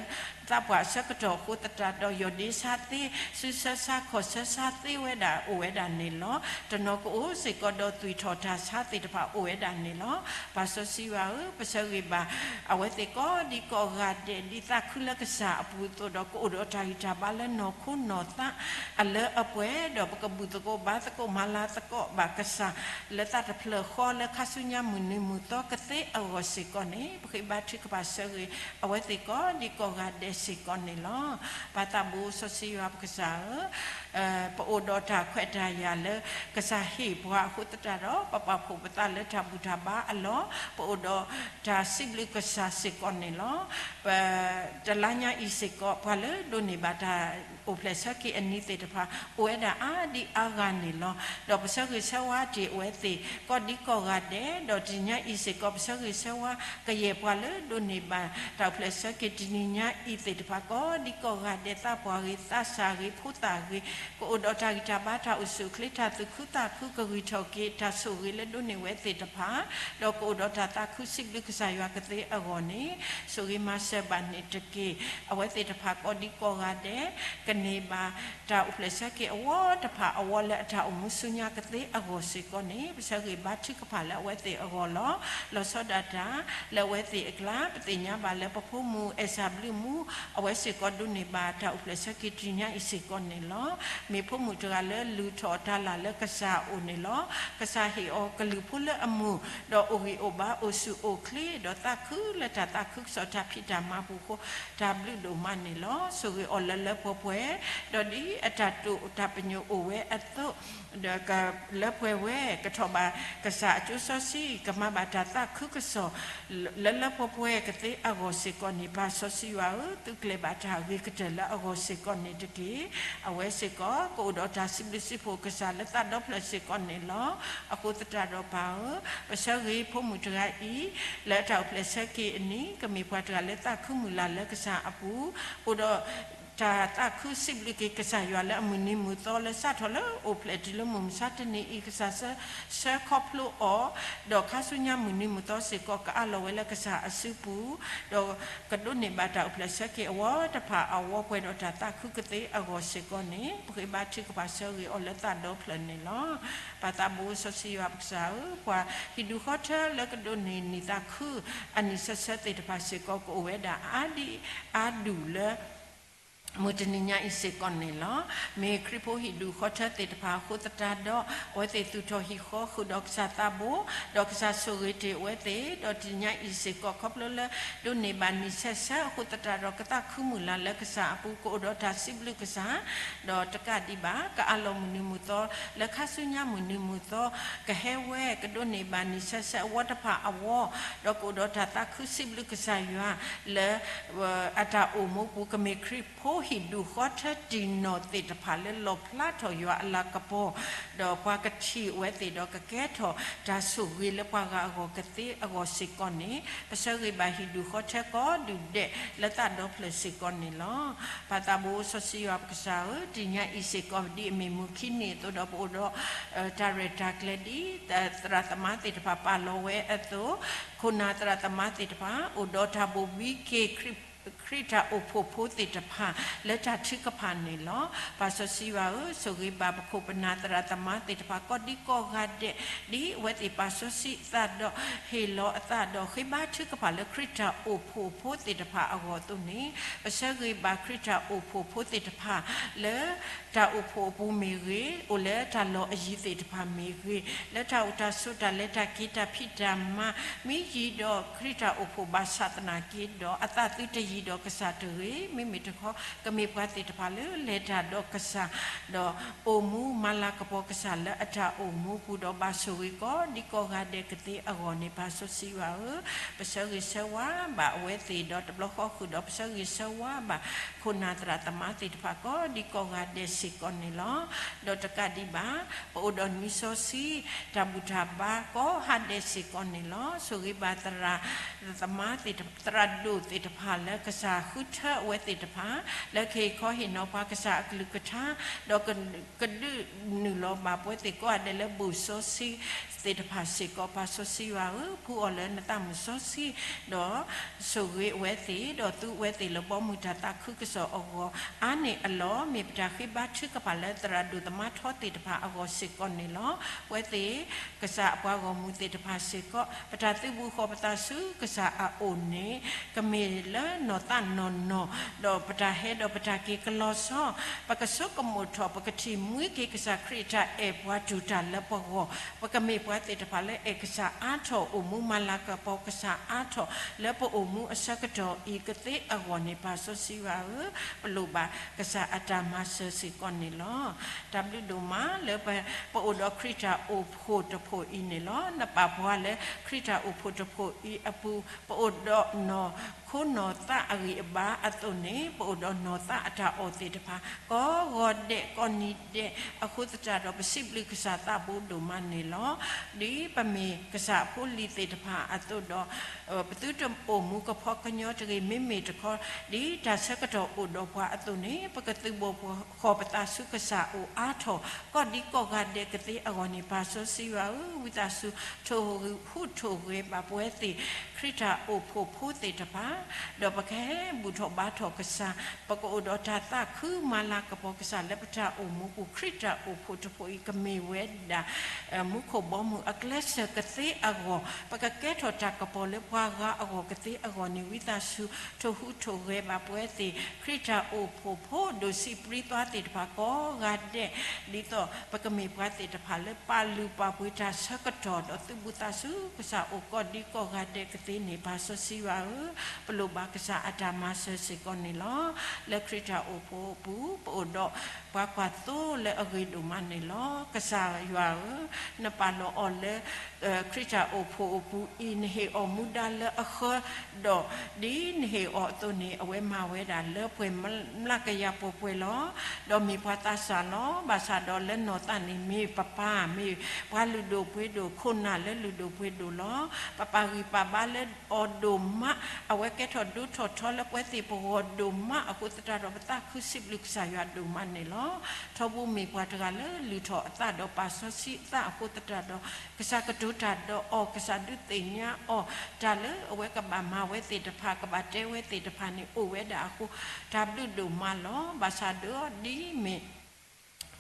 သးပှၢ်အဆၢကတီၢ်အဃိသတးဒီး ယီၢ်ဒ့ဆါသ့, စုဆၢဆါ, ခီၣ်ဆၢဆါသ့ဝဲဒၣ်အိၣ်ဝဲဒၣ်န့ၣ်လီၤ. တနီၤကအိၣ်စ့ၢ်ကီးဒီး သွံၣ်ထီၣ်တၢ်ဆါသ့ၣ်တဖၣ်အိၣ်ဝဲဒၣ်န့ၣ်လီၤ. ပၢ်စီဆှံယွၤဧၢ, ပဆၢဂ့ၤဘၣ် အဝဲသ့ၣ်ကိးဒံကိးဂၤဒဲး ဒ်သးခုလၢကစၢ်အပူၤအသိးဒီး ကအိၣ်ဒီးတၢ်ဂံၢ်တၢ်ဘါလၢနီၢ်ခိနီၢ်သး အလၢအပှဲၤ, ဒီးပကဘူၣ်သကိးဘါသကိးမၤလၤသကိးဘၣ်ကစၢ် လၢသးတဖျၢၣ်ဃီလၢခါဆူညါမုၢ်နံၤမုၢ်သီကသ့အဂီၢ်စ့ၢ်ကီးန့ၣ် ပဃ့ဘါထုကဖၣ်ဆၢဂ့ၤ အဝဲသ့ၣ်ကိးဒံကိးဂၤဒဲးစ့ၢ်ကီးန့ၣ်လီၤ. ပၢ်သးဘိစီဆှံယွၤပကစၢ်ဧၢ, ပအိၣ်ဒီးတၢ်ခွဲးတၢ်ယာ်လၢကစၢ်ဟ့ၣ်ပှၤအဃိသတးဒီး ပပာ်ဖှိၣ်ပသးလၢတၢ်ဘူၣ်တၢ်ဘါအလီၢ်, ပအိၣ်ဒီးတၢ်စံးဘျုးကစၢ်စ့ၢ်ကီးန့ၣ်လီၤ. ပတလါညါအံၤစ့ၢ်ကီး ပှၤလၢဒိးန့ၢ်ဘၣ်တၢ်အိၣ်ဖျဲၣ်ဆၢက့ၤအနံၤသ့ၣ်တဖၣ် အိၣ်ဝဲဒၣ်အါဒံအါဂၤန့ၣ်လီၤ. ဒီးပဆၢဂ့ၤဆၢဝါတ့ၢ်အဝဲသ့ၣ် ကိးဒံကိးဂၤဒဲး, ဒီးတနံၤညါအံၤစ့ၢ်ကီး ပဆၢဂ့ၤဆၢဝါ ကယဲၢ်ပှၤလၢဒိးန့ၢ်ဘၣ်တၢ်အိၣ်ဖျဲၣ်ဆၢက့ၤတနံၤညါအံၤသ့ၣ်တဖၣ် ကိးဒံကိးဂၤဒဲး သးပှၢ်ဂ့ၤ သးစၢ်ဂ့ၤ ဖိသၣ်ဂ့ၤ ကအိၣ်ဒီးတၢ်ဂံၢ်တၢ်ဘါ တၢ်အိၣ်ဆူၣ်အိၣ်ချ့ တၢ်သူၣ်ခုသးခု ကဂံၢ်ထီၣ်က့ၤတၢ်ဆိၣ်ဂ့ၤလၢဒိးန့ၢ်ဝဲသ့ၣ်တဖၣ်, ဒီးကအိၣ်ဒီးတၢ်သးခုစံးဘျုးကစၢ်ယွၤကသ့အဂီၢ်န့ၣ် ဆိၣ်ဂ့ၤမၤစၢၤဘၣ်န့ၣ်တက့ၢ်. အဝဲသ့ၣ်တဖၣ်ကိးဒံကိးဂၤဒဲး ကန့ၢ်ဘၣ်တၢ်အိၣ်ဖျဲၣ်ဆၢက့ၤအဝီတဖၣ်အဝီလၢအတၢ်အိၣ်မူဆူညါကသ့အဂီၢ်စ့ၢ်ကီးန့ၣ် ပဆၢဂ့ၤဘါထုကဖၣ်လၢအဝဲသ့ၣ်အဂီၢ်လီၤ. လီၤဆီဒၣ်တၢ် လၢအဝဲသ့ၣ်အကျါ ပသ့ၣ်ညါဘၣ်လၢပဖိမုၣ်အဲၣ်စၢ်ဘျုးမူ အဝဲစ့ၢ်ကီးဒိးန့ၢ်ဘၣ်တၢ်အိၣ်ဖျဲၣ်ဆၢက့ၤတနံၤညါအံၤစ့ၢ်ကီးန့ၣ်လီၤ. မ့ၢ်ဖိမုၣ်တဂၤလၢလုၢ်ထီၣ်အတၢ်လၢ်လၢကစၢ်အအိၣ်န့ၣ်လီၤ. ကစၢ်ဟ့ၣ်အီၤကလုၢ်ဖိလၢအမုာ် ဒီးအိၣ်ဂံၢ်အိၣ်ဘါ အိၣ်ဆူၣ်အိၣ်ချ့ ဒီးသးခုလၢတၢ်သးခုကစီၣ် တၢ်ဖံးတၢ်မၤပူၤအဃိ တၢ်ဘျုးဒိၣ်မးန့ၣ်လီၤ. ဆိၣ်ဂ့ၤအီၤလၢလၢပှဲၤပှဲၤ ဒီးဒ်အတၢ်တိာ်တၢ်ပညိၣ်အိၣ်ဝဲအသိး ဒီးကလၢပှဲၤဝဲ ကထီၣ်ဘၣ်ကစၢ်အကၠိစီဆှံ ကမၤဘၣ်တၢ်သးခုကစီၣ် လၢလၢပှဲၤပှဲၤကသ့အဂီၢ်စ့ၢ်ကီးန့ၣ် ပၢ်စီဆှံယွၤဧၢ, သုကျဲၤဘၣ်တၢ်ဂ့ၤကတၢၢ်လၢအဂီၢ်စ့ၢ်ကီးန့ၣ်တက့ၢ်. အဝဲစ့ၢ်ကီး ကအိၣ်ဒီးတၢ်စံးဘျုးစံးဖှိၣ်ကစၢ်လၢသးဒီဖျၢၣ်စ့ၢ်ကီးန့ၣ်လီၤ. အဃိသတးဒီးပၢ်ဧၢ, ပဆၢဂ့ၤဖိမုၣ်တဂၤအံၤ လၢတၢ်အိၣ်ဖျဲၣ်ဆၢက့ၤအနံၤ ကမ့ၢ်ပှၤတဂၤလၢသးခုမုၢ်လၢ်လၢကစၢ်အပူၤ, အိၣ်ဒီး တၢ်သးခုစံးဘျုးက့ၤကစၢ်ယွၤလၢအမုၢ်နံၤမုၢ်သီလၢစးထီၣ်လၢအိၣ်ဖျဲၣ်တုၤလၢမုၢ်မဆါတနံၤအံၤ ကစၢ်ဆှၢခီဖျိအီၤ, ဒီးခါဆူညါမုၢ်နံၤမုၢ်သီစ့ၢ်ကီး ကအးလီၤဝဲလၢကစၢ်အစုပူၤ, ဒီးကဒိးန့ၢ်ဘၣ်တၢ်အိၣ်ဖျဲၣ်ဆၢက့ၤအဝီတဖၣ်အဝီပှဲၤဒီးတၢ်သးခုကသ့အဂီၢ်စ့ၢ်ကီးန့ၣ် ပဃ့ဘါထုကဖၣ်ဆၢဂ့ၤအီၤလၢသးဒီဖျၢၣ်န့ၣ်လီၤ. ပၢ်သးဘိစီဆှံယွၤပကစၢ်ဧၢ, ပှၤဟံၣ်ဒူၣ်ဃီထၢလၢကဒိးန့ၢ်နံၣ်သးခု အနံၣ်ဆၢဆၢသ့ၣ်တဖၣ်စ့ၢ်ကီး ကအိၣ်ဝဲဒၣ်အါဒံအါဒူၣ်လၢ မုၢ်တနံၤညါအံၤစ့ၢ်ကီးန့ၣ်လီၤ. မ့ၢ်ခရံာ်ဖိဟံၣ်ဒူၣ်ဃီထၢသ့ၣ်တဖၣ်အဃိသတးဒီး အဝဲသ့ၣ်သူၣ်ထီၣ်ဟံၣ်ဃီဃုာ်ဒီးကစၢ်သးဘိ, ဒီးကစၢ်ဆိၣ်ဂ့ၤတ့ၢ်အဝဲသ့ၣ်, ဒီးတနံၤညါအံၤစ့ၢ်ကီး ခီဖျိလၢဒိးန့ၢ်ဘၣ်နံၣ်ဆၢဆၢအဃိသတးဒီး ကသးခုမုၢ်လၢ်လၢကစၢ်အပူၤ ကအိၣ်ဒီးတၢ်စံးဘျုးကစၢ်, ဒီးတကးဒံးဘၣ် ကအးလီၤမုၢ်နံၤမုၢ်သီ လၢခါဆူညါမုၢ်နံၤမုၢ်သီ ကဟဲဝဲ ကဒိးန့ၢ်ဘၣ်နံၣ်ဆၢဆၢအဝီတဖၣ်အဝီ, ဒီးကအိၣ်ဒီးတၢ်သးခုစံးဘျုးကစၢ်ယွၤ လၢ အတၢ်အိၣ်မူပူၤ ကမ့ၢ်ခရံာ်ဖိဟံၣ်ဒူၣ်ဃီထၢတံၢ်နီၢ်သ့ၣ်တဖၣ်လၢလီၣ်ဖျါထီၣ်ယွၤအလၤကပီၤ, ဒီးပှၤကထံၣ်အဝဲသ့ၣ်ဒီးကကဲထီၣ်တၢ်ဆိၣ်ဂ့ၤလၢပှၤဂၤအဂီၢ်ကသ့အဂီၢ်စ့ၢ်ကီးန့ၣ် ပဆၢဂ့ၤဘၣ်ဟံၣ်ဒူၣ်ဃီထၢကိးဒူၣ်ဒဲးလၢသးဒီဖျၢၣ်စ့ၢ်ကီးန့ၣ်လီၤ. ပၢ်သးဘိစီဆှံယွၤပကစၢ်ဧၢ, တနံၤညါအံၤစ့ၢ်ကီး ဒ်အမ့ၢ်မုၢ်ခံနံၤအသိးဒီး ပအိၣ်ဒီး တၢ်ရဲၣ်တၢ်ကျဲၤဒ် သရၣ်သမါသ့ၣ်တဖၣ်ပာ်လီၤဝဲအသိး, ခိၣ်နၢ်သရၣ်သမါသ့ၣ်တဖၣ် အိၣ်ဒီးတၢ်ဘိၣ်ဘံက့ၤ ခရံာ်တၢ်အိၣ်ဖှိၣ်ဖိသ့ၣ်တဖၣ် လၢတၢ်ထုကဖၣ်န့ၣ်လီၤ. ပၢ်စီဆှံယွၤဧၢ, ဆိၣ်ဂ့ၤဘၣ်ပခိၣ်ပနၢ်သရၣ်သမါသ့ၣ်တဖၣ် ကိးဒံကိးဂၤဒဲး, ဒ်အဝဲသ့ၣ်ပာ်စီဆှံအသးဒီး ဟ့ၣ်လီၤအသးဒီး ဃ့ဘါထုကဖၣ်လၢခရံာ်တၢ်အိၣ်ဖှိၣ်ဖိသ့ၣ်တဖၣ်အဂီၢ်အသိးန့ၣ်, ပဆၢဂ့ၤဘၣ်ခရံာ်တၢ်အိၣ်ဖှိၣ်ဖိသ့ၣ်တဖၣ် လၢတၢ်အိၣ်ဖှိၣ်အပူၤမ့ၢ်ဂ့ၤ, အိၣ်လၢတၢ်လီၢ်အယံၤသ့ၣ်တဖၣ်မ့ၢ်ဂ့ၤ, လၢတၢ်အိၣ်တၢ်ဆိးတၢ်လဲၤတၢ်က့ၤတၢ်ဖံးတၢ်မၤ မ့ၢ်ယံၤဒီးခရံာ်တၢ်အိၣ်ဖှိၣ်ဘၣ်ဆၣ်သနာ်က့ဒီး အသးသုတယံၤဒီးကစၢ်တဂ့ၤ, မ့မ့ၢ်တခီ ကမ့ၢ်ပှၤသ့ၣ်တဖၣ်လၢလဲၤတၢ်ဒီးကစၢ် ဒီးအိၣ်မူမၤလၤကပီၤကစၢ်လၢအတၢ်အိၣ်မူပူၤဒီး ဘၣ်ဆိၣ်ဂ့ၤကိးဒံကိးဂၤဒဲးကသ့အဂီၢ်န့ၣ် ပၢ်စီဆှံယွၤဧၢ, ပဆၢဂ့ၤဆၢဝါဘၣ်အဝဲသ့ၣ်ဒီး တဘျီဃီဃုာ်ဒီးပဆၢဂ့ၤဆၢဝါဘၣ် ခိၣ်နၢ်သရၣ်သမါသ့ၣ်တဖၣ် ကိးဒံကိးဂၤဒဲးစ့ၢ်ကီးန့ၣ်လီၤ. ဒီးတကးဒံးဘၣ် ပအိၣ်ဒီးနွံစီဆှံ တၢ်ဘူၣ်တၢ်ဘါကိးဟါဒဲးစ့ၢ်ကီးန့ၣ်လီၤ. ဆိၣ်ဂ့ၤဘၣ်သရၣ်သမါသ့ၣ်တဖၣ် သရၣ်ဒိၣ်သ့ၣ်တဖၣ်လၢ ကစၢ်ဃုထၢအဝဲသ့ၣ်တဖၣ် လၢကဟ့ၣ်ခီဟ့ၣ်နီၤပှၤကစၢ်အကလုၢ်ကထါ, ဒီးကဒုးနုာ်လီၤဘၣ်ပဝဲသ့ၣ်ကိးဂၤဒဲးလၢဘူၣ်စီဆှံသ့ၣ်တဖၣ်စ့ၢ်ကီး. ပၢ်စီဆှံယွၤဧၢ, ဖှူအီၤလၢနသးမုာ်စီဆှံ, ဒီးဆိၣ်ဂ့ၤအဝဲသ့ၣ်, ဒီးသူအဝဲသ့ၣ်လၢဘီမုၢ်တၢ်သးခုကစီၣ်အဂီၢ်အါန့ၢ်အလီၢ်, မ့ၢ်ပတၢ်ဃ့ဘါထုကဖၣ်လၢသရၣ်ဒိၣ်သမါထီသ့ၣ်တဖၣ်အဂီၢ်စ့ၢ်ကီးန့ၣ်လီၤ. ပဝဲသ့ၣ် ကစၢ်အပှၤဂီၢ်မုၢ်သ့ၣ်တဖၣ်စ့ၢ်ကီး ပတၢ်သုးဘူးဃီၤပသးဆူကစၢ်အအိၣ်န့ၣ် ကမ့ၢ်လၢနီၢ်သးနီၢ်နီၢ်, ဒီးပတၢ်ဟဲဒီးပတၢ်က့ၤကလီၤဆီ, ပကဆိကမိၣ်ထီၣ် ပကထံၣ်မှံက့ၤကစၢ်ခရံာ်တၢ်အဲၣ်ပှၤတူၢ်တၢ်လၢပဂီၢ်, ပကမ့ၢ်ပှၤသ့ၣ်တဖၣ်လၢအဲၣ်ကစၢ်အါထီၣ် အိၣ်မူမၤလၤကပီၤကစၢ်အါထီၣ် လၢပအိၣ်မူအဆၢကတီၢ်အံၤကသ့အဂီၢ်န့ၣ် ပၢ်စီဆှံယွၤဧၢ, ပလိၣ်ဘၣ်ကစၢ်အတၢ်မၤစၢၤစ့ၢ်ကီးန့ၣ်လီၤ. တၢ်ဘျုးဒိၣ်မးလၢပ ပအိၣ်ဒီးခရံာ်တၢ်အိၣ်ဖှိၣ်တဖှိၣ်အံၤန့ၣ်လီၤ. နပာ်ပှၤလၢခရံာ်တၢ်အိၣ်ဖှိၣ်တဖှိၣ်အံၤအပူၤ ပအိၣ်ဒီးနီၢ်ခိနီၢ်သးအဂံၢ်အဘါအသိးန့ၣ် ပအိၣ်ဒီးနီၢ်သးအတၢ်အီၣ်သ့ၣ်တဖၣ် ကိးဂီၤဒဲးကိးနံၤဒဲးအဃိသတးဒီး ပစံးဘျုးကစၢ်သးဘိဒိၣ်မးန့ၣ်လီၤ. ဒ်ပမ့ၢ်ကစၢ်အဖိလံၤသ့ၣ်တဖၣ်အသိးဒီး ပသုတအိၣ်မူကဖီကညီတဂ့ၤ, မ့မ့ၢ်တခီ ဒ်တၢ်ဆၢကတီၢ်အိၣ်ဒီးပှၤအသိးန့ၣ် ပကသုးဘူးဃီၤပသးဆူကစၢ်အအိၣ်အါထီၣ် ကိးဒံကိးဂၤဒဲးကသ့အဂီၢ်န့ၣ် ပၢ်စီဆှံယွၤဧၢ, ဝံသးစူၤ ထိၣ်ဟူးထိၣ်ဂဲၤဘၣ်ပဝဲသ့ၣ် ခရံာ်တၢ်အိၣ်ဖှိၣ်ဖိသ့ၣ်တဖၣ်, ဒီးပကဟဲဘူၣ်ထီၣ်ဘါထီၣ်ကစၢ်, ပကအိၣ်ဒီးတၢ်သးခုမၤလၤကပီၤကစၢ်လၢပတၢ်အိၣ်မူပူၤ, ခရံာ်တၢ်အိၣ်ဖှိၣ်တဖှိၣ်အံၤ ကမ့ၢ်ဝဲဒၣ် မူခိၣ်ဘီမုၢ်အကျဲးစၢးကသ့အဂီၢ်, ပကကဲထီၣ်တၢ်ကပီၤလၢပှၤဂၤအဂီၢ်ကသ့အဂီၢ်န့ၣ် ဝံသးစူၤ ထိၣ်ဟူးထိၣ်ဂဲၤဘၣ်ပဝဲသ့ၣ် ခရံာ်တၢ်အိၣ်ဖှိၣ်ဖိ ဒိၣ်စံးပြံသွါသ့ၣ်တဖၣ်ကိးဂၤဒဲး, ဒ်သိးပကမ့ၢ်ပှၤသ့ၣ်တဖၣ်လၢပာ်လုၢ်ပာ်ပှ့ၤတၢ်ဆၢကတီၢ် ဒီးသုးဘူးသးဆူကစၢ်အအိၣ်ကိးဒံကိးဂၤဒဲးကသ့န့ၣ် ပၢ်စီဆှံယွၤဧၢ, ပလိၣ်ဘၣ်ကစၢ်အတၢ်မၤစၢၤစ့ၢ်ကီးန့ၣ်လီၤ. လၢခရံာ်တၢ်အိၣ်ဖှိၣ်အပူၤ ပအိၣ်ဒီးပှၤကွၢ်သိလၢအဂ့ၤဒိၣ်မးန့ၣ်လီၤ. ကစၢ်ယွၤဧၢ, နပာ်လီၤအီၤလၢ ခရံာ်တၢ်အိၣ်ဖှိၣ်အပူၤအံၤ နဟ့ၣ်အီၤမူဒါလၢအဃၢ, ဒီးဒ်နဟ့ၣ်အီၤအသိးန့ၣ် အဝဲမၤဝဲဒၣ်လၢပှဲၤမျးကယၤပှဲၤပှဲၤလီၤ. ဒီးမ့ၢ်ပှၤသးစၢ်လီၤ. ဘၣ်ဆၣ်ဒီးလၢနီၢ်သးန့ၣ် မ့ၢ်ပပၢ်, မ့ၢ်ပှၤလုၢ်ဒိၣ်ပှ့ၤဒိၣ်, ခိၣ်နၢ်လၢလုၢ်ဒိၣ်ပှ့ၤဒိၣ်လီၤ. ပပာ်ဂံၢ်ပာ်ဘါလၢအီၤဒိၣ်မး, အဝဲကဲထီၣ်ဒိၣ်ထီၣ်ထီလၢပဝဲသ့ၣ်ပဂီၢ်ဒိၣ်မးအဃိသတးဒီး ပသးခုစံးဘျုးကစၢ်ယွၤဒိၣ်မးန့ၣ်လီၤ. ထီဘိမ့ၢ်ပှၤတဂၤလၢလုၢ်ထီၣ်အသးဒီးပၢ်စီဆှံအသးအဃိသတးဒီး ကစၢ်ကတိၤတၢ်ဒီးအီၤ, ကစၢ်ဒုးသ့ၣ်ညါအီၤ, တၢ်လၢအဝဲကဘၣ်မၤဝဲသ့ၣ်တဖၣ်, ကဘၣ်တဲဝဲသ့ၣ်တဖၣ်န့ၣ် အိၣ်ဝဲဒၣ်အဃိ တၢ်ဘျုးဒိၣ်မးလီၤ. ဘၣ်ဆၣ်ဒီးဒ်မ့ၢ်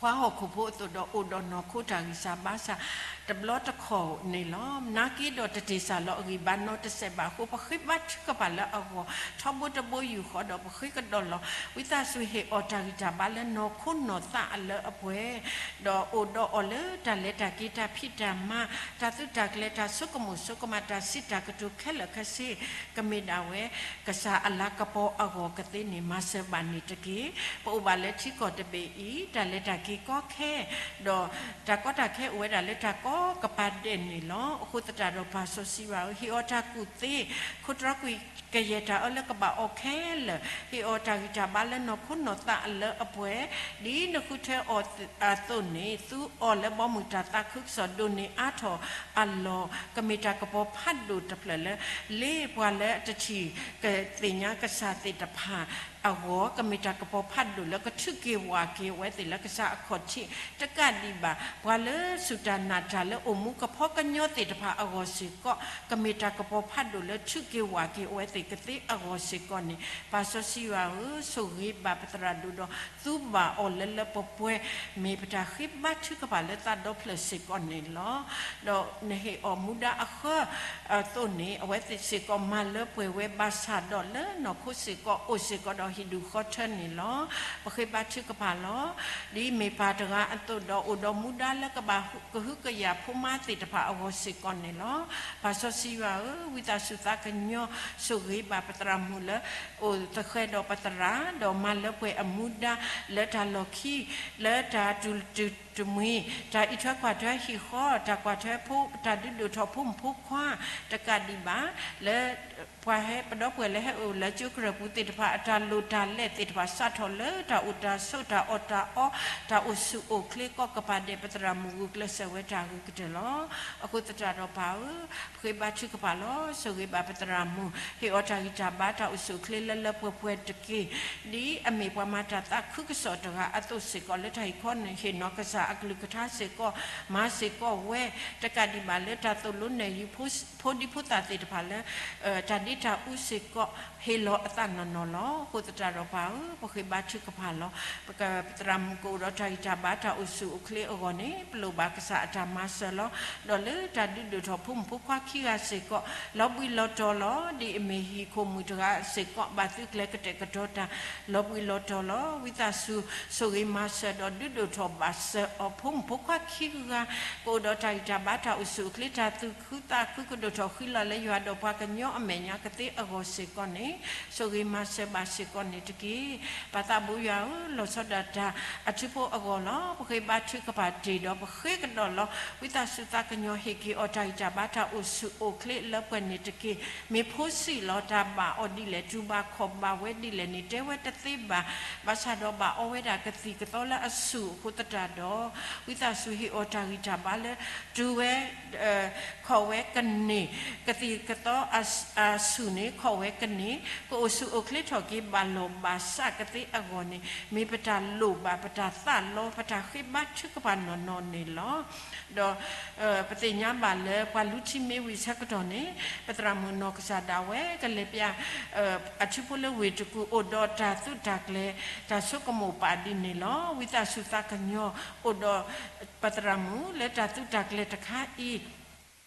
ပှၤဟီၣ်ခိၣ်ဖိအသိးဒီး အိၣ်ဒီးနီၢ်ခိတၢ်ဂံၢ်စၢ်ဘါစၢ်တဘျီတခီၣ်န့ၣ်လီၤ. နာ်က့ဒီးတတ့ၢ်စၢ်လီၤအဂံၢ်ဘါနီတစဲးဘၣ်အဃိ ပဃ့ဘါထုကဖၣ်လၢအဂီၢ် ထီဘိတဘိယူၢ်ဃီဒီး ပဃ့ကဒီးလီၤ. ဝံသးစူၤဟ့ၣ်အီၤတၢ်ဂံၢ်တၢ်ဘါလၢနီၢ်ခိနီၢ်သးအလၢအပှဲၤ, ဒီးအိၣ်ဒီးအီၤလၢတၢ်လဲၤတၢ်က့ၤ တၢ်ဖံးတၢ်မၤ, တၢ်သုးတၢ်ကျဲၤ, တၢ်ဆိကမိၣ်ဆိကမး, တၢ်စံးတၢ်ကတိၤခဲလၢာ်ခဲဆ့ ကမ့ၢ်ဒၣ်ဝဲ ကစၢ်အလၤကပီၤအဂီၢ်ကသ့န့ၣ် မၤစၢၤဘၣ်န့ၣ်တက့ၢ်. ပအိၣ်ဘၣ်လၢထံကီၢ်တဘ့ၣ်အံၤ တၢ်လဲၤတၢ်က့ၤကီခဲ, ဒီးတၢ်ကီတၢ်ခဲအိၣ်ဝဲဒၣ်လၢတၢ်ကီကပၤဒဲးန့ၣ်လီၤ. အဃိသတးဒီးပၢ်စီဆှံယွၤဧၢ, ဟ့ၣ်အီၤတၢ်ကူၣ်သ့, ခိတြီကွံာ်ကယဲၢ်တၢ်အၢလၢကဘၣ်အီၤခဲလၢာ်, ဟ့ၣ်အီၤတၢ်ဂံၢ်တၢ်ဘါလၢနီၢ်ခိနီၢ်သးအလၢအပှဲၤ, ဒ်နဃုထၢအီၤအသိးန့ၣ် သူအီၤလၢဘီမုၢ်တၢ်သးခုကစီၣ်ဒိၣ်န့ၢ်အါထီၣ်အလီၢ် ကမ့ၢ်တၢ်ကပီၤဖးဒိၣ်တဖျၢၣ်လၢ လၢပှၤလၢအတထံၣ်ကသ့ၣ်ညါကစၢ်သ့ၣ်တဖၣ်အဂီၢ် ကမ့ၢ်တၢ်ကပီၤဖးဒိၣ်လၢကထုးက့ၤဝးက့ၤအဝဲသ့ၣ်လၢကစၢ်အခီၣ်ထံးတကးဒံးဘၣ်, ပှၤလၢစူၢ်တၢ်နာ်တၢ်လၢအိၣ်မူကဖီကညီသ့ၣ်တဖၣ်အဂီၢ်စ့ၢ်ကီး ကမ့ၢ်တၢ်ကပီၤဖးဒိၣ်လၢထုးက့ၤဝးက့ၤအဝဲသ့ၣ်ကသ့အဂီၢ်စ့ၢ်ကီးန့ၣ် ပၢ်စီဆှံယွၤဧၢ, ဆိၣ်ဂ့ၤဘၣ်ပသရၣ်ဒိၣ်ဒီး သူဘၣ်အီၤလၢလၢပှဲၤပှဲၤ မ့ၢ်ပတၢ်ဃ့ဘါထုကဖၣ်လၢသးဒီဖျၢၣ်စ့ၢ်ကီးန့ၣ်လီၤ. ဒီးနဟ့ၣ်အီၤမူဒါအဃၢအသိးန့ၣ် အဝဲသ့ၣ်စ့ၢ်ကီးမၤလၢပှဲၤဝဲဘၣ်ဆၣ်ဒီးလၢနီၢ်ခိစ့ၢ်ကီးအိၣ်စ့ၢ်ကီးဒီးဟံၣ်ဒူၣ်ဃီထၢန့ၣ်လီၤ. ပဃ့ဘါထုကဖၣ်လီၤ. ဒ်မ့ၢ်ပၢ်တဂၤအသိးဒီး အိၣ်ဒီးမူဒါလၢကဘၣ်ကဟုကယာ်ဖိမါသ့ၣ်တဖၣ်အဂီၢ်စ့ၢ်ကီးန့ၣ်လီၤ. ပၢ်စီဆှံယွၤဧၢ, ဝံသးစူၤသးကညီၤ ဆိၣ်ဂ့ၤဘၣ်ပသရၣ်မုၣ်လၢ အိၣ်သဃဲးဒီးပသရၣ် ဒီးမၤလၢပှဲၤအမူဒါလၢတၢ်လီၢ်ခံ လၢတၢ်တူၢ် တမှံၤ, တၢ်အံးထွဲကွၢ်ထွဲဟံၣ်ဃီ, တၢ်ကွၢ်ထွဲ တၢ်ဒုးဒိၣ်ထီၣ်ဖိမုၣ်ဖိခွါ, တကးဒံးဘၣ် လၢ ပှၤဟဲပဒီပုၢ်ဝဲၢ်လၢဟဲအိၣ်လၢကၠိကရၢၢ်ပူၤသ့ၣ်တဖၣ် အတၢ်လိၣ်တၢ်လဲၢ်သ့ၣ်တဖၣ် စးထီၣ်လၢတၢ်အိၣ်တၢ်ဆိး တၢ်အီၣ်တၢ်အီ တၢ်အိၣ်ဆူၣ်အိၣ်ချ့ ကီၢ်ကပၤဒဲး ပသရၣ်မုၣ်ဂုာ်ကျဲးစၢးဝဲတၢ်ဂ့ၤကတၢၢ်လီၤ. အဃိသတးဒီးပၢ်ဧၢ, ပဃ့ဘါထုကဖၣ်လီၤ. ဆိၣ်ဂ့ၤဘၣ်ပသရၣ်မုၣ်, ဟ့ၣ်အီၤတၢ်ဂံၢ်တၢ်ဘါ တၢ်အိၣ်ဆူၣ်အိၣ်ချ့လၢလၢပှဲၤပှဲၤတက့ၢ်. ဒ်အမ့ၢ်ပှၤမၤတၢ်သးခုကစီၣ်တဂၤအသိးစ့ၢ်ကီး လၢတၢ်ဟ့ၣ်ခီန့ၣ် ဟ့ၣ်နီၤကစၢ်အကလုၢ်ကထါစ့ၢ်ကီး, မၤစ့ၢ်ကီးဝဲ, တကးဒံးဘၣ်လၢတၢ်သိၣ်လိနဲၣ်ယုၤ ဖိဒံဖိသၣ်သ့ၣ်တဖၣ်လၢ တၢ်ဒ့တၢ်အူစ့ၢ်ကီး ဟ့ၣ်လီၤအသးနီၢ်နီၢ်လီၤ. အဃိသတးဒီးပၢ်ဧၢ, ပဃ့ဘါထုကဖၣ်လီၤ. ပသရၣ်မုၣ်ကအိၣ်ဒီးတၢ်ဂံၢ်တၢ်ဘါ တၢ်အိၣ်ဆူၣ်အိၣ်ချ့အဂီၢ်န့ၣ် ပလိၣ်ဘၣ်ကစၢ်အတၢ်မၤစၢၤလီၤ. ဒီးလၢတၢ်ဒုးဒိၣ်ထီၣ်ဖိမုၣ်ဖိခွါခံဂၤစ့ၢ်ကီး လီၤဘှံးလီၤတီၤလီၤ. ဒ်အမ့ၢ်ဟံၣ်ခိၣ်မုၣ်တဂၤစ့ၢ်ကီး ဘၣ်သုးကျဲၤကတဲာ်ကတီၤတၢ် လီၤဘှံးလီၤတီၤလီၤ. ဝံသးစူၤ ဆိၣ်ဂ့ၤမၤစၢၤဒီးဒုးဒိၣ်ထီၣ်ဘၣ်စၢၤအီၤ ဖိမုၣ်ဖိခွါခံဂၤ ကအိၣ်ဒီးတၢ်ဂံၢ်တၢ်ဘါ တၢ်အိၣ်ဆူၣ်အိၣ်ချ့ တၢ်သူၣ်ခုသးခု ကဒိၣ်ထီၣ်ဃံလၤလၢယွၤဒီးပှၤကညီအမဲာ်ညါကသ့အဂီၢ်စ့ၢ်ကီးန့ၣ် ဆိၣ်ဂ့ၤမၤစၢၤဘၣ်စ့ၢ်ကီးန့ၣ်တက့ၢ်. ပၢ်သးဘိယွၤဧၢ, လီၤဆီဒၣ်တၢ်အထူဖိအဂီၢ်လီၤ. ပဃ့ဘါထုကဖၣ်တ့ၢ်ဒီးပဃ့ကဒီးလီၤ. ဝံသးစူၤသးကညီၤဟ့ၣ်က့ၤအီၤတၢ်ဂံၢ်တၢ်ဘါ တၢ်အိၣ်ဆူၣ်အိၣ်ချ့လၢပှဲၤန့ၣ်တက့ၢ်. မ့ၢ်ဖိဆံးလီၤ. တၢ်ဘၣ်အီၤဒ်လဲၣ် တူၢ်ဘၣ်ခီၣ်ဘၣ်ဝဲဒ်လဲၣ်န့ၣ် တဲဝဲတသ့ဘၣ်. ဘၣ်ဆၣ်ဒီးဘၣ်အီဝဲဒၣ်ကသံၣ်ကသီလၢအဆူၣ်အဃိသတးဒီး ဝံသးစူၤဟ့ၣ်အီၤတၢ်ဂံၢ်တၢ်ဘါလၢ တူၢ်ဝဲ ခီၣ်ဝဲကန့ၢ်, ကသံၣ်ကသီအဆူၣ်န့ၣ် ခီၣ်ဝဲကန့ၢ်, ကအိၣ်ဆူၣ်အိၣ်ချ့ထီၣ်က့ၤ ဘၣ်လီၢ်ဘၣ်စးကသ့အဂီၢ်န့ၣ် မ့ၢ်ပတၢ်လိၣ်ဘၣ် ပတၢ်သးလီ ပတၢ်ဃ့ဘါထုကဖၣ်နီၢ်နီၢ်န့ၣ်လီၤ. ဒီး ပသ့ၣ်ညါဘၣ်လၢပှၤလူထံမ့ၢ်ဝံၤဆၢကတီၢ်န့ၣ် ပသရၣ်မုၣ်နီၢ်ကစၢ်ဒၣ်ဝဲ ကလဲၤပျၢ် အထူဖိလၢဝ့ၢ်တကူၣ် အိၣ်ဒီးတၢ်သုးတၢ်ကျဲၤ တၢ်ဆိကမိၣ်ပာ်ဒ်န့ၣ်လီၤ. ဝံသးစူၤသးကညီၤ အိၣ်ဒီး ပသရၣ်မုၣ်လၢတၢ်သုးတၢ်ကျဲၤတခါအံၤ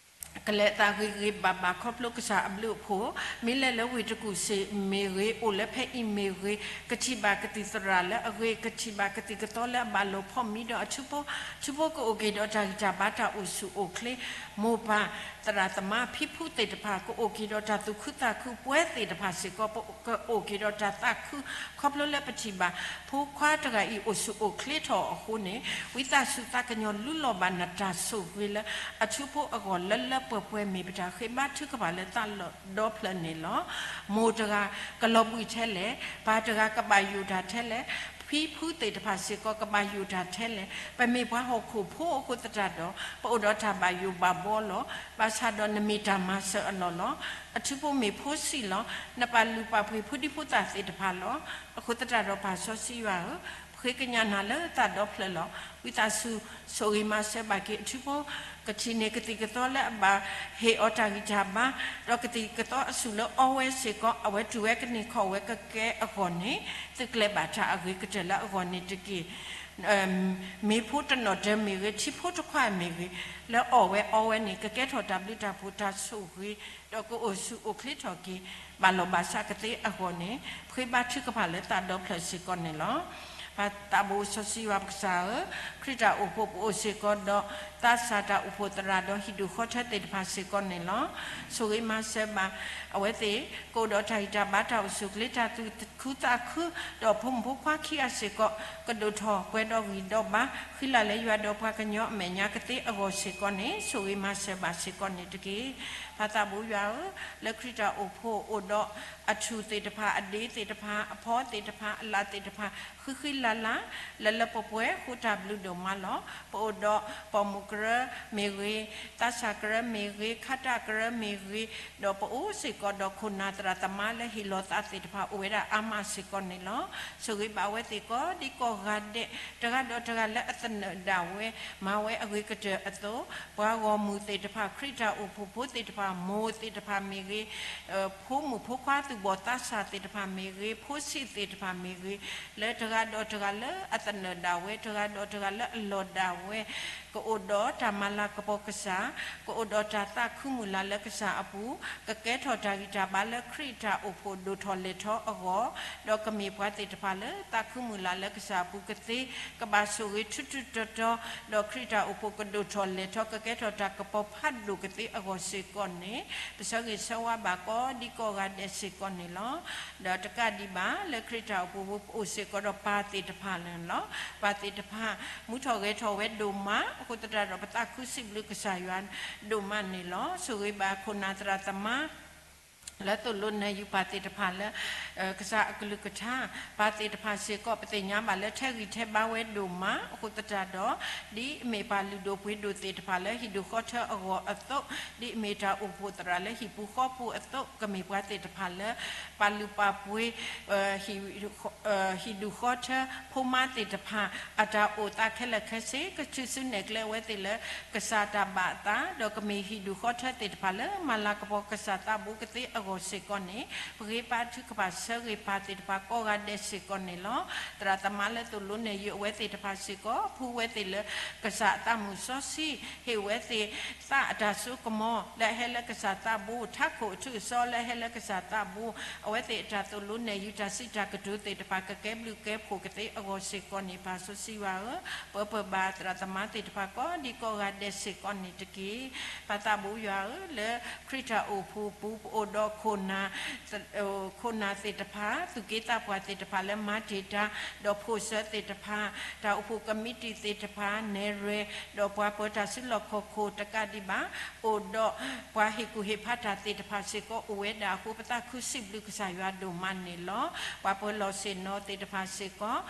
ကလဲၤအသးဂ့ၤဂ့ၤဘၣ်ဘၣ်ခီဖျိကစၢ်အဘျုးအဖှိၣ်, မ့ၢ်လဲၤလၢဝ့ၢ်တကူၣ်စ့ၢ်မ့ၢ်ဂ့ၤ, အိၣ်လၢဖဲအံၤမ့ၢ်ဂ့ၤ, ကထံၣ်ဘၣ်ကသံၣ်သရၣ်လၢအဂ့ၤ, ကထံၣ်ဘၣ်ကသံၣ်ကသီလၢအဘၣ်လိာ်ဖီၣ်မံဒီးအထူဖိ, ထူဖိကအိၣ်က့ၤဒီးတၢ်ဂံၢ်တၢ်ဘါ တၢ်အိၣ်ဆူၣ်အိၣ်ချ့, မိၢ်ပၢ်သရၣ်သမါဖံဖုသ့ၣ်တဖၣ် ကအိၣ်က့ၤဒီးတၢ်သူၣ်ခုသးခု, ပဝဲသ့ၣ်တဖၣ်စ့ၢ်ကီး ကအိၣ်က့ၤဒီးတၢ်သးခု, ခီဖျိလၢပထံၣ်ဘၣ် ဖိခွါတဂၤအံၤအိၣ်ဆူၣ်အိၣ်ချ့ထီၣ်အဃိန့ၣ် ဝံသးစူၤသးကညီၤ လူလီၤဘၣ်နတၢ်ဆိၣ်ဂ့ၤလၢအထူဖိအဂီၢ် လၢလၢပှဲၤပှဲၤ မ့ၢ်ပတၢ်ဃ့ဘါထုကဖၣ်လၢသးဒီဖျၢၣ်န့ၣ်လီၤ. မိၢ်တဂၤ ကလီၤဘှံးထဲလဲၣ်, ပၢ်တဂၤကဘၣ်ယိၣ်တၢ်ထဲလဲၣ်, ဖံဖုသ့ၣ်တဖၣ်စ့ၢ်ကီး ကဘၣ်ယိၣ်တၢ်ထဲလဲၣ်, ပမ့ၢ်ပှၤဟီၣ်ခိၣ်ဖိအဃိသတးဒီး ပအိၣ်ဒီးတၢ်ဘၣ်ယိၣ်ဘၣ်ဘှီလီၤ. ဘၣ်ဆၣ်ဒီးနမ့ၢ်တၢ်မၤစၢၤအလီၢ်လီၤ. အထူဖိမ့ၢ်ဖိဆံးလီၤ. နပာ်လုၢ်ပာ်ပှ့ၤဖိဒံဖိသၣ်သ့ၣ်တဖၣ်လီၤ. အဃိသတးဒီးပၢ်စီဆှံယွၤဧၢ, ပဃ့ကညးနၤလၢသးဒီဖျၢၣ်လီၤ. ဝံသးစူၤ ဆိၣ်ဂ့ၤမၤစၢၤဘၣ်က့ၤအထူဖိ, ကထံၣ်န့ၢ်ကသံၣ်ကသီလၢအဘၣ်ဟ့ၣ်အီၤတၢ်ဂံၢ်တၢ်ဘါ, ဒီးကသံၣ်ကသီအဆူၣ်လၢအီဝဲစ့ၢ်ကီး အဝဲတူၢ်ဝဲကန့ၢ်ခီၣ်ဝဲကကဲအဂီၢ်န့ၣ် သုးကျဲၤဘၣ်တၢ်အဂ့ၤကတၢၢ်လၢအဂီၢ်န့ၣ်တက့ၢ်. မ့ၤဖိတနီၣ်တၢၤမ့ၢ်ဂ့ၤ, ထံဖိတခွါမ့ၢ်ဂ့ၤ, လၢအီၣ်ဝဲအီဝဲန့ၣ် ကကဲထီၣ်တၢ်ဘျုးတၢ်ဖှိၣ်တၢ်ဆိၣ်ဂ့ၤ, ဒီးကအိၣ်ဆူၣ်အိၣ်ချ့ထီၣ်က့ၤ ဘၣ်လီၢ်ဘၣ်စးကသ့အဂီၢ်န့ၣ် ပဃ့ဘါထုကဖၣ်လၢသးဒီဖျၢၣ်စ့ၢ်ကီးန့ၣ်လီၤ. ပၢ်သးဘိစီဆှံယွၤပကစၢ်ဧၢ, ခရံာ်တၢ်အိၣ်ဖှိၣ်ပအိၣ်စ့ၢ်ကီးဒီး သးစၢ်တၢ်အိၣ်ဖှိၣ်သရၣ်ဒီးဟံၣ်ဒူၣ်ဃီထၢသ့ၣ်တဖၣ်စ့ၢ်ကီးန့ၣ်လီၤ. ဆိၣ်ဂ့ၤမၤစၢၤဘၣ် အဝဲသ့ၣ် ကအိၣ်ဒီးတၢ်ဂံၢ်တၢ်ဘါ တၢ်အိၣ်ဆူၣ်အိၣ်ချ့ တၢ်သူၣ်ခုသးခု, ဒီးဖိမုၣ်ဖိခွါခံဂၤစ့ၢ်ကီး ကဒိၣ်ထီၣ်ပှဲၤဒီးဂံၢ်ဒီးဘါ ဃံလၤလၢယွၤဒီးပှၤကညီအမဲာ်ညါကသ့အဂီၢ်စ့ၢ်ကီးန့ၣ် ဆိၣ်ဂ့ၤမၤစၢၤဘၣ်စ့ၢ်ကီးန့ၣ်တက့ၢ်. ပၢ်သးဘိယွၤဧၢ, လၢခရံာ်တၢ်အိၣ်ဖှိၣ်အိၣ်ဒီးအထူၣ်သ့ၣ်တဖၣ်, အဒ့သ့ၣ်တဖၣ်, အဖီသ့ၣ်တဖၣ်, အလၣ်သ့ၣ်တဖၣ် ဃံဃံလၤလၤ လၢလၢပှဲၤပှဲၤဃိတၢ်ဘျုးဒိၣ်မးလီၤ. ပအိၣ်ဒီးပိာ်မုၣ်ကရၢမ့ၢ်ဂ့ၤ, သးစၢ်ကရၢမ့ၢ်ဂ့ၤ, ခါတၢ်ကရၢမ့ၢ်ဂ့ၤ, ဒီးပအိၣ်စ့ၢ်ကီးဒီးခိၣ်နၢ်သရၣ်သမါလၢဟ့ၣ်လီၤသးသ့ၣ်တဖၣ် အိၣ်ဝဲဒၣ်အါမးစ့ၢ်ကီးန့ၣ်လီၤ. ဆိၣ်ဂ့ၤဘၣ်ဝဲသ့ၣ်ကိးဒံကိးဂၤဒဲး, တဂၤဒီးတဂၤလၢအသနၢၣ်ဒၣ်ဝဲ မၤဝဲအဂ့ၤကတၢၢ်အသိး, ပှၤဂီၢ်မုၢ်သ့ၣ်တဖၣ်, ခရံာ်တၢ်အိၣ်ဖှိၣ်ဖိသ့ၣ်တဖၣ်, မိၢ်သ့ၣ်တဖၣ်မ့ၢ်ဂ့ၤ, ဖိမုၣ်ဖိခွါသူၣ်ဘီၣ်သးစၢ်သ့ၣ်တဖၣ်မ့ၢ်ဂ့ၤ, ဖိဆံးသ့ၣ်တဖၣ်မ့ၢ်ဂ့ၤ, လၢတဂၤဒီးတဂၤလၢအသနၢၣ်ဒၣ်ဝဲ, တဂၤဒီးတဂၤလၢအလီၢ်ဒၣ်ဝဲ, ကအိၣ်ဒီးတၢ်မၤလၤကပီၤကစၢ်, ကအိၣ်ဒီးတၢ်သးခုမုၢ်လၢ်လၢကစၢ်အပူၤ, ကကဲထီၣ်တၢ်ဂံၢ်တၢ်ဘါလၢခရံာ်တၢ်အိၣ်ဖှိၣ်ဒိၣ်ထီၣ်လဲၢ်ထီၣ်အဂီၢ်, ဒီးကမ့ၢ်ပှၤသ့ၣ်တဖၣ်လၢသးခုမုၢ်လၢ်လၢကစၢ်အပူၤကသ့, ကဘၣ်ဆိၣ်ဂ့ၤထူထူတီတီ, ဒီးခရံာ်တၢ်အိၣ်ဖှိၣ်ကဒိၣ်ထီၣ်လဲၢ်ထီၣ် ကကဲထီၣ်တၢ်ကပီၤဖးဒိၣ်ကသ့အဂီၢ်စ့ၢ်ကီးန့ၣ်, ပဆၢဂ့ၤဆၢဝါဘၣ်ကိးဒံကိးဂၤဒဲးစ့ၢ်ကီးန့ၣ်လီၤ. ဒီးတကးဒံးဘၣ် လၢခရံာ်တၢ်အိၣ်ဖှိၣ်ပူၤ ပအိၣ်စ့ၢ်ကီးဒီးပၢ်သ့ၣ်တဖၣ်န့ၣ်လီၤ. ပၢ်သ့ၣ်တဖၣ် မူထီၣ်ဂဲၤထီၣ်ဝဲဒိၣ်မး, အဃိသတးဒီး ပသးခုစံးဘျုးကစၢ်ယွၤဒိၣ်မးန့ၣ်လီၤ. ဆိၣ်ဂ့ၤဘၣ်ခိၣ်နၢ်သရၣ်သမါ လၢသိၣ်လိနဲၣ်ယုာ်ပၢ်သ့ၣ်တဖၣ်လၢ ကစၢ်အကလုၢ်ကထါ, ပၢ်သ့ၣ်တဖၣ်စ့ၢ်ကီး ပသ့ၣ်ညါဘၣ်လၢထဲဂံၢ်ထဲဘါဝဲဒိၣ်မး, အဃိသတးဒီး ဒ်အမ့ၢ်ပၢ်လုၢ်ဒိၣ်ပှ့ၤဒိၣ်သ့ၣ်တဖၣ်လၢဟံၣ်ဒူၣ်ဃီထၢအဂီၢ်အသိး, ဒ်အမ့ၢ်တၢ်အိၣ်ဖှိၣ်သရၣ်လၢဟံၣ်ပူၤဃီပူၤအသိး, ကမ့ၢ်ပှၤသ့ၣ်တဖၣ်လၢ ပၢ်လုၢ်ပၢ်ပှ့ၤ ဟံၣ်ဒူၣ်ဃီထၢဖိမါသ့ၣ်တဖၣ် အတၢ်အိၣ်သးခဲလၢာ်ခဲဆ့ ကထုးစုနဲၣ်ကျဲအဝဲသ့ၣ်လၢ ကစၢ်တၢ်ဘၣ်အသး, ဒီးကမ့ၢ်ဟံၣ်ဒူၣ်ဃီထၢသ့ၣ်တဖၣ်လၢ မၤလၤကပီၤကစၢ်သးဘိကသ့အဂီၢ်စ့ၢ်ကီးန့ၣ်, ပဃ့ဘါထုကဖၣ်ဆၢဂ့ၤပၢ်သ့ၣ်တဖၣ်ကိးဂၤဒဲးစ့ၢ်ကီးန့ၣ်လီၤ. သရၣ်သမါလၢသိၣ်လိနဲၣ်ယုာ်အဝဲသ့ၣ်တဖၣ်စ့ၢ်ကီး ဖှူဝဲသ့ၣ်လၢကစၢ်အသးမုၢ်စီဆှံ, ဟ့ၣ်ဝဲသ့ၣ်သးအတၢ်စိကမီၤ လၢအဟဲလၢကစၢ်သးဘိ ထးခိၣ်အထူးအစီလၢအဟဲလၢကစၢ်သးဘိ, အဝဲသ့ၣ်အတၢ်သိၣ်လိနဲၣ်ယုာ်တၢ်စံးတၢ်ကတိၤသ့ၣ်တဖၣ် ကကဲဘျုးကဲဖှိၣ်ကသ့အဂီၢ်စ့ၢ်ကီးန့ၣ် ပၢ်စီဆှံယွၤဧၢ, ပၢပၢဘၣ်သရၣ်သမါသ့ၣ်တဖၣ်ကိးဒံကိးဂၤဒဲးစ့ၢ်ကီးန့ၣ်တက့ၢ်. ပၢ်သးဘိယွၤဧၢ, လၢခရံာ်တၢ်အိၣ်ဖှိၣ်ပူၤ ပအိၣ်ဒီးခိၣ်နၢ် ခိၣ်နၢ်သ့ၣ်တဖၣ်, သူၣ်က့သးပှၢ်သ့ၣ်တဖၣ်လၢမၤတ့ၢ်တၢ်, ဒီးဖိၣ်စၢၤသ့ၣ်တဖၣ်, တၢ်အိၣ်ဖှိၣ်ကမံးတံာ်သ့ၣ်တဖၣ်, နဲၣ်ရွဲၣ်, ဒီးပှၤပၢၤတၢ်စုလီၢ်ခီၣ်ခိၣ်တကးဒံးဘၣ်, အိၣ်ဒီးပှၤဟ့ၣ်ကူၣ်ဟ့ၣ်ဖးတၢ်သ့ၣ်တဖၣ်စ့ၢ်ကီး အိၣ်ဝဲဒၣ်အဃိ ပသးခုစံးဘျုးကစၢ်ယွၤဒိၣ်မးန့ၣ်လီၤ. ပှၤပၢၤလီၢ်ဆ့ၣ်နီၤသ့ၣ်တဖၣ်စ့ၢ်ကီး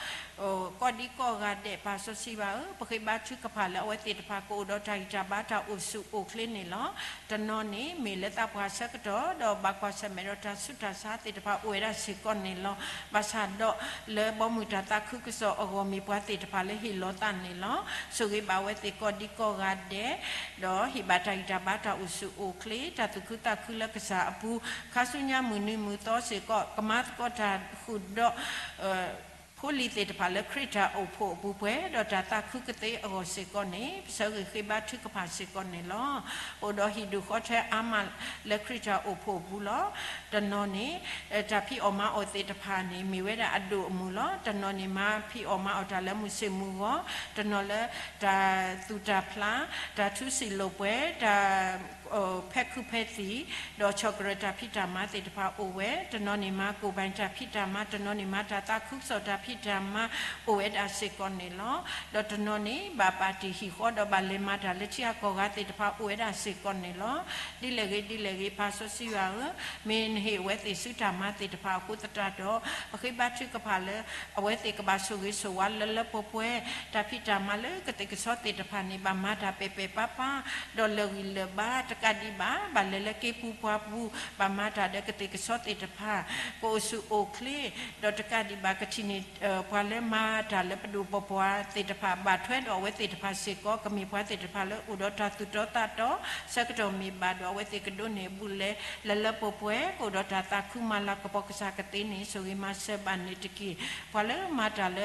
ကိးဒံကိးဂၤဒဲး ပၢ်စီဆှံယွၤဧၢ, ပဃ့ဘါထုကဖၣ်လၢအဝဲသ့ၣ်တဖၣ်ကအိၣ်ဒီးတၢ်ဂံၢ်တၢ်ဘါတၢ်အိၣ်ဆူၣ်အိၣ်ချ့န့ၣ်လီၤ. တနီၤန့ၣ် မ့ၢ်လၢသးပှၢ်ဆၢကတီၢ် ဒီးဘၣ်ကွၢ်ဆၢၣ်မဲာ်ဒီးတၢ်ဆူးတၢ်ဆါသ့ၣ်တဖၣ်အိၣ်ဝဲဒၣ်စ့ၢ်ကီးန့ၣ်လီၤ. ဘၣ်ဆၣ်ဒီးလၢဘီမုၢ်တၢ်သးခုကစီၣ်အဂီၢ် မ့ၢ်ပှၤသ့ၣ်တဖၣ်လၢဟ့ၣ်လီၤသးန့ၣ်လီၤ. ဆိၣ်ဂ့ၤဘၣ်ဝဲသ့ၣ်ကိးဒံကိးဂၤဒဲး ဒီးဟ့ၣ်ဘၣ်တၢ်ဂံၢ်တၢ်ဘါတၢ်အိၣ်ဆူၣ်အိၣ်ချ့ တၢ်သူၣ်ခုသးခုလၢကစၢ်အပူၤ ခါဆူညါမုၢ်နံၤမုၢ်သီစ့ၢ်ကီး ကမၤသကိးတၢ်ဃုာ်ဒီး ဖိလံၤသ့ၣ်တဖၣ်လၢခရံာ်တၢ်အိၣ်ဖှိၣ်အပူၤပှဲၤဒီးတၢ်သးခုကသ့အဂီၢ်စ့ၢ်ကီးန့ၣ် ပဆၢဂ့ၤဃ့ဘါထုကဖၣ်စ့ၢ်ကီးန့ၣ်လီၤ. အိၣ်ဒီးဟံၣ်ဒူၣ်ဃီထၢအါမးလၢခရံာ်တၢ်အိၣ်ဖှိၣ်အပူၤလီၤ. တနီၤန့ၣ် တၢ်ဖံးအီၣ်မၤအီၣ်သ့ၣ်တဖၣ်န့ၣ် မ့ၢ်ဝဲဒၣ်အဒိၣ်အမုၢ်လီၤ. တနီၤန့ၣ် မၤဖံးအီၣ်မၤအီၣ်တၢ်လၢမုၢ်ဆ့ၣ်မုၢ်ဂီၤ, တနီၤလၢတၢ်သူၣ်တၢ်ဖျး, တၢ်ထူစံာ်လိာ်ပှဲၤ, တၢ် ဖဲခုဖဲသံၣ်, ဒီးဆီၣ်ကရၢၢ်တၢ်ဖံးတၢ်မၤသ့ၣ်တဖၣ်အိၣ်ဝဲ, တနီၤန့ၣ်မၤကိၢ်ဘၣ်တၢ်ဖံးတၢ်မၤ, တနီၤန့ၣ်မၤတၢ်သးခုကစီၣ်တၢ်ဖံးတၢ်မၤ အိၣ်ဝဲဒၣ်စ့ၢ်ကီးန့ၣ်လီၤ. ဒီးတနီၤန့ၣ် ဘၣ်ပာ်တ့ၢ်ဟံၣ်ဃီဒီးဘၣ်လဲၤမၤတၢ်လၢထံဂၤကီၢ်ဂၤသ့ၣ်တဖၣ်အိၣ်ဝဲဒၣ်စ့ၢ်ကီးန့ၣ်လီၤ. ဒ်လဲၣ်ဂ့ၤဒ်လဲၣ်ဂ့ၤ ပၢ်စီဆှံယွၤဧၢ, မ့ၢ်နဟ့ၣ်အဝဲသ့ၣ်ဆူတၢ်မၤသ့ၣ်တဖၣ်အဃိသတးဒီး ပဃ့ဘါထုကဖၣ်လၢ အဝဲသ့ၣ်ကဘၣ်ဆိၣ်ဂ့ၤဆိၣ်ဝါလၢလၢပှဲၤပှဲၤ, တၢ်ဖံးတၢ်မၤလၢကသ့ၣ်ကဆီသ့ၣ်တဖၣ်န့ၣ် ဘၣ်မၤတၢ်ပဲာ်ပဲာ်ပၢ်ပၢ်, ဒီးလၢာ်ဂံၢ်လၢာ်ဘါတကးဒံးဘၣ်, ဘၣ်လဲၤလၢက့ၤပူၤပှၤပူၤ, ဘၣ်မၤတၢ်ဒီးကသ့ၣ်ကဆီသ့ၣ်တဖၣ် ကအိၣ်ဆူၣ်အိၣ်ချ့, ဒီးတကးဒံးဘၣ်ကထံၣ်န့ၢ် ပှၤလၢမၤတၢ်လၢပဒိၣ်ပပှၢ်သ့ၣ်တဖၣ် ဘၣ်ထွဲဒီးအဝဲသ့ၣ်တဖၣ်စ့ၢ်ကီး ကမ့ၢ်ပှၤသ့ၣ်တဖၣ်လၢအိၣ်ဒီးတၢ်သူၣ်တီသးတီ, ဆၢကတီၢ်မ့ၢ်ဘၣ်ဒီး အဝဲသ့ၣ်ကဒိးန့ၢ်အဘူးအလဲ လၢလၢပှဲၤပှဲၤ ကအိၣ်ဒီးတၢ်သးခုမၤလၤကပီၤကစၢ်ကသ့န့ၣ် ဆိၣ်ဂ့ၤမၤစၢၤဘၣ်န့ၣ်တက့ၢ်. ပှၤလၢမၤတၢ်လၢ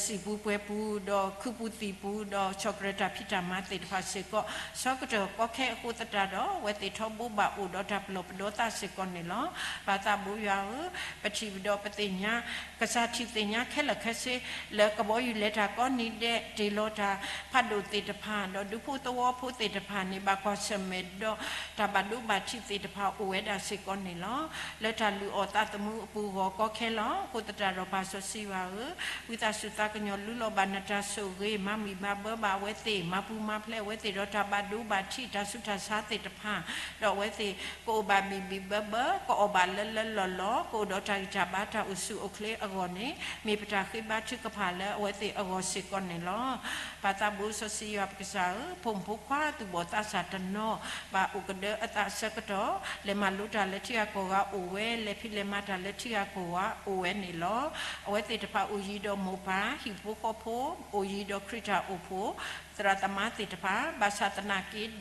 စံာ်ပူၤပှဲၤပူၤ, ဒီးခုပူၤသံၣ်ပူၤ, ဒီးဆီၣ်ကရၢၢ်တၢ်ဖံးတၢ်မၤသ့ၣ်တဖၣ်စ့ၢ်ကီး ဆၢကတီၢ်ကီခဲအဃိသတးဒီး အဝဲသ့ၣ်ထီဘိဘၣ်အိၣ်ဒီးတၢ်ပလီၢ်ပဒီသးစ့ၢ်ကီးန့ၣ်လီၤ. ပၢ်သးဘိယွၤဧၢ, ပထံၣ်ဒီးပသ့ၣ်ညါ ကစၢ်ထံၣ်သ့ၣ်ညါခဲလၢာ်ခဲဆ့ လၢကဘီယူၤလဲၤတၢ်ကိးနံၤဒဲး တ့ၢ်လီၤတၢ်ဖးဒိၣ်သ့ၣ်တဖၣ်, ဒီးဒူဖိသဝီဖိသ့ၣ်တဖၣ်န့ၣ် ဘၣ်ကွၢ်ဆၢၣ်မဲာ်ဒီး တၢ်ဘၣ်ဒိဘၣ်ထံးသ့ၣ်တဖၣ်အိၣ်ဝဲဒၣ်စ့ၢ်ကီးန့ၣ်လီၤ. လၢတၢ်လုၢ်အီၣ်သးသမူအပူၤဂီၢ်ကီခဲလီၤ. အဃိသတးဒီးပၢ်စီဆှံယွၤဧၢ, ဝံသးစူၤသးကညီၤလူလီၤဘၣ်နတၢ်ဆိၣ်ဂ့ၤ, မၤမံၤမၤဘၢဘၣ်အဝဲသ့ၣ်, မၤပူၤမၤဖျဲးအဝဲသ့ၣ်ဒီးတၢ်ဘၣ်ဒိဘၣ်ထံးတၢ်ဆူးတၢ်ဆါသ့ၣ်တဖၣ်, ဒီးအဝဲသ့ၣ်ကအိၣ်ဘၣ်ဘံၣ်ဘံၣ်ဘၢဘၢ, ကအီၣ်ဘၣ်လၢလၢလီၢ်လီၢ်, ကအိၣ်ဒီးတၢ်ဂံၢ်တၢ်ဘါတၢ်အိၣ်ဆူၣ်အိၣ်ချ့အဂီၢ်န့ၣ် မ့ၢ်ပတၢ်ဃ့ဘါထုကဖၣ်လၢအဝဲသ့ၣ်အဂီၢ်စ့ၢ်ကီးန့ၣ်လီၤ. ပၢ်သးဘိစီဆှံယွၤပကစၢ်ဧၢ, ဖိမုၣ်ဖိခွါသူၣ်ဘီၣ်သးစၢ်တနီၤ ဘၣ်အိၣ်ကဒၢအသးဆၢကတီၢ်, လဲၤမၤလိတၢ်လၢထံဂၤကီၢ်ဂၤအိၣ်ဝဲ, လဲၤဖံးလဲၤမၤတၢ်လၢထံဂၤကီၢ်ဂၤအိၣ်ဝဲန့ၣ်လီၤ. အဝဲသ့ၣ်တဖၣ်အိၣ်ယံၤဒီးမိၢ်ပၢ်, ဟံၣ်ဖိဃီဖိ, အိၣ်ယံၤဒီးခရံာ်တၢ်အိၣ်ဖှိၣ်, သရၣ်သမါသ့ၣ်တဖၣ် ဘၣ်ဆၣ်သနာ်က့ဒီး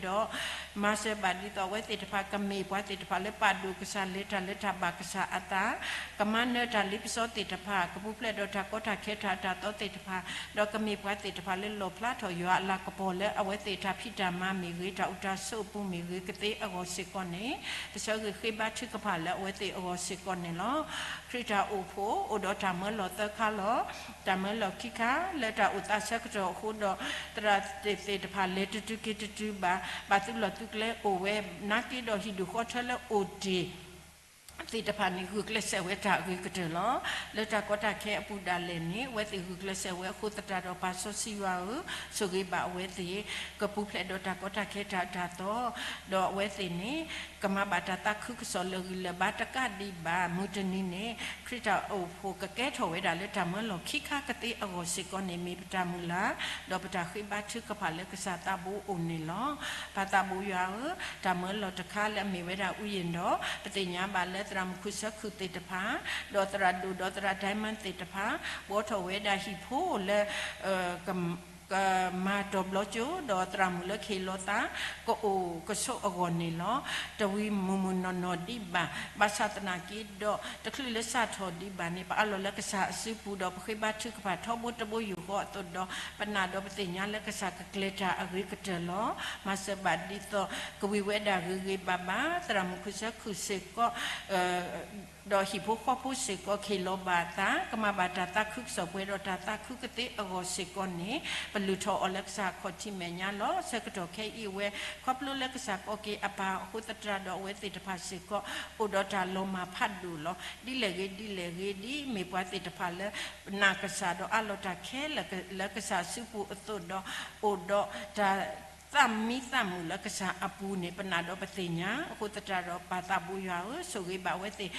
မၤစၢၤဘၣ်ဒ်သိးအဝဲသ့ၣ်တဖၣ် ကမ့ၢ်ပှၤသ့ၣ်တဖၣ်လၢပာ်ဒိၣ်ကစၢ် လဲၤတၢ်လၢတၢ်ဘၣ်ကစၢ်အသး, ကမၤနၢၤတၢ်လ့ပစီသ့ၣ်တဖၣ်, ကပူၤဖျဲးဒီးတၢ်ကီတၢ်ခဲတၢ်အၢတၢ်သီသ့ၣ်တဖၣ်, ဒီးကမ့ၢ်ပှၤသ့ၣ်တဖၣ်လၢလီၣ်ဖျါထီၣ်ယွၤအလၤကပီၤလၢအဝဲသ့ၣ်တၢ်ဖံးတၢ်မၤမ့ၢ်ဂ့ၤ, တၢ်အိၣ်တၢ်ဆိးအပူၤမ့ၢ်ဂ့ၤ, ကသ့အဂီၢ်စ့ၢ်ကီးန့ၣ် ပဆၢဂ့ၤဃ့ဘါထုကဖၣ်လၢအဝဲသ့ၣ်အဂီၢ်စ့ၢ်ကီးန့ၣ်လီၤ. ခရံာ်တၢ်အိၣ်ဖှိၣ်အိၣ်ဒီးတၢ်မၢလီၤသၢခါလီၤ. တၢ်မၢလီၤခံခါ လၢတၢ်အိၣ်သးဆၢကတီၢ်အဃိဒီး သရၣ်သ့ၣ်တဖၣ်လဲၤတတုၤက့ၤတတုၤဘၣ်, ဘၣ်သုလီၢ်သုကျဲအိၣ်ဝဲ, နာ်က့ဒီးဟံၣ်ဒူၣ်ဃီထၢလၢအိၣ်တ့ၢ်သ့ၣ်တဖၣ်န့ၣ် ဂုာ်ကျဲးစၢးဝဲတၢ်အဂ့ၤကတၢၢ်လီၤ. လၢတၢ်ကီတၢ်ခဲအပူၤဒၣ်လဲာ်န့ၣ် အဝဲသ့ၣ်ဂုာ်ကျဲးစၢးဝဲအဃိသတးဒီး ပၢ်စီဆှံယွၤဧၢ, ဆိၣ်ဂ့ၤဘၣ်အဝဲသ့ၣ် ကပူၤဖျဲးဒီးတၢ်ကီတၢ်ခဲတၢ်အၢတၢ်သီ, ဒီးအဝဲသ့ၣ်န့ၣ် ကမၤဘၣ်တၢ်သးခုကစီၣ်လၢာ်ဂံၢ်လၢာ်ဘါတကးဒံးဘၣ် မုၢ်တနံၤန့ၣ် ခရံာ်တၢ်အိၣ်ဖှိၣ်ကကဲထီၣ်ဝဲဒၣ်လၢတၢ်မၢလီၤခံခါကသ့အဂီၢ်စ့ၢ်ကီးန့ၣ် မ့ၢ်ပတၢ်မုၢ်လၢ် ဒီးပတၢ်ဃ့ဘါထုကဖၣ်လၢကစၢ်သးဘိအိၣ်န့ၣ်လီၤ. ပၢ်သးဘိယွၤဧၢ, တၢ်မၢလီၤတခါလၢအမ့ၢ်ဝဲဒၣ် ဥယျာဉ်တော်, ပသ့ၣ်ညါဘၣ်လၢသရၣ်မုၣ်ခူၣ်ဆၢခုၣ်သ့ၣ်တဖၣ်, ဒီးသရၣ်ဒိၣ်ဒီးသရၣ် Diamond သ့ၣ်တဖၣ် ဘှီထီၣ်ဝဲဒၣ်ဟံၣ်ဖိလၢ ကမၤတီၤဘျီကၠိ ဒီးသရၣ်မုၣ်လၢကဟ့ၣ်လီၤသး ကအိၣ်ကဆိးအဂီၢ်န့ၣ်လီၤ. တဝံၤမုၢ်မုၢ်နီၢ်နီၢ်ဒံးဘၣ်, ဘၣ်ဆၣ်သနာ်က့ဒီး တချုးလၢစးထီၣ်ဒံးဘၣ်န့ၣ် ပအးလီၤလၢကစၢ်အစုပူၤ ဒီးပဃ့ဘါထုကဖၣ်ထီဘိတဘိယူၢ်ဃီအသိးဒီး ပနာ်ဒီးပသ့ၣ်ညါလၢကစၢ်ကကျဲၤတၢ်အဂ့ၤကတၢၢ်လီၤ. မၤစၢၤဘၣ်ဒ်သိး ကဝံၤဝဲဒၣ်ဂ့ၤဂ့ၤဘၣ်ဘၣ်, သရၣ်မုၣ်ခူၣ်ဆၢခုၣ်စ့ၢ်ကီး ဒီးဟံၣ်ဖိဃီဖိစ့ၢ်ကီး ကဟ့ၣ်လီၤဘၣ်အသး, ကမၤဘၣ်တၢ်သးခုကစီၣ်ပှဲၤဒီးတၢ်သးခုကသ့အဂီၢ်စ့ၢ်ကီးန့ၣ် ပလုၢ်ထီၣ်အီၤလၢကစၢ်အခီၣ်ထံးမဲာ်ညါလီၤ. ဆၢကတီၢ်ခဲအံၤအဝဲ ခီဖျိလၢကစၢ်ကီၢ်က့ၤအပၢ်အဃိသတးဒီး အဝဲသ့ၣ်တဖၣ်စ့ၢ်ကီး အိၣ်ဒီးတၢ်လီၤမၢ်ဖးဒိၣ်လီၤ. ဒ်လဲၣ်ဂ့ၤဒ်လဲၣ်ဂ့ၤ ဒ်မ့ၢ်ပှၤသ့ၣ်တဖၣ်လၢ နာ်ကစၢ်ဒီးအးလီၤတၢ်ခဲလၢာ်လၢကစၢ်အစုပူၤအသိးဒီး အိၣ်ဒီးတၢ် သးမံသးမုာ်လၢကစၢ်အပူၤန့ၣ် ပနာ်ဒီးပသ့ၣ်ညါအဃိသတးဒီး ပၢ်သးဘိယွၤဧၢ, ဆိၣ်ဂ့ၤဘၣ်အဝဲသ့ၣ်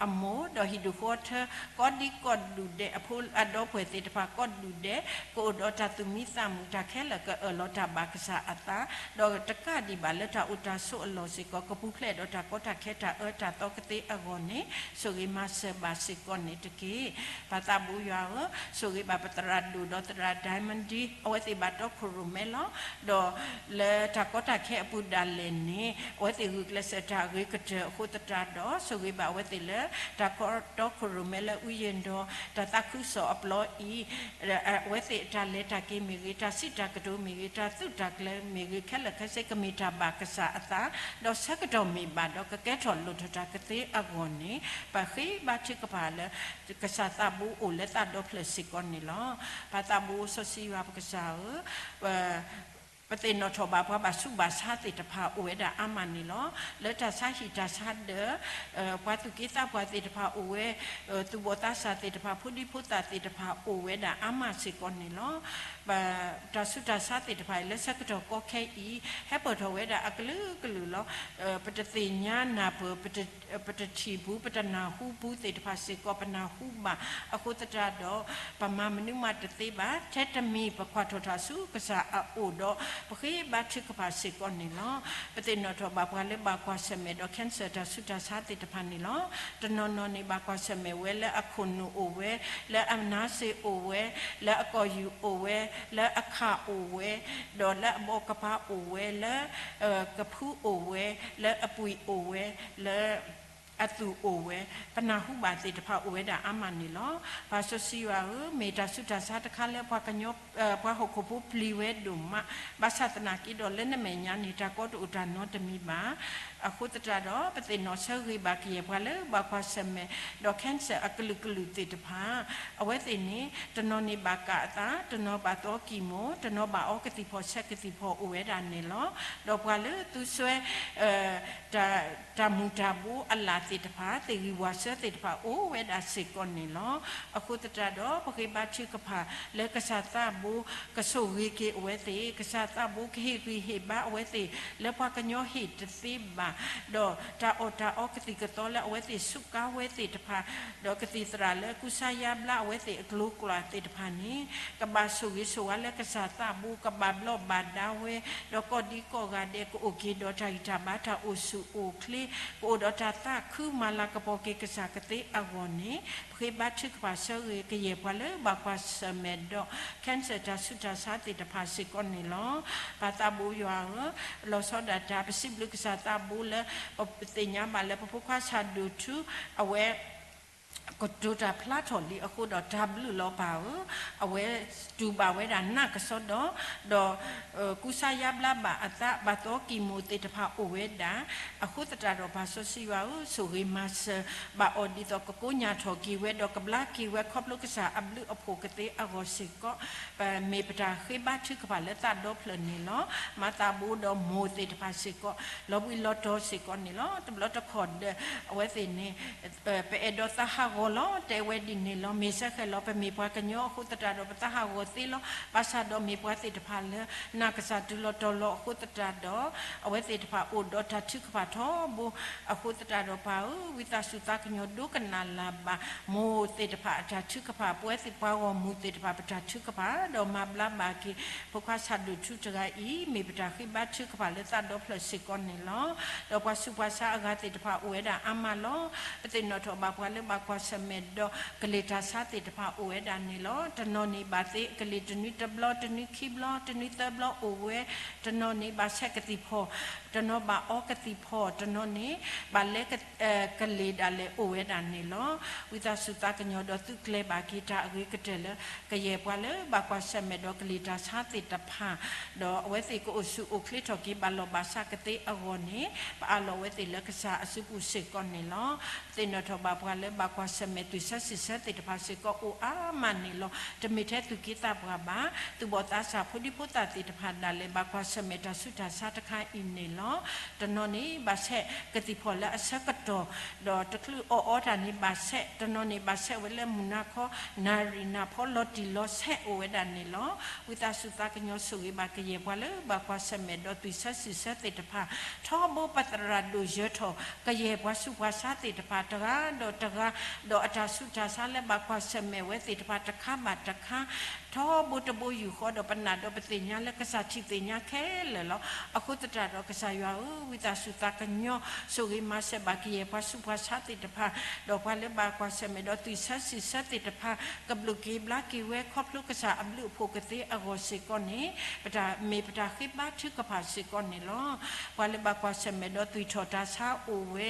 အမိၢ်ဒီးဟံၣ်ဒူၣ်ဃီထၢ ကိးဒံကိးဒူၣ်ဒဲး အဖိအဒီပုၢ်ဝဲၢ်သ့ၣ်တဖၣ်ကိးဒူၣ်ဒဲး ကအိၣ်ဒီးတၢ်သူၣ်မံသးမုာ် တၢ်ခဲလၢာ်ကအၢၣ်လီၤတၢ်ဘၣ်ကစၢ်အသး, ဒီးတကးဒံးဘၣ်လၢတၢ်အိၣ်တၢ်ဆိးအလီၢ်စ့ၢ်ကီး ကပူၤဖျဲးဒီးတၢ်ကီတၢ်ခဲတၢ်အၢတၢ်သီကသ့အဂီၢ်န့ၣ် ဆိၣ်ဂ့ၤမၤစၢၤဘၣ်စ့ၢ်ကီးန့ၣ်တက့ၢ်. ပၢ်သးဘိယွၤဧၢ, ဆိၣ်ဂ့ၤဘၣ်ပသရၣ်ဒိၣ်ဒီးသရၣ် Diamond အဝဲသ့ၣ်ဘၣ်တီခိၣ်ရိၣ်မဲလီၤ. ဒီးလၢတၢ်ကီတၢ်ခဲအပူၤဒၣ်လဲာ်န့ၣ် အဝဲသ့ၣ်ဂုာ်ကျဲးစၢးတၢ်အဂ့ၤကတၢၢ်အဃိသတးဒီး ဆိၣ်ဂ့ၤဘၣ်အဝဲသ့ၣ်လၢ တၢ်ကီတီခိၣ်ရိၣ်မဲလၢ ဥယျာဉ်တော် တၢ်သးခုကစီၣ်အပျီအံၤ အဝဲသ့ၣ်အတၢ်လဲၤတၢ်က့ၤမ့ၢ်ဂ့ၤ, တၢ်စံးတၢ်ကတိၤမ့ၢ်ဂ့ၤ, တၢ်သုးတၢ်ကျဲၤမ့ၢ်ဂ့ၤ, ခဲလၢာ်ခဲဆ့ကမ့ၢ်တၢ်ဘၣ်ကစၢ်အသး, ဒီးဆၢကတီၢ်မ့ၢ်ဘၣ်ဒီး ကကဲထီၣ်လိၣ်ထီၣ်တၢ်ကသ့အဂီၢ်န့ၣ် ပဃ့ဘါထုကဖၣ်လၢ ကစၢ်သးဘိအိၣ်လၢသးဒီဖျၢၣ်စ့ၢ်ကီးန့ၣ်လီၤ. ပၢ်သးဘိစီဆှံယွၤပကစၢ်ဧၢ, ပသ့ၣ်နီၣ်ထီၣ်ဘၣ်ပှၤဘၣ်ဆူးဘၣ်ဆါသ့ၣ်တဖၣ်အိၣ်ဝဲဒၣ်အါမးန့ၣ်လီၤ. လၢတၢ်ဆါဟံၣ်တၢ်ဆါဒၢး ပှၤသူၣ်က့သးပှၢ်သ့ၣ်တဖၣ်အိၣ်ဝဲ, သူၣ်ဘီၣ်သးစၢ်သ့ၣ်တဖၣ် ဖိဒံဖိသၣ်သ့ၣ်တဖၣ်အိၣ်ဝဲဒၣ်အါမးစ့ၢ်ကီးန့ၣ်လီၤ. တၢ်ဆူးတၢ်ဆါသ့ၣ်တဖၣ်အံၤ လၢဆၢကတီၢ်ကီခဲအံၤ ဟဲပၢၢ်ထီၣ်ဝဲဒၣ်အကလုာ်ကလုာ်လီၤ. ပတသ့ၣ်ညါနၢ်ပၢၢ်, ပတထံၣ်ပူၤ ပတနၢ်ဟူပူၤသ့ၣ်တဖၣ်စ့ၢ်ကီး ပနၢ်ဟူဘၣ်အဃိသတးဒီး ပမၤမနုၤမးတသ့ဘၣ်. ထဲတမံၤပကွၢ်ထီၣ်တၢ်ဆူကစၢ်အအိၣ်ဒီး ပဃ့ဘါထုကဖၣ်စ့ၢ်ကီးန့ၣ်လီၤ. ပသ့ၣ်နီၣ်ထီၣ်ဘၣ်ပှၤလၢဘၣ်ကွၢ်ဆၢၣ်မဲာ်ဒီး cancer တၢ်ဆူးတၢ်ဆါသ့ၣ်တဖၣ်န့ၣ်လီၤ. တနီၤနီၤန့ၣ် ဘၣ်ကွၢ်ဆၢၣ်မဲာ်ဝဲလၢအခိၣ်နူာ်အိၣ်ဝဲ, လၢအနါစ့အိၣ်ဝဲ, လၢအကီၢ်ယူၢ်အိၣ်ဝဲ, လၢအခၣ်အိၣ်ဝဲ, ဒီးလၢအဘီကပၤအိၣ်ဝဲ, လၢကဖုအိၣ်ဝဲ, လၢအပှံာ်အိၣ်ဝဲ, လၢအသူၣ်အိၣ်ဝဲ, ပနၢ်ဟူဘၣ်သ့ၣ်တဖၣ်အိၣ်ဝဲဒၣ်အါမးန့ၣ်လီၤ. ပၢ်စီဆှံယွၤဧၢ, မ့ၢ်တၢ်ဆူးတၢ်ဆါတခါလၢပှၤကညီ, ပှၤဟီၣ်ခိၣ်ဖိပျံၤဝဲဒိၣ်မး, ဘၣ်ဆၣ်သနာ်က့ဒီး လၢနမဲာ်ညါန့ၣ် တၢ်ကီတအိၣ်တၢ်နီတမံၤဘၣ်. အဃိသတးဒီး ပသ့ၣ်နီၣ်ဆၢဂ့ၤဘၣ်ကယဲၢ်ပှၤလၢဘၣ်ကွၢ်ဆၢၣ်မဲာ်ဒီး cancer အကလုာ်ကလုာ်သ့ၣ်တဖၣ်, အဝဲသ့ၣ်န့ၣ် တနီၤန့ၣ်ဘၣ်ကၣ်အသး, တနီၤဘၣ်သီကံၢ်မိၢ်, တနီၤဘၣ်အီကသံၣ်ဖီၣ်ဆဲးကသံၣ်ဖီၣ်အိၣ်ဝဲဒၣ်န့ၣ်လီၤ. ဒီးပှၤလၢသူစွဲ တၢ်မူၤတၢ်ဘိအလၣ်သ့ၣ်တဖၣ်, သ့ၣ်ဂံၢ်ဝၣ်စၢၤသ့ၣ်တဖၣ် အိၣ်ဝဲဒၣ်စ့ၢ်ကီးန့ၣ်လီၤ. အဃိသတးဒီး ပဃ့ဘါထုကဖၣ်လၢကစၢ်သးဘိ ကဆိၣ်ဂ့ၤက့ၤအဝဲသ့ၣ်, ကစၢ်သးဘိကဟ့ၣ်ဂံၢ်ဟ့ၣ်ဘါအဝဲသ့ၣ် လၢပှၤကညီဟ့ၣ်တသ့ဘၣ်, ဒီးတၢ်အီၣ်တၢ်အီကသံၣ်ကသီလၢအဝဲသ့ၣ်စူးကါဝဲသ့ၣ်တဖၣ်, ဒီးကသံၣ်သရၣ်လၢကူစါယါဘျါအဝဲသ့ၣ်အကျိၤအကျဲသ့ၣ်တဖၣ်န့ၣ် ကဘၣ်ဆိၣ်ဂ့ၤဆိၣ်ဝါလၢကစၢ်သးဘိ ကဘၣ်ဘျီးဘၣ်ဒါဝဲ, ဒီးကိးဒံကိးဂၤဒဲး ကအိၣ်က့ၤဒီးတၢ်ဂံၢ်တၢ်ဘါတၢ်အိၣ်ဆူၣ်အိၣ်ချ့, ကအိၣ်ဒီးတၢ်သး ဃုမၤလၤကပီၤက့ၤကစၢ်ကသ့အဂီၢ်န့ၣ် ပဃ့ဘါထုကဖၣ်ဆၢဂ့ၤကယဲၢ်ပှၤလၢဘၣ်ကွၢ်ဆၢၣ်မဲာ်ဒီး cancer တၢ်ဆူးတၢ်ဆါသ့ၣ်တဖၣ်စ့ၢ်ကီးန့ၣ်လီၤ. ပၢ်သးဘိယွၤဧၢ, လီၤဆီဒၣ်တၢ် ပစံးဘျုးကစၢ်သးဘိလၢ ပသ့ၣ်ညါဘၣ်လၢပဖိခွါဆၣ်ဒိၣ်ထူ အဝဲ ကတိၤတၢ်ဖျါထီၣ်လံအဃိဒီး တၢ်ဘျုးလီၤပၢ်ဧၢ, အဝဲတူၢ်ဘၣ်ဝဲဒၣ်နးကစီဒီ, ဒီး ကူစါယါဘျါဘၣ်အသး ဘၣ်သီကံၢ်မိၣ်သ့ၣ်တဖၣ်အိၣ်ဝဲဒၣ်, အဃိသတးဒီးပၢ်စီဆှံယွၤဧၢ, ဆိၣ်ဂ့ၤမၤစၢၤဘၣ်အီၤဒ်သိးကကိညၢ်ထီၣ်က့ၤဝဲ ဒီးကဘျါက့ၤဝဲ ခီဖျိကစၢ်အဘျုးအဖှိၣ်ကသ့အဂီၢ်စ့ၢ်ကီး, ပမ့ၢ်ပတၢ်ဃ့ဘါထုကဖၣ်လၢသးဒီဖျၢၣ်န့ၣ်လီၤ. မၤသးဘိဒီးမိၢ်သ့ၣ်တဖၣ်စ့ၢ်ကီး လီၤဘှံးလီၤတီၤစ့ၢ်ကီးန့ၣ်လီၤ. တဘျီတခီၣ်ဒီး အဝဲသ့ၣ်န့ၣ် ပအဲၣ်ဒိးသးဟးဂီၤလီၤ တဲဝဲဒ်န့ၣ်လီၤ. မ့ၢ်စ့ၢ်ကီးလီၤ ပမ့ၢ်ပှၤကညီအဃိသတးဒီး ပသးဟးဂီၤသ့လီၤ. ဘၣ်ဆၣ်ဒီးမ့ၢ်ပှၤသ့ၣ်တဖၣ်လၢ နာ်ကစၢ်တုၤလီၤတီၤလီၤအဃိသတးဒီး အဝဲသ့ၣ်တဖၣ်အိၣ်ဒီးတၢ်ထုကဖၣ်ထီဘိ အဃိသတးဒီးပၢ်ဧၢ, ဝံသးစူၤသးကညီၤဒိကနၣ်လၢ်ဘၣ် မိၢ်သ့ၣ်တဖၣ်အတၢ်ထုကဖၣ်, ပဝဲသ့ၣ်ပှၤဂီၢ်မုၢ်သ့ၣ်တဖၣ်ပတၢ်ထုကဖၣ်, ဒီးမၤဘျါဘၣ်က့ၤ ဖိခွါဆၣ်ဒိၣ်ထူတဂၤအံၤ မ့ၢ်ပတၢ်ဃ့ဘါထုကဖၣ်လၢသးဒီဖျၢၣ်စ့ၢ်ကီးန့ၣ်လီၤ. ဒီးပှၤဆူးပှၤဆါအဂၤသ့ၣ်တဖၣ်အိၣ်ဝဲဒၣ်အါမးလီၤ. ပသ့ၣ်နီၣ်ထီၣ်ဘၣ်ပှၤလၢဘၣ်ကွၢ်ဆၢၣ်မဲာ်ဒီး ကလ့ၢ်တၢ်ဆါသ့ၣ်တဖၣ်အိၣ်ဝဲဒၣ်န့ၣ်လီၤ. တနီၤန့ၣ်ဘၣ်သ့ကလ့ၢ်တနွံတဘျီ, တနွံခံဘျီ, တနွံသၢဘျီအိၣ်ဝဲ, တနီၤန့ၣ်ဘၣ်ဆဲးကသံၣ်ဖီၣ်, တနီၤဘၣ်အီကသံၣ်ဖီၣ်, တနီၤန့ၣ် ဘၣ်လဲ ကလ့ၢ်ဒၣ်လဲာ်အိၣ်ဝဲဒၣ်န့ၣ်လီၤ. ဝံသးစူၤသးကညီၤဒီးသုကျဲၤဘၣ်က့ၤတၢ်အဂ့ၤကတၢၢ်လၢ ကယဲၢ်ပှၤလၢဘၣ်ကွၢ်ဆၢၣ်မဲာ်ဒီးကလ့ၢ်တၢ်ဆါသ့ၣ်တဖၣ်, ဒီးအဝဲသ့ၣ်ကအိၣ်ဆူၣ်အိၣ်ချ့ထီၣ်က့ၤဘၣ်လီၢ်ဘၣ်စးကသ့အဂီၢ်န့ၣ် ပအးလီၤအဝဲသ့ၣ်လၢကစၢ်အစုပူၤစ့ၢ်ကီးန့ၣ်လီၤ. သ့ၣ်နီၣ်ထီၣ်ဘၣ်ပှၤလၢဘၣ်ကွၢ်ဆၢၣ်မဲာ်သွံၣ်ဆၢဆံၣ်ဆၢသ့ၣ်တဖၣ်စ့ၢ်ကီးအိၣ်အါမးန့ၣ်လီၤ. တမ့ၢ်ထဲသူၣ်က့သးပှၢ်ဘၣ်, သူၣ်ဘီၣ်သးစၢ်ဖိဒံဖိသၣ်သ့ၣ်တဖၣ်ဒၣ်လဲာ်ဘၣ်ကွၢ်ဆၢၣ်မဲာ်တၢ်ဆူးတၢ်ဆါတခါအံၤန့ၣ်လီၤ. တနီၤန့ၣ်ဘၣ်ဆဲးကသံၣ်ဖီၣ်လၢအဆၢကတီၢ်, ဒီးတချုးအီၣ်အီတၢ်န့ၣ်ဘၣ်ဆဲး, တနီၤန့ၣ်ဘၣ်ဆဲးဝဲလၢမုၢ်နၤခီ, နၣ်ရံၣ်နၢ်ဖီလီၤတံၢ်လီၤဆဲးအိၣ်ဝဲဒၣ်န့ၣ်လီၤ. ဝံသးစူၤသးကညီၤဆိၣ်ဂ့ၤဘၣ်ကယဲၢ်ပှၤလၢဘၣ်ကွၢ်ဆၢၣ်မဲာ်ဒီးသွံၣ်ဆၢဆံၣ်ဆၢသ့ၣ်တဖၣ်, ထီဘိပသရၣ်ဒိၣ်ယၢၤထီၣ် ကယဲၢ်ပှၤဆူးပှၤဆါသ့ၣ်တဖၣ်တဂၤဒီးတဂၤ, ဒီးအတၢ်ဆူးတၢ်ဆါလၢဘၣ်ကွၢ်ဆၢၣ်မဲာ်ဝဲသ့ၣ်တဖၣ်တခါဘၣ်တခါ ထီဘိတဘိယူၢ်ဃီဒီးပနာ်ဒီးပသ့ၣ်ညါလၢကစၢ်ထံၣ်သ့ၣ်ညါခဲလၢာ်လီၤ. အဃိသတးဒီးကစၢ်ယွၤဧၢ, ဝံသးစူၤသးကညီၤ ဆိၣ်ဂ့ၤမၤစၢၤဘၣ်ကယဲၢ်ပှၤဆူးပှၤဆါသ့ၣ်တဖၣ်, ဒီးပှၤလၢဘၣ်ကွၢ်ဆၢၣ်မဲာ်ဒီးသွံၣ်ဆၢဆံၣ်ဆၢသ့ၣ်တဖၣ် ကဘျုးက့ၤဘျါက့ၤဝဲခီဖျိကစၢ်အဘျုးအဖှိၣ်ကသ့အဂီၢ်စ့ၢ်ကီးန့ၣ် ပတၢ်မ့ၢ်ပတၢ်ဃ့ဘါထုကဖၣ်စ့ၢ်ကီးန့ၣ်လီၤ. ပှၤလၢဘၣ်ကွၢ်ဆၢၣ်မဲာ်ဒီးသွံၣ်ထီၣ်တၢ်ဆါအိၣ်ဝဲ,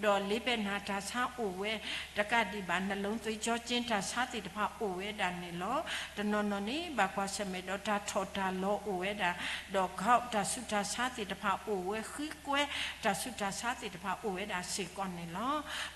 ဒီးလ့ပဲၢ်နၤတၢ်ဆါအိၣ်ဝဲ, တကးဒံးဘၣ် နလိသ့ကၠီကၠ့တၢ်ဆါသ့ၣ်တဖၣ်အိၣ်ဝဲဒၣ်န့ၣ်လီၤ. တနီၤနီၤန့ၣ် ဘၣ်ကွၢ်ဆၢၣ်မဲာ်ဒီးတၢ်ထီၣ်တၢ်လီၤအိၣ်ဝဲဒၣ်, ဒီး gout တၢ်ဆူးတၢ်ဆါသ့ၣ်တဖၣ်အိၣ်ဝဲ, ဃံကွဲတၢ်ဆူးတၢ်ဆါသ့ၣ်တဖၣ်အိၣ်ဝဲဒၣ်စ့ၢ်ကီးန့ၣ်လီၤ.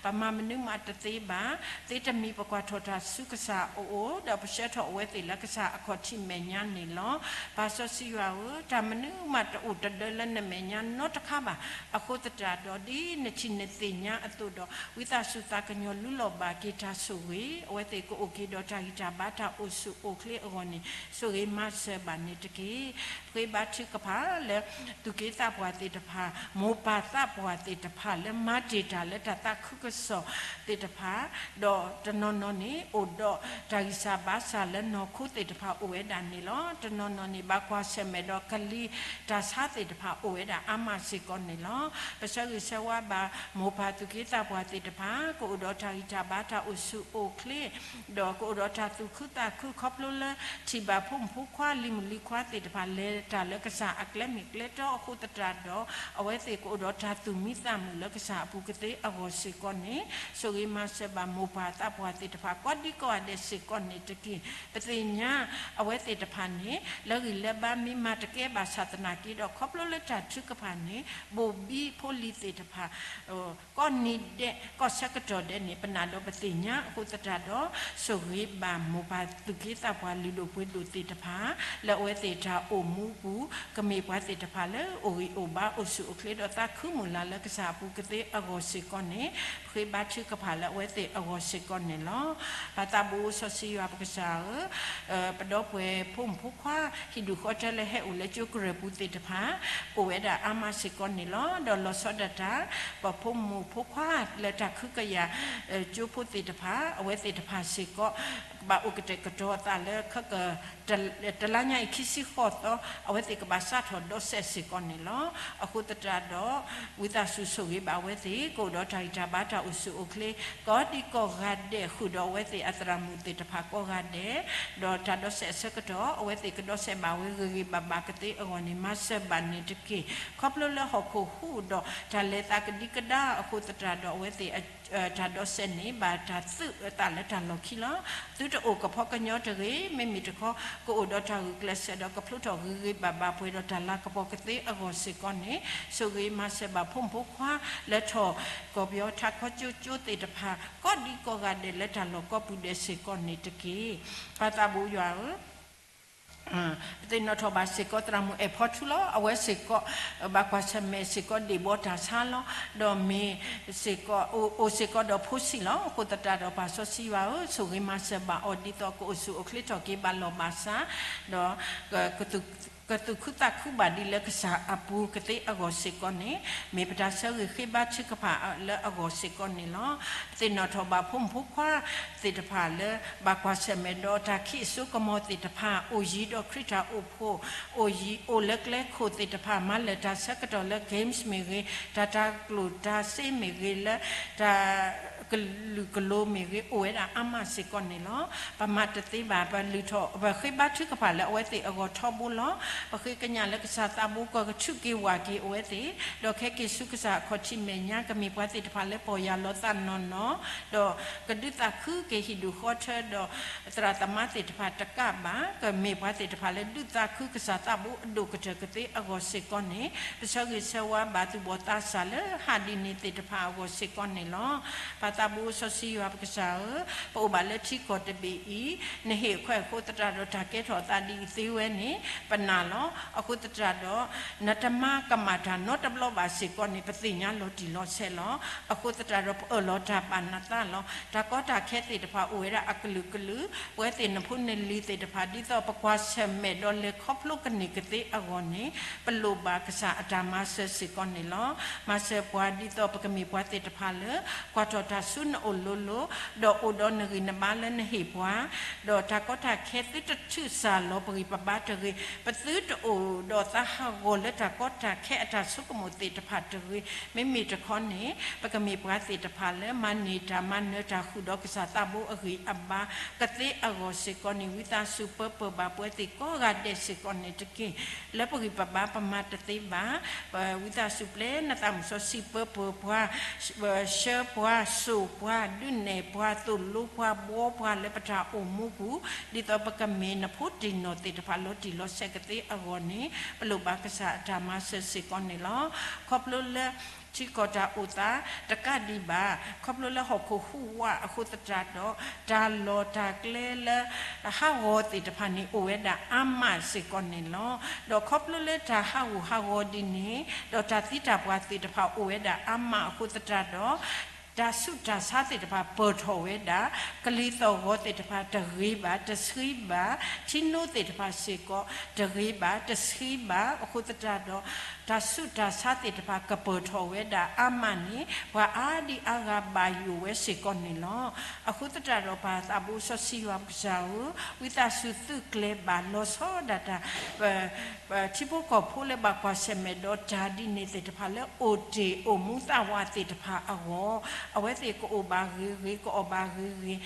ပမၤမနုၤမးတသ့ဘၣ်, သ့တမံၤပကွၢ်ထီၣ်တၢ်ဆူကစၢ်အအိၣ်, ဒီးပဆှၢထီၣ်အဝဲသ့ၣ်လၢကစၢ်အခီၣ်ထံးမဲာ်ညါန့ၣ်လီၤ. ပၢ်စီဆှံယွၤဧၢ, တၢ်မနုၤမးတအိၣ်တဒၢလၢနမဲာ်ညါနီတခါဘၣ်. အဃိသတးဒီး ဒ်နထံၣ်နသ့ၣ်ညါအသိးဒီး ဝံသးစူၤသးကညီၤလူလီၤဘၣ်က့ၤတၢ်ဆိၣ်ဂ့ၤ, အဝဲသ့ၣ်ကအိၣ်က့ၤဒီးတၢ်ဂံၢ်တၢ်ဘါတၢ်အိၣ်ဆူၣ်အိၣ်ချ့အဂီၢ်န့ၣ် ဆိၣ်ဂ့ၤမၤစၢၤဘၣ်န့ၣ်တက့ၢ်. ပဃ့ဘါထုကဖၣ်လၢ သူၣ်က့သးပှၢ်သ့ၣ်တဖၣ်, မိၢ်ပၢ်သးပှၢ်သ့ၣ်တဖၣ်လၢမၤတ့ၢ်တၢ်လၢတၢ်သးခုကစီၣ်သ့ၣ်တဖၣ်, ဒီးတနီၤနီၤန့ၣ် အိၣ်ဒီးတၢ်ဂံၢ်စၢ်ဘါစၢ်လၢနီၢ်ခိသ့ၣ်တဖၣ်အိၣ်ဝဲဒၣ်န့ၣ်လီၤ. တနီၤနီၤန့ၣ် ဘၣ်ကွၢ်ဆၢၣ်မဲာ်ဒီးကလံၤတၢ်ဆါသ့ၣ်တဖၣ်အိၣ်ဝဲဒၣ်အါမးစ့ၢ်ကီးန့ၣ်လီၤ. ပဆၢဂ့ၤဆၢဝါဘၣ် မိၢ်ပၢ်သူၣ်က့သးပှၢ်သ့ၣ်တဖၣ် ကအိၣ်ဒီးတၢ်ဂံၢ်တၢ်ဘါတၢ်အိၣ်ဆူၣ်အိၣ်ချ့ ဒီးကအိၣ်ဒီးတၢ်သူၣ်ခုသးခုခီဖျိလၢ ထံၣ်ဘၣ်ဖိမုၣ်ဖိခွါလံၤမုၣ်လံၤခွါသ့ၣ်တဖၣ် လဲၤတၢ်လၢကစၢ်အကျဲမ့ၢ်ကျဲတီအဃိသတးဒီး အဝဲသ့ၣ်ကအိၣ်ဒီးတၢ်သူၣ်မံသးမုာ်လၢကစၢ်အပူၤကသ့အဂီၢ်စ့ၢ်ကီးန့ၣ် ဆိၣ်ဂ့ၤမၤစၢၤဘၣ်မိၢ်ပၢ်သးပှၢ်သ့ၣ်တဖၣ် ကိးဒံကိးဂၤဒဲးစ့ၢ်ကီးန့ၣ်တက့ၢ်. ပသ့ၣ်ညါအဝဲသ့ၣ်တဖၣ်န့ၣ် လၢဂံၢ်လၢဘါမ့ၢ်မၤတကဲဘၣ်ဆၣ်သနာ်က့ဒီး ခီဖျိလၢတၢ်ထုကဖၣ်န့ၣ် ဘိၣ်ဘံဖိလံၤသ့ၣ်တဖၣ် ကိးနံၤဒဲး ကိးဆၢကတီၢ်ဒဲးန့ၣ် ပနာ်ဒီးပသ့ၣ်ညါအဃိသတးဒီး ဆိၣ်ဂ့ၤဘၣ်မိၢ်ပၢ်သူၣ်က့သးပှၢ်လုၢ်ဒိၣ်ပှ့ၤဒိၣ်သ့ၣ်တဖၣ် လၢအဝဲသ့ၣ်တၢ်အိၣ်မူပူၤ ကမ့ၢ်ပှၤသ့ၣ်တဖၣ်လၢအိၣ်ဂံၢ်အိၣ်ဘါ အိၣ်ဆူၣ်အိၣ်ချ့ဒီးသးခုမုၢ်လၢ်လၢကစၢ်အပူၤကသ့အဂီၢ်စ့ၢ်ကီးန့ၣ် ပဃ့ဘါထုကဖၣ်လၢအဝဲသ့ၣ်အဂီၢ်စ့ၢ်ကီးန့ၣ်လီၤ. ပၢ်သးဘိစီဆှံယွၤပကစၢ်ဧၢ, ပဒီပုၢ်ဝဲၢ်ဖိမုၣ်ဖိခွါ ဟံၣ်ဒူၣ်ဃီတၢလၢဟဲအိၣ်လၢကၠိကရၢၢ်ပူၤသ့ၣ်တဖၣ် အိၣ်ဝဲဒၣ်အါမးစ့ၢ်ကီးန့ၣ်လီၤ. ဒီးလီၤဆီဒၣ်တၢ် ပဖိမုၣ်ဖိခွါလၢတၢ်ခုကယာ် ကညီဖိသ့ၣ်တဖၣ် အဝဲသ့ၣ်တဖၣ်စ့ၢ်ကီး ကဘၣ်အိၣ်ကတဲာ်ကတီၤအသးလၢ ခဲက တလါညါအံၤ ခံဆံဃိးသီ အဝဲသ့ၣ်ကဘၣ်စးထီၣ်ဒီးစဲးစ့ၢ်ကီးန့ၣ်လီၤ. အဃိသတးဒီး ဝံသးစူၤဆိၣ်ဂ့ၤဘၣ်အဝဲသ့ၣ် ကအိၣ်ဒီးတၢ်ဂံၢ်တၢ်ဘါ တၢ်အိၣ်ဆူၣ်အိၣ်ချ့ ကိးဒံကိးဂၤဒဲး ဃုာ်ဒီးအဝဲသ့ၣ်အသရၣ်မုၣ်သ့ၣ်တဖၣ်ကိးဂၤဒဲး, ဒီးတၢ်ဒီးစဲးအဆၢကတီၢ် အဝဲသ့ၣ်ကဒီးစဲးဘၣ်ဝဲဂ့ၤဂ့ၤဘၣ်ဘၣ်ကသ့အဂီၢ်န့ၣ် မၤစၢၤဘၣ်န့ၣ်တက့ၢ်. ခီဖျိလၢဟီၣ်ခိၣ်ဟူးဒီး တၢ်လဲၤသးကဒံကဒါအဃိသတးဒီး အဝဲသ့ၣ် တၢ်ဒီးစဲးန့ၣ် ဘၣ်တၢ်သုးအသးလၢတၢ်လီၢ်ခံလီၤ. သုတအိၣ်ကဖီကညီတဂ့ၤ, မ့မ့ၢ်တခီ ကအိၣ်ဒီးတၢ်ဂုာ်ကျဲးစၢးဒီး ကဖျိထီၣ်ဂ့ၤဂ့ၤဘၣ်ဘၣ်ပှဲၤဒီးတၢ်လၤကပီၤကသ့အဂီၢ်စ့ၢ်ကီးန့ၣ် ဆိၣ်ဂ့ၤမၤစၢၤဘၣ်ဖိမုၣ်ဖိခွါလၢထီၣ်ကီၢ်ပယီၤထးခီကၠိကၠိသ့ၣ်တဖၣ် ကိးဒံကိးဂၤဒဲးလၢတၢ်လီၢ်ကိးပူၤဒဲးစ့ၢ်ကီးန့ၣ်တက့ၢ်. ပၢ်သးဘိယွၤဧၢ, ပသ့ၣ်နီၣ်ထီၣ်ဘၣ်စ့ၢ်ကီးသရၣ်မုၣ်အဲၣ်ဖီထူလီၤ. အဝဲစ့ၢ်ကီး ဘၣ်ကွၢ်ဆၢၣ်မဲာ်စ့ၢ်ကီးဒ့ၣ်ဘီတၢ်ဆါလီၤ. ဒီးမ့ၢ်စ့ၢ်ကီး အိၣ်စ့ၢ်ကီးဒီးဖိဆံးလီၤ. အဃိသတးဒီးပၢ်စီဆှံယွၤဧၢ, ဆိၣ်ဂ့ၤမၤစၢၤဘၣ်အီၤဒ်သိးကအိၣ်ဆူၣ်အိၣ်ချ့ထီၣ်က့ၤဘၣ်လီၢ်ဘၣ်စး, ဒီး ကသူၣ်ခုသးခုဘၣ်ဒ်လၢကစၢ်အပူၤကသ့အဂီၢ်စ့ၢ်ကီးန့ၣ် မ့ၢ်ပတၢ်ဆၢဂ့ၤဃ့ဘါထုကဖၣ်လၢအဂီၢ်စ့ၢ်ကီးန့ၣ်လီၤ. ပသ့ၣ်နီၣ်ထီၣ်ဘၣ်ဖိမုၣ်ဖိခွါသ့ၣ်တဖၣ်လၢဘၣ်ကွၢ်ဆၢၣ်မဲာ်ဒီးတၢ်ခံးအစိကမီၤသ့ၣ်တဖၣ် အိၣ်ယံၤဒီးခရံာ်တၢ်အိၣ်ဖှိၣ်, အိၣ်ယံၤအိၣ်လၢကျဲခိၣ်သ့ၣ်တဖၣ် မၤလၢာ်တၢ်ဆၢကတီၢ်လၢ games မ့ၢ်ဂ့ၤ, တၢ်တၢ်ကျိၣ်တၢ်စ့မ့ၢ်ဂ့ၤလၢ တၢ်ကလုာ်ကလိၤမ့ၢ်ဂ့ၤ အိၣ်ဝဲဒၣ်အါမးစ့ၢ်ကီးန့ၣ်လီၤ. ပမၤတသ့ဘၣ်, ပလုၢ်ထီၣ် ပဃ့ဘါထုကဖၣ်လၢအဝဲသ့ၣ်အဂီၢ်ထီဘိလီၤ. ပဃ့ကညးလၢကစၢ်သးဘိကထုးက့ၤဝၢ်က့ၤအဝဲသ့ၣ်, ဒီးခဲက့ၤဆူကစၢ်အခီၣ်ထံးမဲာ်ညါ ကမ့ၢ်ပှၤသ့ၣ်တဖၣ်လၢပီၢ်ယၢ်လီၤသးနီၢ်နီၢ်, ဒီးကဒုးသးခုက့ၤဟံၣ်ဒူၣ်ဃီထၢဒီး သရၣ်သမါသ့ၣ်တဖၣ်တကးဘၣ် ကမ့ၢ်ပှၤသ့ၣ်တဖၣ်လၢဒုးသးခုကစၢ်သးဘိအဒိၣ်ကတၢၢ်ကသ့အဂီၢ်စ့ၢ်ကီးန့ၣ် ပဆၢဂ့ၤဆၢဝါဘၣ်သူၣ်ဘီၣ်သးစၢ်လၢဟးဒ်န့ၣ်သ့ၣ်တဖၣ်အဂီၢ်စ့ၢ်ကီးန့ၣ်လီၤ. ပၢ်သးဘိစီဆှံယွၤပကစၢ်ဧၢ, ပအိၣ်ဘၣ်လၢထံကီၢ်တဘ့ၣ်အံၤ, နဟ့ၣ်အခွဲးအဃိသတးဒီး တၢ်ကဲထီၣ်အသးဒ်အံၤသ့ဝဲန့ၣ် ပနာ်လီၤ. အဃိသတးဒီး နတမၤကမၣ်တၢ်နီတဘျီဘၣ်စ့ၢ်ကီးန့ၣ် ပသ့ၣ်ညါလီၤတံၢ်လီၤဆဲးလီၤ. အဃိသတးဒီး ပအၢၣ်လီၤတၢ်ပာ်နသးလီၤ. တၢ်ကီတၢ်ခဲသ့ၣ်တဖၣ်အိၣ်ဝဲဒၣ်အကလုာ်ကလုာ်, ပဝဲသ့ၣ်နဖိနလံၤသ့ၣ်တဖၣ် ဒ်သိးပကွၢ်ဆၢၣ်မဲာ်ဒီးလဲၤခီဖျိကန့ၢ်ကသ့အဂီၢ်န့ၣ် ပလိၣ်ဘၣ်ကစၢ်အတၢ်မၤစၢၤစ့ၢ်ကီးန့ၣ်လီၤ. မၤစၢၤပှၤဒ်သိးပကမ့ၢ်ပှၤသ့ၣ်တဖၣ်လၢ ကွၢ်ထီၣ်တၢ်ဆူနအိၣ်လိၤလိၤ, ဒီးအိၣ်ဒီးနဂံၢ်နဘါလၢနဟ့ၣ်ပှၤ, ဒီးတၢ်ကီတၢ်ခဲသုတထုးစၢ်လီၤပဂံၢ်ပဘါတဂ့ၤ, ပသုတအိၣ်ဒီးသးဟးဂီၤလၢတၢ်ကီတၢ်ခဲအတၢ်ဆိကမိၣ်သ့ၣ်တဖၣ်တဂ့ၤ. မ့မ့ၢ်တခီန့ၣ် ပကမ့ၢ်ပှၤသ့ၣ်တဖၣ်လၢမၤန့ၢ်တၢ်မၤနၢၤတၢ်ဃုာ်ဒီးကစၢ်သးဘိအဂံၢ်အဘါကသ့အဂီၢ်စ့ၢ်ကီးန့ၣ် ဝံသးစူၤပၢပၢၢ်ဘၣ်ပဝဲသ့ၣ်ကိးဂၤဒဲးစ့ၢ်ကီးန့ၣ်တက့ၢ်. လၢပဂံၢ်ပဘါပမၤတသ့ဘၣ်, ဝံသးစူၤပျဲနသးမုၢ်စီဆှံပၢပၢၢ်ပှၤ, ဆှၢပှၤ, စိာ်ပှၤ, ဒုးနဲၣ်ပှၤ, သိၣ်လိပှၤ, ဘှီပှၤလၢပတၢ်အိၣ်မူပူၤ, ဒ်သိးပကမ့ၢ်နဖိတံၢ်နီၢ်သ့ၣ်တဖၣ်လီၤတံၢ်လီၤဆဲးကသ့အဂီၢ်န့ၣ် ပလိၣ်ဘၣ်ကစၢ်အတၢ်မၤစၢၤစ့ၢ်ကီးန့ၣ်လီၤ. ခီဖျိလၢ ထံကီၢ်တၢ်အိၣ်သးတကးဒံးဘၣ်, ခီဖျိလၢဟီၣ်ခိၣ်ဟူးဝးအဃိသတးဒီး တၢ်လီၢ်တၢ်ကျဲလၢ ဟးဂီၤသ့ၣ်တဖၣ်န့ၣ် အိၣ်ဝဲဒၣ်အါမးစ့ၢ်ကီးန့ၣ်လီၤ. ဒီးခီဖျိလၢတၢ်ဟးဂူာ်ဟးဂီၤဒ်န့ၣ် ဒီးတၢ်သံတၢ်ပှၢ်သ့ၣ်တဖၣ်အိၣ်ဝဲဒၣ်အါမးအဃိသတးဒီး တၢ်ဆူးတၢ်ဆါသ့ၣ်တဖၣ်ပၢၢ်ထီၣ်ဝဲဒၣ်, ကလံၤသီၣ်ဂီၤသ့ၣ်တဖၣ်တဂ့ၤဘၣ်, တဆှံဘၣ်, ထံနိသ့ၣ်တဖၣ်စ့ၢ်ကီး တဂ့ၤဘၣ်, တဆှံဘၣ်. အဃိသတးဒီး တၢ်ဆူးတၢ်ဆါသ့ၣ်တဖၣ်ကပၢၢ်ထီၣ်ဝဲဒၣ်အါမးန့ၣ် ပှၤအါဒံအါဂၤဘၣ်ယိၣ်ဝဲစ့ၢ်ကီးန့ၣ်လီၤ. အဃိသတးဒီးပၢ်သးဘိစီဆှံယွၤပကစၢ်ဧၢ, ဝံသးစူၤသုးကျဲၤဘၣ်လီၤဆီဒၣ်တၢ် ထံဖိကီၢ်ဖိလၢဘၣ်ကွၢ်ဆၢၣ်မဲာ်ဒီးတၢ်ဒ်န့ၣ်သ့ၣ်တဖၣ်လၢအိၣ်တ့ၢ်အိၣ်မူသးဝးသ့ၣ်တဖၣ်အဂီၢ်, အဝဲသ့ၣ်ကအိၣ်ဘၣ်ဂ့ၤဂ့ၤ ကအီၣ်ဘၣ်ဂ့ၤဂ့ၤ, ဒီး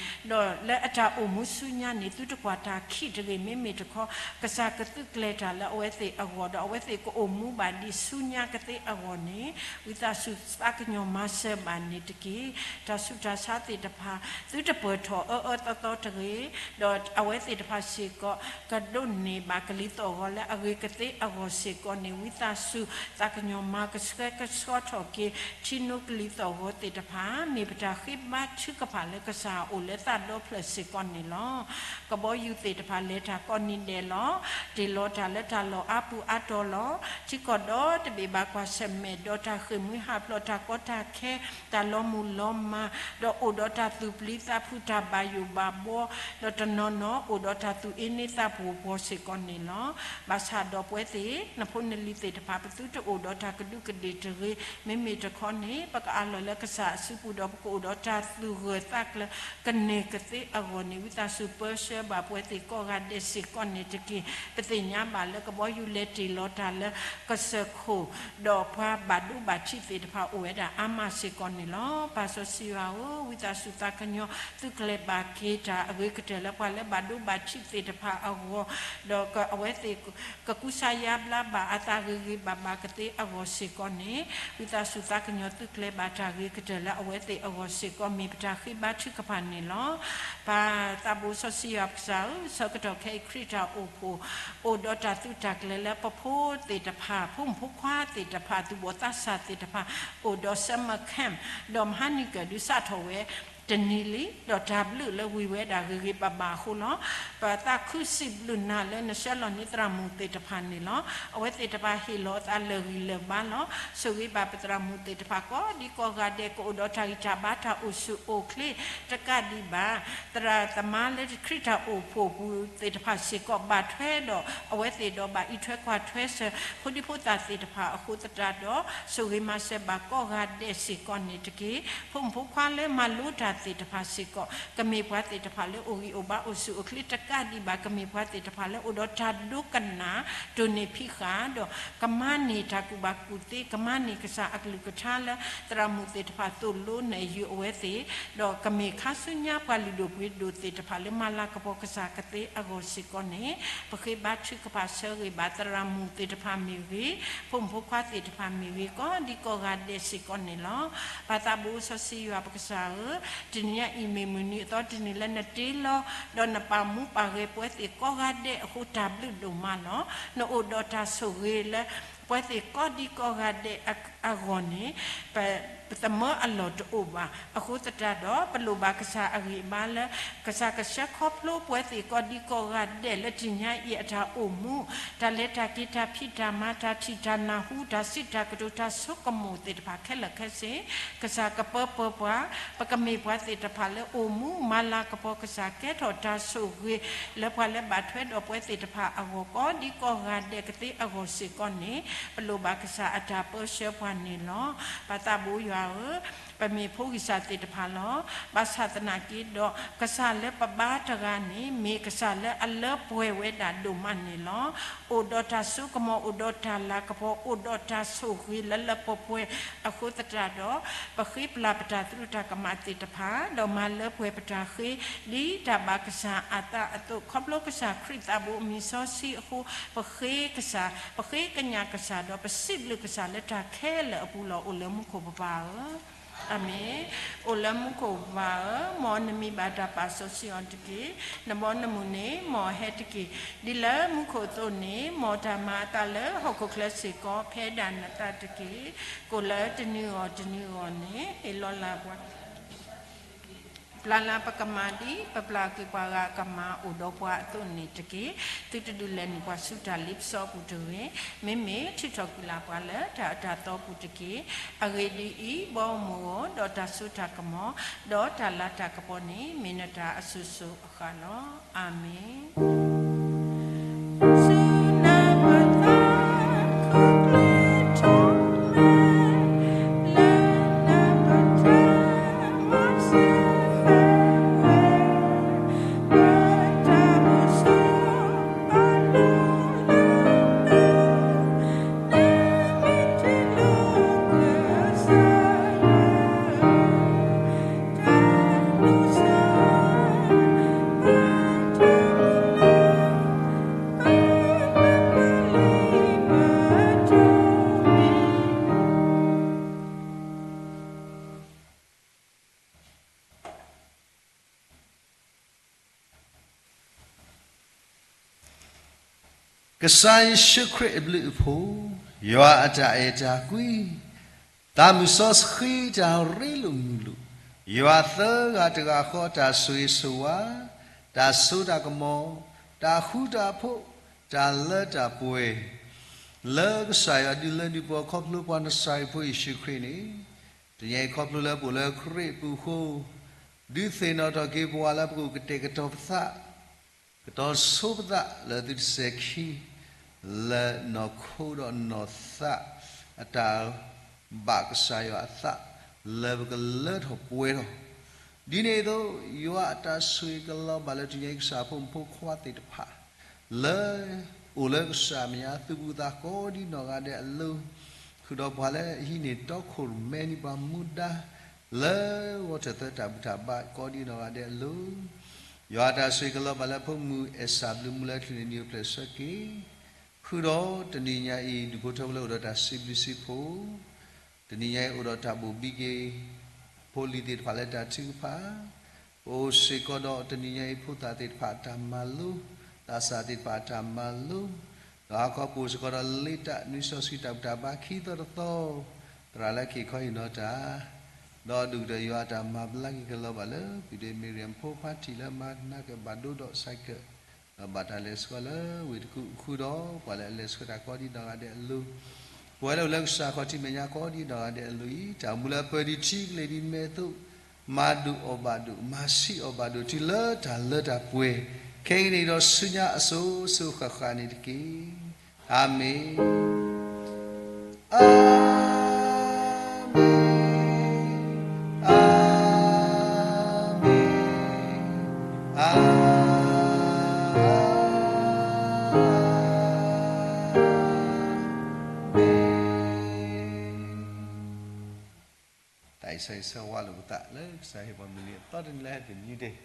လၢအတၢ်အိၣ်မူဆူညါန့ၣ် သုတကွၢ်တၢ်ခံးတဂ့ၤ, မ့မ့ၢ်တခီ ကစၢ်ကသုးကျဲၤတၢ်လၢအဝဲသ့ၣ်အဂီၢ်ဒီး အဝဲသ့ၣ်ကအိၣ်မူဘၣ်ဒ်ဆူညါကသ့အဂီၢ်န့ၣ် ဝံသးစူၤသးကညီၤမၤစၢၤဘၣ်န့ၣ်တက့ၢ်. တၢ်ဆူးတၢ်ဆါသ့ၣ်တဖၣ် သုတပၢၢ်ထီၣ်အၢအၢသီသီတဂ့ၤ, ဒီးအဝဲသ့ၣ်တဖၣ်စ့ၢ်ကီး ကဒိးန့ၢ်ဘၣ်ကလံၤသီၣ်ဂီၤလၢအဂ့ၤကသ့အဂီၢ်စ့ၢ်ကီးန့ၣ် ဝံသးစူၤသးကညီၤမၤကဆှဲကဆှီထီၣ်က့ၤ ထံနိကလံၤသီၣ်ဂီၤသ့ၣ်တဖၣ် မ့ၢ်ပတၢ်ဃ့ဘါထုကဖၣ်လၢကစၢ်အအိၣ်လၢသးဒီဖျၢၣ်စ့ၢ်ကီးန့ၣ်လီၤ. ကဘီယူၤသ့ၣ်တဖၣ်လဲၤတၢ်ကိးနံၤဒဲးလီၤ. တ့ၢ်လီၤတၢ်လၢတၢ်လီၢ်အါပူၤအါတီၤလီၤ. ထံကီၢ်ဒီ ဒီးတဘ့ၣ်ဘၣ်ကွၢ်ဆၢၣ်မဲာ်ဒီးတၢ်ဃ့ၢ်မှံဟးဖျိး တၢ်ကီတၢ်ခဲ, တၢ်လီၤမုၢ်လီၤမၢ်, ဒီးအိၣ်ဒီးတၢ်သူၣ်ပျံၤသးဖုး တၢ်ဘၣ်ယိၣ်ဘၣ်ဘှီ, ဒီးတနီၤနီၤအိၣ်ဒီးတၢ်သူၣ်အ့န့သးပှီၤပှီၤစ့ၢ်ကီးန့ၣ်လီၤ. ဘၣ်ဆၣ်ဒီးပဝဲသ့ၣ် နဖိနလံၤသ့ၣ်တဖၣ် ပသုတအိၣ်ဒီးတၢ်ကဒူးကဒ့ၣ်တဂ့ၤ. မ့မ့ၢ်တခီန့ၣ် ပကအးလီၤလၢကစၢ်အစုပူၤဒီး ပကအိၣ်ဒီးတၢ်သူၣ်ဂၢၢ်သးကျၢၤ ကန့ၢ်ကသ့အဂီၢ်န့ၣ် ဝံသးစူၤပၢဆှၢဘၣ်ပဝဲသ့ၣ်ကိးဂၤဒဲးစ့ၢ်ကီးန့ၣ်တက့ၢ်. ပသ့ၣ်ညါဘၣ်လၢကဘီယူၤလဲၤတ့ၢ်လီၤတၢ်လၢကစၢၢ်ခိၣ်, ဒီးပှၤဘၣ်ဒိဘၣ်ထံးသ့ၣ်တဖၣ်အိၣ်ဝဲဒၣ်အါမးစ့ၢ်ကီးန့ၣ်လီၤ. ပၢ်စီဆှံယွၤဧၢ, ဝံသးစူၤသးကညီၤ သုကျဲၤဘၣ်က့ၤတၢ်အဂ့ၤကတၢၢ်လၢ ပှၤလၢဘၣ်ဒိဘၣ်ထံးသ့ၣ်တဖၣ်အဂီၢ်, ဒီးအဝဲသ့ၣ် ကကူစါယါဘျါဘၣ်အသးဂ့ၤဂ့ၤဘၣ်ဘၣ်ကသ့အဂီၢ်စ့ၢ်ကီးန့ၣ်, ဝံသးစူၤသးကညီၤ သုကျဲၤဘၣ်တၢ်ဂ့ၤကတၢၢ်လၢအဝဲသ့ၣ်အဂီၢ်စ့ၢ်ကီး မ့ၢ်ပတၢ်ဃ့ဘါထုကဖၣ်န့ၣ်လီၤ. ပၢ်သးဘိစီဆှံယွၤပကစၢ်ဧၢ, ဆၢကတီၢ်ခဲအံၤခရံာ်တၢ်အိၣ်ဖှိၣ် အိၣ်ဒီးတၢ်သုးတၢ်ကျဲၤလၢပဖိသ့ၣ်တဖၣ်, ဖိမုၣ်ဖိခွါသ့ၣ်တဖၣ်, သူၣ်ဘီၣ်သးစၢ်သ့ၣ်တဖၣ် အိၣ်ဒီး summer camp, ဒီးမဟါနံၤကၢၢ်ဒုးစးထီၣ်ဝဲ တနံၤလံ, ဒီးတၢ်ဘျုးလၢဝံၤဝဲဒၣ်ဂ့ၤဂ့ၤဘၣ်ဘၣ်အဃိလီၤ. ပသးခုစံးဘျုးနၤလၢနဆှၢလီၤန့ၢ်သရၣ်မုၣ်သ့ၣ်တဖၣ်န့ၣ်လီၤ. အဝဲသ့ၣ်တဖၣ်ဟ့ၣ်လီၤအသးလၢာ်ဂံၢ်လၢာ်ဘါလီၤ. ဆိၣ်ဂ့ၤဘၣ်ပသရၣ်မုၣ်သ့ၣ်တဖၣ်ကိးဒံကိးဂၤဒဲး ကအိၣ်ဒီးတၢ်ဂံၢ်တၢ်ဘါတၢ်အိၣ်ဆူၣ်အိၣ်ချ့ တကးဒံးဘၣ် သရၣ်သမါလၢခရံာ်တၢ်အိၣ်ဖှိၣ်ပူၤသ့ၣ်တဖၣ်စ့ၢ်ကီး ဘၣ်ထွဲဒီးအဝဲသ့ၣ်ဒီးဘၣ်အံးထွဲကွၢ်ထွဲစၢၤ ဖိဒံဖိသၣ်သ့ၣ်တဖၣ်အဃိသတးဒီး ဆိၣ်ဂ့ၤမၤစၢၤဘၣ်ကိးဂၤဒဲးစ့ၢ်ကီးန့ၣ်တက့ၢ်. ဖိမုၣ်ဖိခွါလၢမၤလိတၢ်သ့ၣ်တဖၣ်စ့ၢ်ကီး ကမ့ၢ်ပှၤသ့ၣ်တဖၣ်လၢအိၣ်ဂံၢ်အိၣ်ဘါအိၣ်ဆူၣ်အိၣ်ချ့တကးဒံးဘၣ် ကမ့ၢ်ပှၤသ့ၣ်တဖၣ်လၢအိၣ်ဒီးတၢ်ဒိကနၣ် တိၢ်န့ၢ်ဖံးဃာ် ဒီးကမၤန့ၢ်တၢ်ကူၣ်ဘၣ်ကူၣ်သ့ ကမၤန့ၢ်ကစၢ်အကလုၢ်ကထါလၢ သရၣ်မုၣ်သ့ၣ်တဖၣ်သိၣ်လိနၢ်ယုၤအဝဲသ့ၣ် ဒီးကမ့ၢ်ခါဆူညါပှၤလုၢ်ဒိၣ်ပှ့ၤဒိၣ်သ့ၣ်တဖၣ်လၢမၤလၤကပီၤကစၢ်ကသ့အဂီၢ်စ့ၢ်ကီးန့ၣ် ပဃ့ဘါထုကဖၣ်ဆၢဂ့ၤဘၣ်သရၣ်မုၣ်သ့ၣ်တဖၣ်မ့ၢ်ဂ့ၤ, ဖိမုၣ်ဖိခွါသ့ၣ်တဖၣ်မ့ၢ်ဂ့ၤ ကိးဒံကိးဂၤဒဲးစ့ၢ်ကီးန့ၣ်လီၤ. ပၢ်သးဘိစီဆှံယွၤပကစၢ်ဧၢ, တနံၤညါအံၤမ့ၢ်မုၢ်နံၤအသီတနံၤလၢနတ့လီၤ ဒီးနပာ်မူပာ်ဂဲၤပဝဲသ့ၣ်ကိးဂၤဒဲးအဃိ တၢ်ဘျုးဒိၣ်မးလီၤ. နအိၣ်ဒီးတၢ်ဆိၣ်ဂ့ၤလၢ ပဝဲသ့ၣ်ကိးဒံကိးဂၤဒဲးအဂီၢ်န့ၣ် ပသမၢအလီၢ်တအိၣ်ဘၣ်. အဃိသတးဒီး ပလိၣ်ဘၣ်ကစၢ်အဂံၢ်အဘါလၢ ကစၢ်ကဆှၢခီဖျိပဝဲသ့ၣ်ကိးဒံကိးဂၤဒဲးလၢတနံၤညါအံၤအတၢ်အိၣ်မူ, တၢ်လဲၤတၢ်က့ၤ တၢ်ဖံးတၢ်မၤ တၢ်ထံၣ်တၢ်နၢ်ဟူ တၢ်စံးတၢ်ကတိၤ တၢ်ဆိကမိၣ်သ့ၣ်တဖၣ်ခဲလၢာ်ခဲဆ့ ကစၢ်ကပၢပၢၤပှၤ, ပကမ့ၢ်ပှၤသ့ၣ်တဖၣ်လၢအိၣ်မူမၤလၤကပီၤ ကစၢ်ကဲထီၣ်တၢ်ဆိၣ်ဂ့ၤလၢပှၤလၢဘၣ်ထွဲဒီးပဝဲသ့ၣ်တဖၣ်အဂီၢ် ကိးဒံကိးဂၤဒဲးကသ့အဂီၢ်စ့ၢ်ကီးန့ၣ် ပလိၣ်ဘၣ်ကစၢ်အတၢ်ပၢဆှၢပှၤန့ၣ်လီၤ. ပၢ်သးဘိယွၤဧၢ, ပမ့ၢ်ဖိဂံၢ်စၢ်သ့ၣ်တဖၣ်လီၤ. ဘၣ်ဆၣ်သနာ်က့ဒီး ကစၢ်လၢပဘါတဂၤန့ၣ် မ့ၢ်ကစၢ်လၢအလၢပှဲၤဝဲဒၣ်ဒိၣ်မးန့ၣ်လီၤ. အိၣ်ဒီးတၢ်စိကမီၤ အိၣ်ဒီးတၢ်လၤကပီၤ အိၣ်ဒီးတၢ်ဆိၣ်ဂ့ၤလၢလၢပှဲၤပှဲၤအဃိသတးဒီး ပဃ့ပျၢ်ပတၢ်သရူးတၢ်ကမၣ်သ့ၣ်တဖၣ် ဒီးမၤလၢပှဲၤပတၢ်ဃ့ ဒ်တၢ်ဘၣ်ကစၢ်အသးအသိး ခီဖျိကစၢ်ခရံာ်သးဘိအမံၤစီဆှံအဃိ ပဃ့ကစၢ်, ပဃ့ကညးကစၢ် ဒီးပစံးဘျုးကစၢ်လၢတၢ်ခဲလၢာ်အပူၤလီၤ. အိၣ်လၢမူခိၣ်ပပၢ်ဧၢ, အၤမ့ၣ်. အိၣ်လၢမူခိၣ်ပပၢ်ဧၢ, မ်နမံၤဘၣ်တၢ်ပာ်စီဆှံအီၤတက့ၢ်. နဘီနမုၢ်န့ၣ် မ်အဟဲတက့ၢ်. ဒ်လၢမူခိၣ်အသိးန့ၣ် မ်တၢ်မၤအသးလၢဟီၣ်ခိၣ်ချၢစ့ၢ်ကီး ဖဲဒၣ်နသးတက့ၢ်. ကိၣ်လၢတနံၤဂီၢ်တနံၤဂီၢ်န့ၣ် ဟ့ၣ်လီၤလၢ်ပှၤ ပျၢ်လၢ်ပကမၤ ဒ်ပပျၢ်ကွံာ်ပှၤဂၤအကမၤအိၣ်ဒီးပှၤအသိးန့ၣ်တက့ၢ်. သုတဒုးလဲၤနုာ်ပှၤဆူတၢ်လ့ပစီပူၤတဂ့ၤ. မ့မ့ၢ်ထုးထီၣ်ကွံာ်လၢ်ပှၤလၢတၢ်အၢတၢ်သီပူၤတက့ၢ်. အဂ့ၢ်ဒ်အံၤ, ဘီမုၢ်ဧၢ, ဒီးတၢ်စိတၢ်ကမီၤ, ဒီးတၢ်လၤတၢ်ကပီၤန့ၣ် မ့ၢ်နတၢ်အစိၤစိၤအဃၣ်လီၤ. အၤမ့ၣ်. ကစၢ်ယ့ၣ်ၡူးခရံာ်အဘျုးအဖှိၣ်, ယွၤအတၢ်အဲၣ်တၢ်ကွံ, သးမုၢ်စီဆှံတၢ်ရ့လိာ်မုာ်လိာ်, ယွၤသၢဂၤတဂၤဃီတၢ်ဆိၣ်ဂ့ၤဆိၣ်ဝါ, တၢ်စိတၢ်ကမီၤ, တၢ်ဃူတၢ်ဖိး, တၢ်လၢတၢ်ပှဲၤ လၢကစၢ်ယွၤဒုးလၢဒုးပှၤခီဖျိပှၤနစၤရ့းဖိယ့ၣ်ၡူးခရံာ်န့ၣ်, တနံၤအံၤခီဖျိလၢပအိၣ်လၢခရံာ်အပူၤအဃိ, ဒုးသ့ၣ်နီၣ်ထီၣ်က့ၤပဝဲလၢပကအိၣ်ကတဲာ်ကတီၤပသး, ကတီၤဆိပသးလၢသုတစဲၤခံ လၢနီၢ်ခိဒီးနီၢ်သးအတၢ်ဘၣ်ကစၢ်ယွၤအသး လၢပကလၢထီၣ်ပှဲၤထီၣ် ဒ်န့ၣ်အသိး, ယွၤအတၢ်ဆိၣ်ဂ့ၤကလီၤဘၣ်လၢတနံၤအံၤကစၢ်ဖိမုၣ်ဖိခွါသ့ၣ်တဖၣ် လၢအိၣ်လၢကစၢ်မဲာ်ညါသူၣ်ပိၢ်သးကိးဒ်နီၢ်ဂၤဒဲးအလိၤ, ဃုာ်ဒီးပှၤလၢအဟံးန့ၢ်တီခိၣ်ရိၣ်မဲနံၤပှၤမူဒါ လၢဂီၢ်ထၢၣ်သၢတၢ်ဘူၣ်တၢ်ဘါကိးဒ်နီၢ်ဂၤဒဲးအလိၤ, ယွၤအတၢ်ဆိၣ်ဂ့ၤကလီၤဘၣ်လၢဖိမုၣ်အဲၣ်စၢ်ဘျုးမူလၢချုးန့ၣ်နံၤအိၣ်ဖျဲၣ်ဆၢက့ၤ ဃုာ်ဒီးတနံၤညါအံၤ ဒူၣ်ဖိထၢဖိလၢအိၣ်ဒီးတၢ်စံးဘျုးစံးဖှိၣ်, တနံၤညါအံၤအိၣ်ဒီးတၢ်ဘိၣ်ဘံက့ၤ ဖိလံၤသ့ၣ်တဖၣ်လၢတၢ်ထုကဖၣ်, ပအိၣ်စ့ၢ်ကီးဒီးတနံၤညါအံၤဖိသၣ်သ့ၣ်တဖၣ်အတၢ်မၤလိ, သးစၢ်သ့ၣ်တဖၣ်အတၢ်မၤလိ, ဒီးဟါခီပအိၣ်စ့ၢ်ကီးဒီးလ့တၢ်နွံစီဆှံတၢ်ဘူၣ်တၢ်ဘါခံသီတသီ, သရၣ်လၢက့ၤခီဟ့ၣ်နီၤတၢ် ဒီးဒုၣ်ကတၢၢ်ယွၤအတၢ်မၤဘျါက့ၤကလီၤဘၣ်လၢ ဖံးဒ့မ့ရံယၣ်ဖိခွါထံၣ်လၢမၤနးကဘၣ်ဒိဒီးစဲးကၢး, ဒီးဘၣ်တၢ်လဲၤဆှၢလၢဝ့ၢ်တကူၣ်ဃုာ်ဒီး ပှၤလၢအလဲၤဆှၢတၢ်ကိးဒ်နီၢ်ဂၤဒဲးအလိၤ, ပဝဲလၢအိၣ်လၢကစၢ်ခီၣ်ထံးမဲာ်ညါကိးဒ်နီၢ်ဂၤဒဲးအလိၤအံၤ တၢ်အိၣ်မူလၢအပၢၤဒံးထံကလဲၣ်ဒ်မဲာ်အသိး, မၤဒိၣ်အီၣ်ဘၣ်ဒိၣ်, မၤဆံးအီၣ်ဘၣ်ဒိၣ် တုၤလၢတၢ်လၢတၢ်ပှဲၤ, ခဲကနံၣ်အံၤဒီးဆူညါအစိၤစိၤဃၣ်ဃၣ်န့ၣ်တက့ၢ်. အၤမ့ၣ်, အၤမ့ၣ်, အၤမ့ၣ်, အၤမ့ၣ်. တၢ်အံၤဆၢဂ့ၤဆၢဝါလိာ်ပသးလၢကစၢ်ဟ့ၣ်ပှၤမုၢ်နံၤအသီတနံၤလၢ Happy New Day.